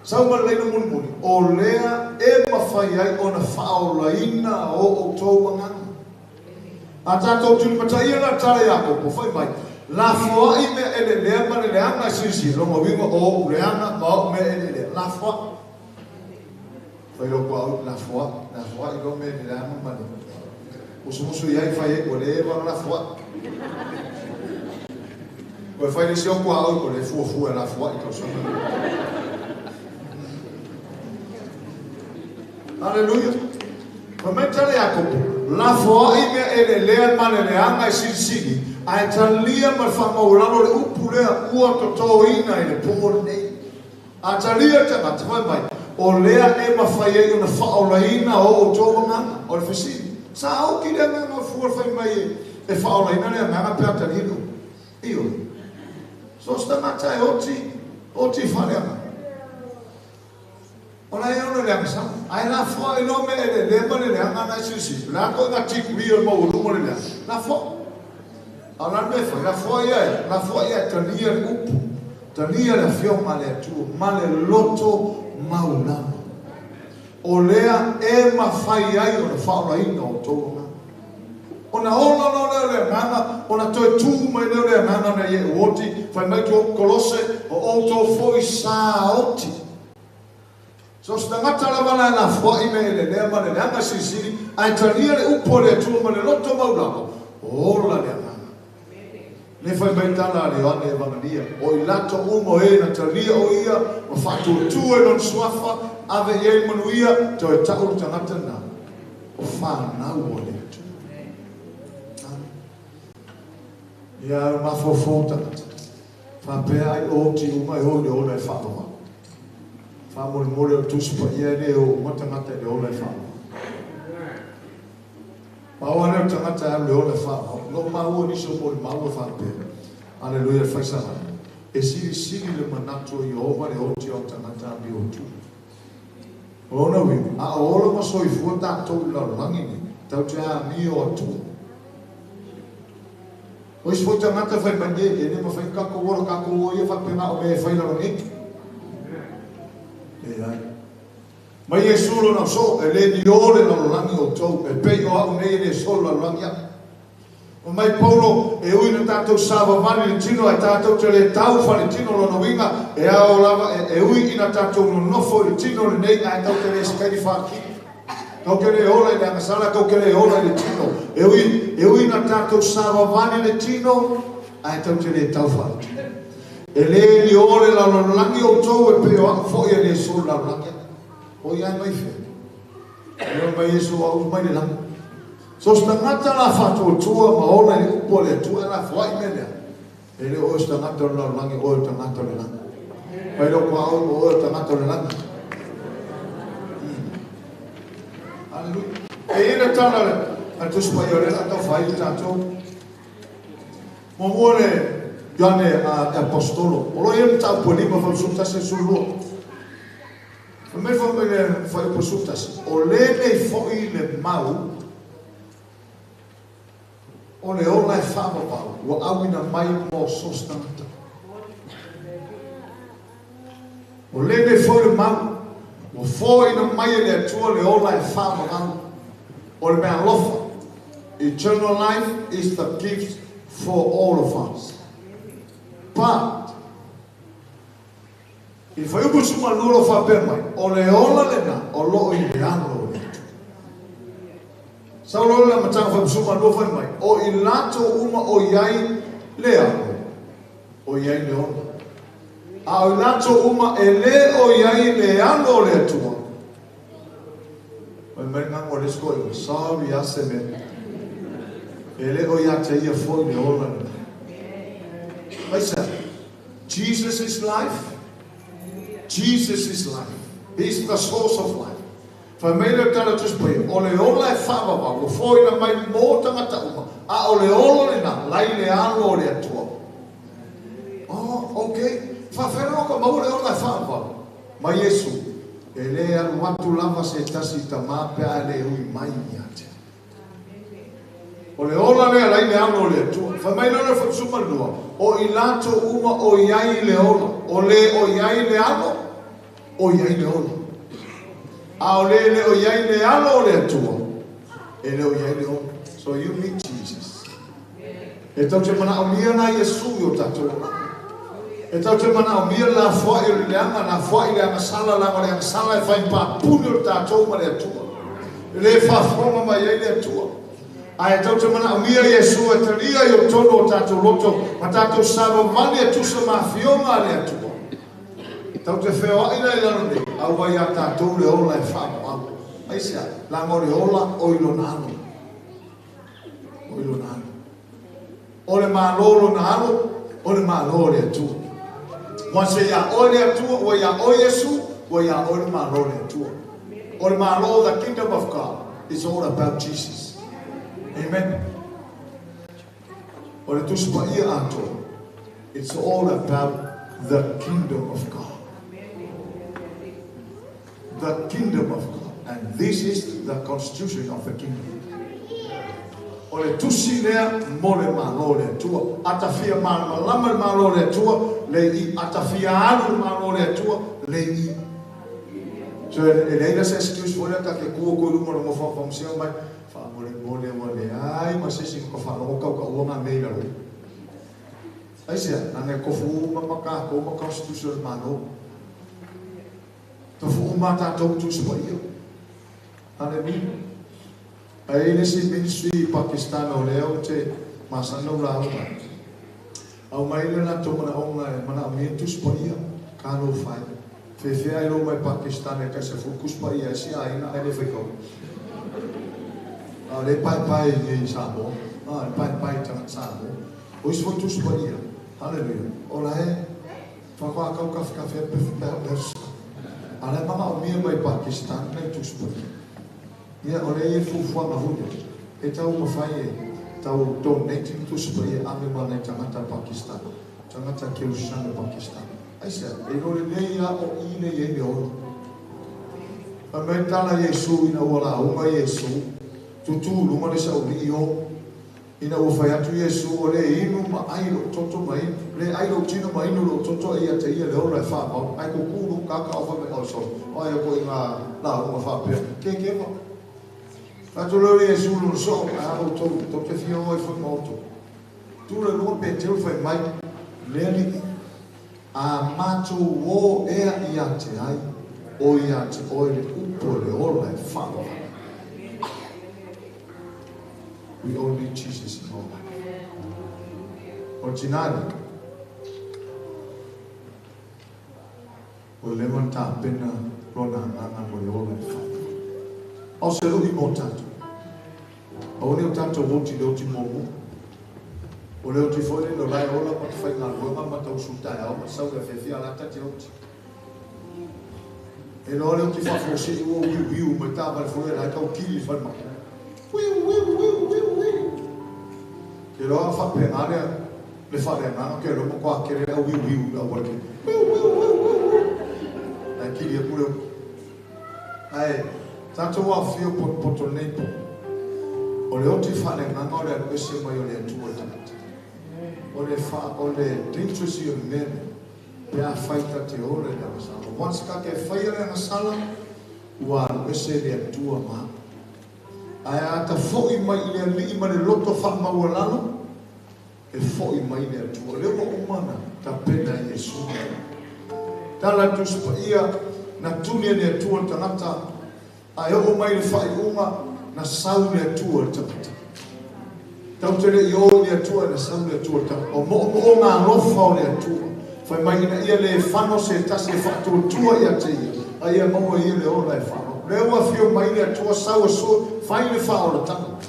Sau ma leina muni muni. O lea e mawhai ai o na whaolaina o o tō anganga. A tātou tuni mataia la tala ia kopo, whai mai. La fua i mea ele lea ma le leanga sisi. Longa winga o leanga ma o mea ele lea. La fua. Whai loko au, la fua. La fua i lo mea ele leanga ma le. Musu iai whai e o le ewa la fua. Koe whai le sio kua au, o le fua fua la fua i tau sana. Hallelujah. Kwa mai tale Iakopo, la foai mea ele lea ma le leanga i silisili, ae talia ma le whamaulalo le upu lea ua totoina i le pō nei. A talia tangata, whai mai, O lea e mafai ai ona faaolaina o outou agaga. O le fesili, sa oti le agaga o fua le fai mai e faaolaina le agaga pe a talia le upu? Ioe. So o se tagata e oti, oti faaleagaga. O la e ono le agasala. Ae lafoa ai loa mea eleelea ma le leaga na e silasila. O le a ituaiga degree o le maualuga o le leaga? Lafoa. A o le a le mea e fai? Lafoa ia e, lafoa ia e talia le upu, talia le Afioga a le Atua ma le loto maulama. O lea e mafai ai ona faaolaina outou agaga. Ona ola loa lea o le agaga, ona toe tu mai lea o le agaga na ia e oti, fai mai Kolose, o outou foi sa oti. So o se tagata lava la e lafoai mea elelea ma le leaga silisili, ae talia le upu a le Atua ma le loto maulama, ola le agaga. Le fai mai tala a le Ioane Evagalia, o i latou uma o e na talia o ia ma faatuatua i lona suafa, ave i ai le manuia, toe tau le tagata lena, o fanau a le Atua. Amen. Ia, o mafaufau tagata. Faapea ai o oti uma e o i le ola e faavavau. Faamolemole o le Tusi Paia e le o uma tagata i le ola e faavavau. Pau lava lea o le tagata e alu i le ola e faavavau. O lo o maua nisi o molimau e faapea, Aleluia le faisalai, e silisili le manatu o Ieova le oti o tagata amiotu. O lona uiga, a o ola ma soifua tatou i le lalolagi nei, tatou te amio atu. O isi foi tagata fai mai, E, e le mafai ona tatou ola tatou o ia faapena o mea e fai lalo nei. Leai. Mai Iesu lona soo, e le ni o le lalolagi outou, e pei o au nei e le soo le lalolagi au. Fai mai Paulo, e ui na tatou savavali le tino ae tatou te le tau faletino lona uiga, e ao lava, e, e ui ina tatou nonofo i le tino lenei ae tatou te le sikaili faakili. Kou te le ola i le agasala, kou te le ola i le tino. E ui, e ui na tatou savavali le tino, ae tou te le tau faaletino. E le ni o le lalolagi outou e pei o au foi e le so le lalolagi atu. O ia mai fea. E o mai Iesu au mai le lagi. So se tagata la faatuatua ma ola i le upu a le Atua e lafoai mea lea. E le o oe se tagata o le lalolagi, o oe o le tagata o le lagi. Fai lou paau, o oe o le tagata o le lagi. Aleluia. E i ai le tala a le Tusi Paia o lea a tau fai le tatou. Muamua le Ioane a Apostolo. O lo o i ai le mataupu e 5 81 e 12. Fai mai fai mai le fuaiupu 11. O lenei foi le mau O le ola e faavavau ua auina mai mo so se tagata. O lenei foi le mau, ua foaina mai e le Atua le ola e faavavau. O le mea alofa, eternal life is the gift for all of us. But, I le fuaiupu 12 o lo o faapea mai, o le ola lena o lo o i le alo o le Atua. Sau loa le amataga fuaiupu 12 fai mai, o i latou uma o i ai le alo, o i ai le ola. A o i latou uma e le o i ai le alo o le Atua, fai mai le gago a le isi toeaina, sorry a se mea, e le o ia te ia foi le ola lena. Aisea? Jesus is life. Jesus is life. He is the source of life. Fai mai le tala Tusi Paia, o le ola e faavavau, ua foaina mai mo tagata uma, a o le ola lena, lai le alo o le Atua. Oh, okay. Faafeai loa ka maua le ola e faavavau. Mai Iesu, e le alu atu lava se tasi i Tamā pe a e le ui mai ia te au. O le ola lea lai le alo o le Atua. Fai mai loa le 12, o i latou uma o i ai le ola, o le o i ai le alo, o i ai le ola. A o le le o i ai le alo o le Atua, e le o i ai le ola. So you need Jesus. E tou te manaomia na Iesu i o tatou olaga. E tou te manaomia le lafoai o le leaga, lafoai le agasala, laga o le agasala e fai papuni o le tatou ma le Atua. E le faafofoga mai ai le Atua. Ae tou te manaomia Iesu e talia i o tonu o tatou loto ma tatou savavali e tusa ma afioga a le Atua. Tou te feoai la i lalo nei, aua iā tatou le ola e faavavau. Aisea? Laga o le ola o i lona alo. O i lona alo. O le Malo lona alo, o le Malo o le Atua. Once e iā oe le Atua, ua iā oe Iesu, Ua ia oe le malo le Atua. O le malo, the kingdom of God, is all about Jesus. Amen. O le Tusi Paia atoa, it's all about the kingdom of God. The kingdom of God. And this is the constitution of the kingdom. O le tusi lea mo le malo o le Atua. A ta fia malamalama le malo o le Atua, le i. A ta fia alu le malo o le Atua, le i. So e leai la se excuse foi lea ta ke kua ko luma lo ngofa fa mai fa mo le mo le wa le ai ma se si ko fa lo ka ka uanga me la lo. Ai sia, na ne ko fu ma ma ka ko ma constitution malo. To fu ma ta to tu spo io. Hallelujah. Ai le si ministry Pakistan o le o te masano la o. Au mai le na to mana onga e mana mi tu spo io ka no fai. Fe fe ai lo mai Pakistan e ka se fu kus pa ia si ai na ai le fe ko. A le pai pai i sa mo. A le pai pai ta sa mo. O is foi tu spo io. Hallelujah. O la e fa kwa kau ka ka fe pe pe pe. A le mama o mia mai Pakistan nei tu spo io. Ia o le e fuafua mahuia. E tau mawhai e tau donating tu spo ia ame mana tangata Pakistan. Tangata keusana Pakistan. Ai sea, e lore nei a o i nei e le oro. A mei tala Iesu ina ua la unga Iesu, tutu lunga le sauri i o. Ina ua whai atu Iesu o le inu ma ai lo toto ma inu, le ai lo tino ma inu lo toto e ia te ia le ora e whamau. Ai ko kuru kaka o whame o so, o ai o ko i ngā la unga whapea. Ke ke wa. Tato leo le Iesu lo so, a o tau, tau te whia oi whai maoto. Tu le lunga pe te whai mai, le a mātou o ea ia te ai, o ia te oe le upo le ola e whanau. We all need Jesus in our life. O tinani, o le lewan tā pena rona nganga mo le ola e whanau. O se rui mō tātou. O ne o tātou oti le oti mō. O le oti foi le lai ola ma te whai ngā luanga ma tau sutai au ma sau le whewhia la tati oti. E loa le oti whafose i ua wiu wiu mai tā wale foi lai kau kiri whai mai. Wiu wiu wiu wiu wiu. Ke loa whape ngā lea le whare ngā ke loa ma kua kere au wiu wiu au wale ke. Wiu wiu wiu wiu wiu. Lai kiri e pure. Ai, tātou wā whio poto nei po. O le oti whare ngā o le anu ese mai o le atua tangata. O le wha, o le dangerous i o mene, pe a whaita te ora le angasala. Once ka ke whaia le angasala, ua alu ese le atua ma. Ai ata foi mai i le alii ma le loto wha maualalo, e foi mai le atua. Le ua umana, ta pena Iesu. Tala tusi paia, na tuni le atua tangata, ai o mai le whaiunga, na sau le atua tangata. Tau te le i o le atua na sau le atua tangata. O mo o ngā lofa o le atua. Whai mai ina ia le whano se tasi e whaatuatua ia te ia. A ia maua ia le ola e whano. Le ua whio mai le atua sau a so, whai le whaola tangata.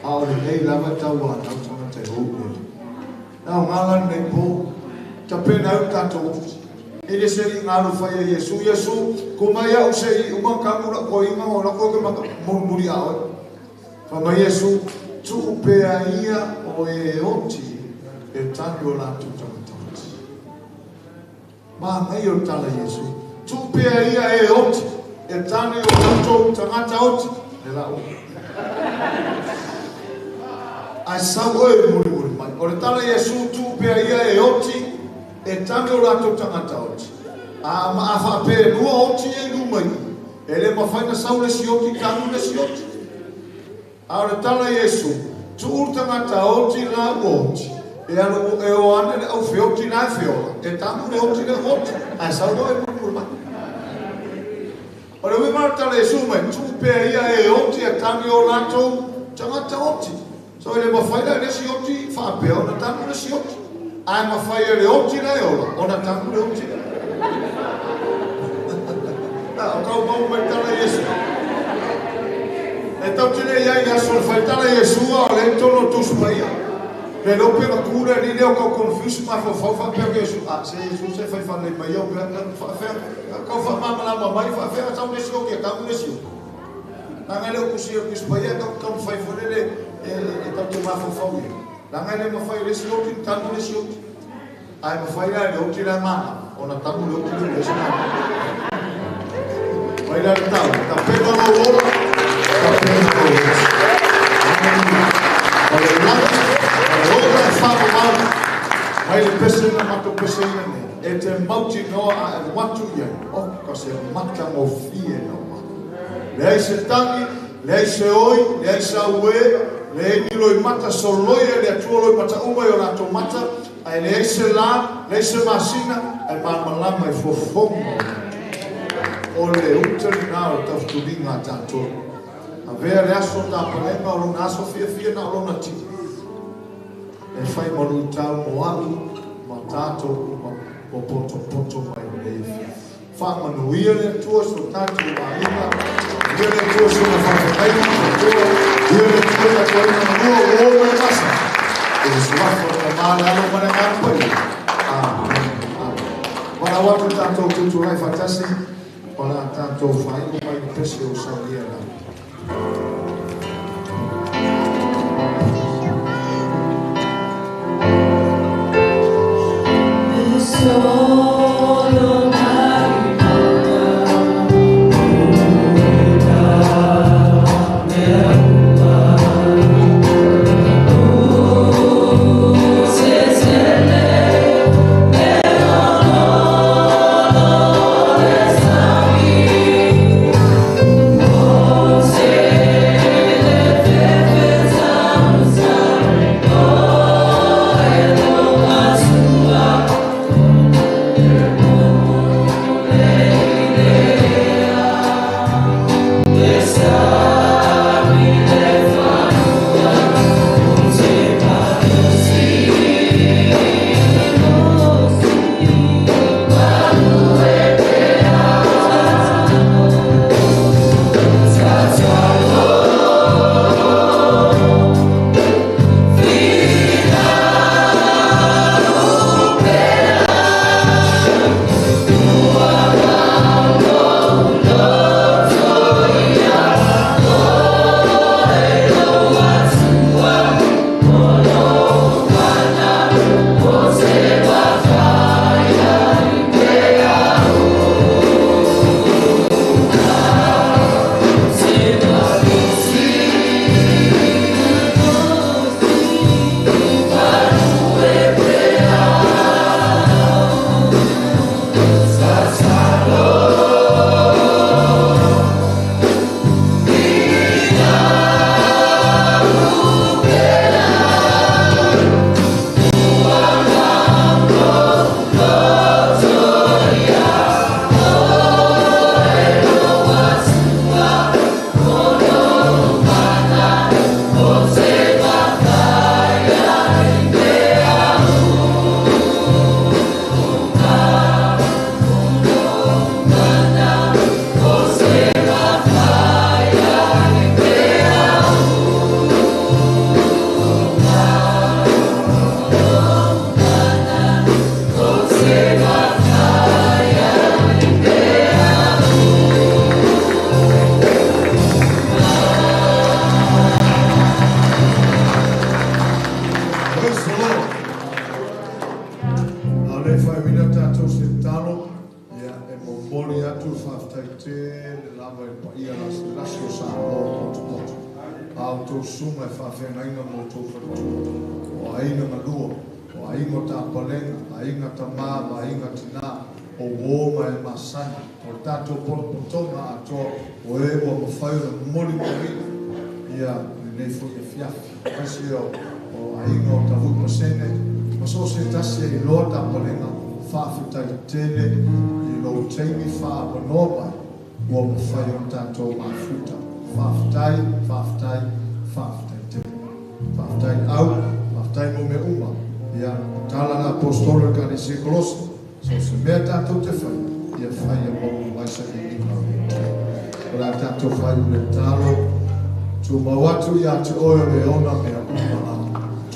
A o le nei lava tau a tau tangata e hou le. Nā o ngā lan nei pō, ta pena au tātou. E le se i ngā whai a Iesu. Iesu, ko mai au se i uma kamura ko inga o la koe ke maka muri a oe. Whai mai Iesu, tuupea ia o e oti e tani o lātou tangata oti. Mā ngai o tala Iesu. Tuupea ia e oti e tani o lātou tangata oti. E la o. Ai sau oe muri muri mai. O le tala Iesu tuupea ia e oti e tani o lātou tangata oti. A ma a whaapea nua oti e lumai. E le mawhaina sau le si oti, tanu le si oti. A o le tala Iesu, tuur tangata oti la oti. E alu e o ane le au feoti la e feola. E tanu le oti le oti. Ai sau no e muri mai. O le wimara tala Iesu mai, tuupea ia e oti e tani o lātou tangata oti. So e le mawhaina le si oti, whaapea o na tanu le si oti. Ai mawhai e le oti la e ola, o na tanu le oti. Na, o kau mau mai tala Iesu. E tau tene ia i aso le whaitala Iesua o le tono tusu paia. Le lo pe na kura ni leo kau confuse ma fo fo fa pe ke su a se su se fai fa le mai o pe fa fa kau fa ma la ma mai fa fa tau le sio ke tau le sio. Nanga le ku sio ku spa ia kau kau fai fo le e tau te ma fo fo ni. Nanga le ma fai le sio ki tau le sio. Ai ma fai la le o ti la ma ona tau le o ti le sio. Mai la tau ta pe no lo lo ta pe no lo. O le la mai le pese na mato pese ina ne. E te mauti noa a e watu ia. O, ka se mata mo fie no. Leai se tangi, leai se oi, leai sa ue, leai ni loi mata soloi e le atua loi mata uma i o lato mata, ai leai se la, leai se masina, ai malmalama i fofonga. O le utali nā o taftulinga a tātou. A vea le aso tāpalenga o lona aso fia fia na o lona tiki. E whai maru tau mo au, ma tātou uma, o poto poto mai o le fia. Wha manuia le atua so tātou ma inga, ia le atua so na whakataina atua, ia le atua tātou ina manua o o mai masa. E suafa o na maale alo mana ngā pai. Amen. Amen. Wala watu tātou tuturai whatasi, wala tātou whaingo mai pese o saunia rā. Solo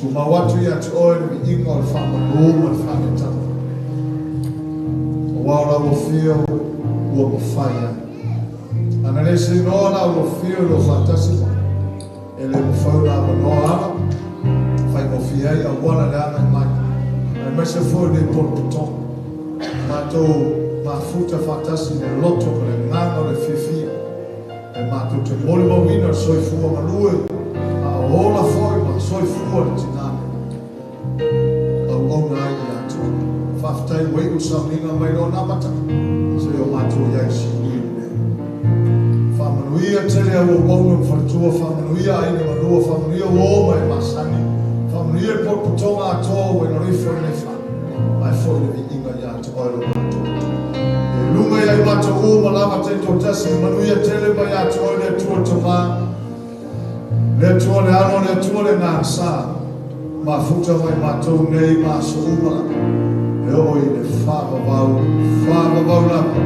Tumau atu ia te oe le viiga o le faamanu ma le faaletala. Auā o lau afio ua mafai ai. Ana le seinoa lau afio i lo faatasi mai, e le mafai ona avanoa ala, faigofie ai auala le agai mai. Aemaise foi lenei potopotoga. Matou mafuta faatasi i le loto ma le agaga o le fiafia. E matou te molimauina le soifua galue a o ola foi ma soifua le tinā lenei. Auauna ai ia te oe. Faafetai ua iu le sauniga mai lona amataga seia o matou i ai i Siuni lenei. Faamanuia tele au auauna ma faletua, faamanuia aiga malua, faamanuia uo ma e masani, faamanuia le potopotoga atoa ua ina ifo i lenei fale, ae foi le viiga ia te oe lo matou Atua. E luga ia i matou uma lava taitoatasi, manuia tele mai ia te oe le Atua le Tamā, le Atua le Alo, le Atua le Agaga Sa, mafuta mai matou nei ma aso uma lava, e oo i le faavavau, faavavau lava.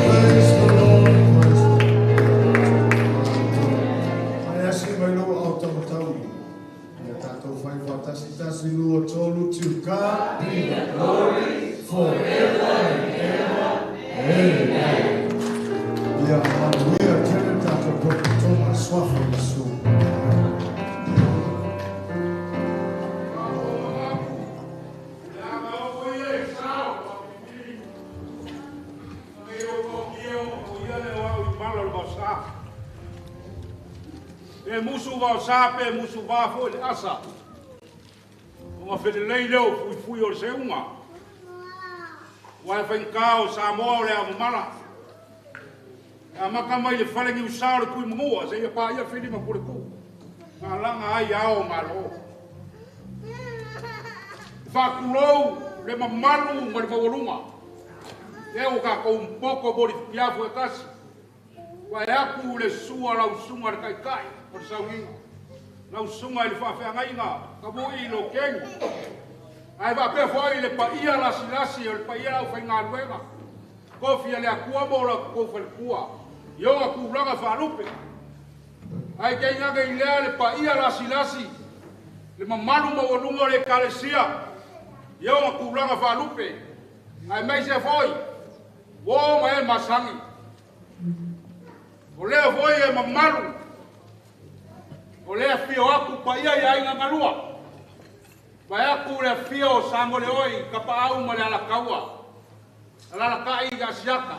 Praise the Lord, praise the Lord. Ae asi mai lou aao taumatau ia tatou fai faatasi, tasi, lua, tolu, to God be the glory forever and ever. Amen. Ia manuia tele tatou potopotoga i le suafa o Iesu. Pe musu vao sa pe musu va foi le asa. O nga felelei leo fuifui o le seuga. Ua e faigata o Samoa o le ao mamala. E amata mai le fale niusā o le Tuimagua seia paia Fili ma Puleku. Na alaga ai ao o Malo. E faatulou le mamalu ma le maualuga. Lea ua tatou poto mo le fiafu e tasi. Ua e atu le sua lau susuga i le taitai o le sauniga. Lau susuga i le faafeagaiga Tamu'i lo Keni. Ae faapea foi le paia lasilasi o le paia le aufaigaluega. Tofi a le Atua mo la outou faletua i ona tulaga faalupe. Ae tainane i lea le paia lasilasi le mamalu maualuga o le Ekalesia i ona tulaga faalupe. Aemaise foi uo ma e masani. O lea foi e mamalu, o lea afio atu paia i aiga galua. Vae atu le afio o Samoleoi, Kapaau ma le Alataua. Alalatai i Asiata,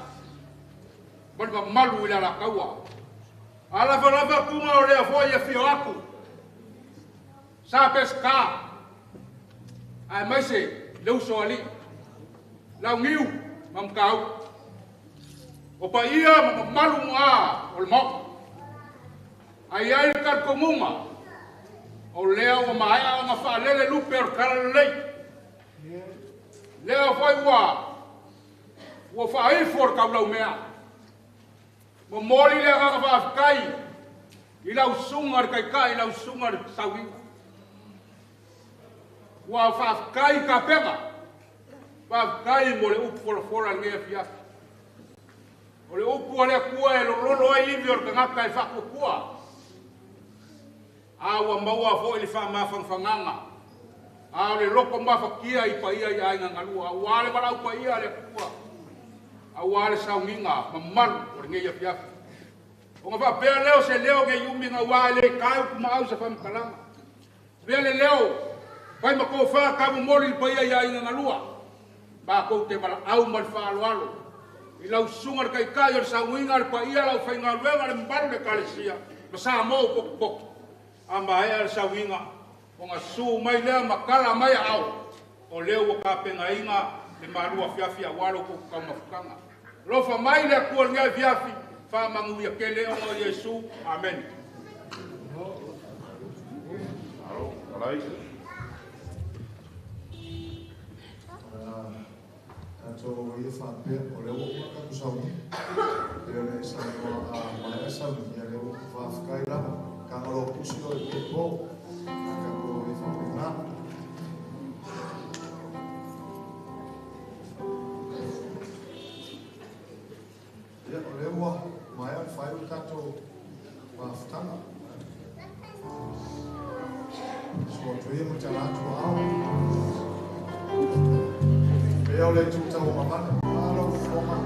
ma le mamalu i le Alataua. A lavalava tuga o lea foi afio atu. Sa Peseta, aemaise le uso alii, Launiu ma Mataupu. O paia ma mamalu mu'a o le Maota. Ae i ai le talitonuga, o lea ua maea ona faalele lupe o le talalelei. Lea foi ua faaifo le taulaumea. Momoli le agaga faafetai i lau susuga le taitai i lau susuga le sauiga. Ua faafetai i kapega, faafetai mo le upu folafola i lenei afiafi. O le upu a le Atua e lololo ai ivi o le tagata e faatuatua. A ua maua foi le faamafanafanaga, a o le loto mafatia i paia i aiga galua, aua le valaau paia a le Atua, aua le sauniga mamalu o lenei afiafi. Ona faapea lea o se leo nei umi gaua e le tae upu maau se faamatalaga. Avea le leo, fai ma tofa tamomoli le paia i aiga galua, matou te valaau ma le faaaloalo i lau susuga le taitai o le sauiga le paia lau faigaluega le mamalu le Ekalesia ma Samoa ua potopoto. A maea le sauiga, ona susu mai lea ma tala mai aao, o lea ua tapenaina le malu afiafi aua lo outou taumafataga. Alofa mai le Atua i lenei afiafi, faamanuia tele ona o Iesu. Amene. Tatou ia faapea o lea ua uma tatou sauni. E o le saunoa a maea sauni, ia lea ua faafetai lava. Kagalo pusi o e po. Tatou ia faapena. Ia, o lea ua maea le fai o tatou mafutaga. So atu ia ma tala atu ao. Pea o le tūtau o mamana. Malo foma.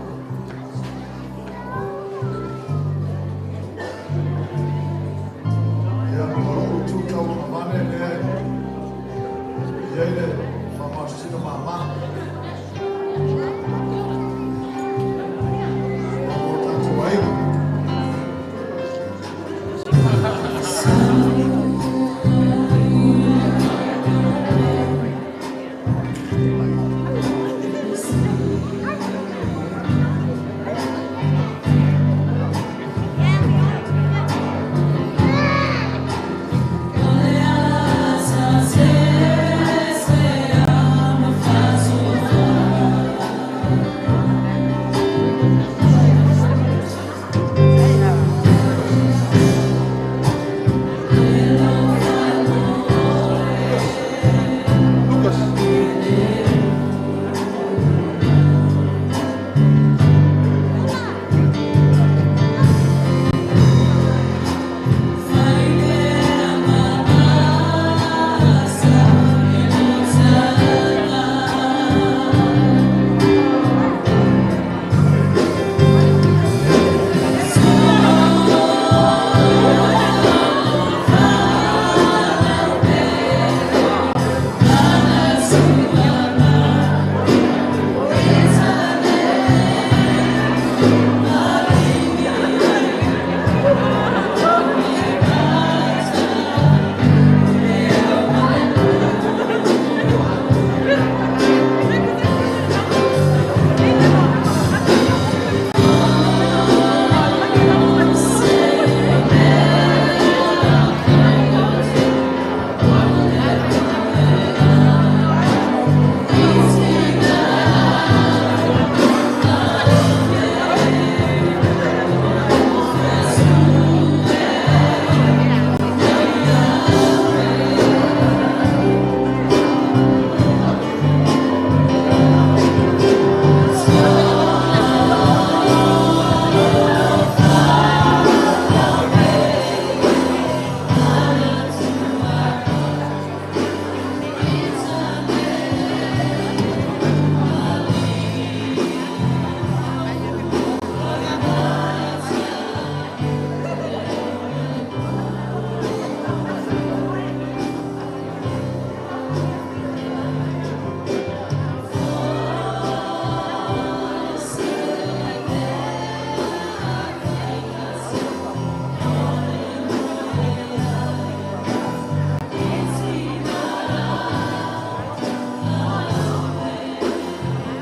Ia, o lou tūtau o mamana lea e i ai le whamasino mama.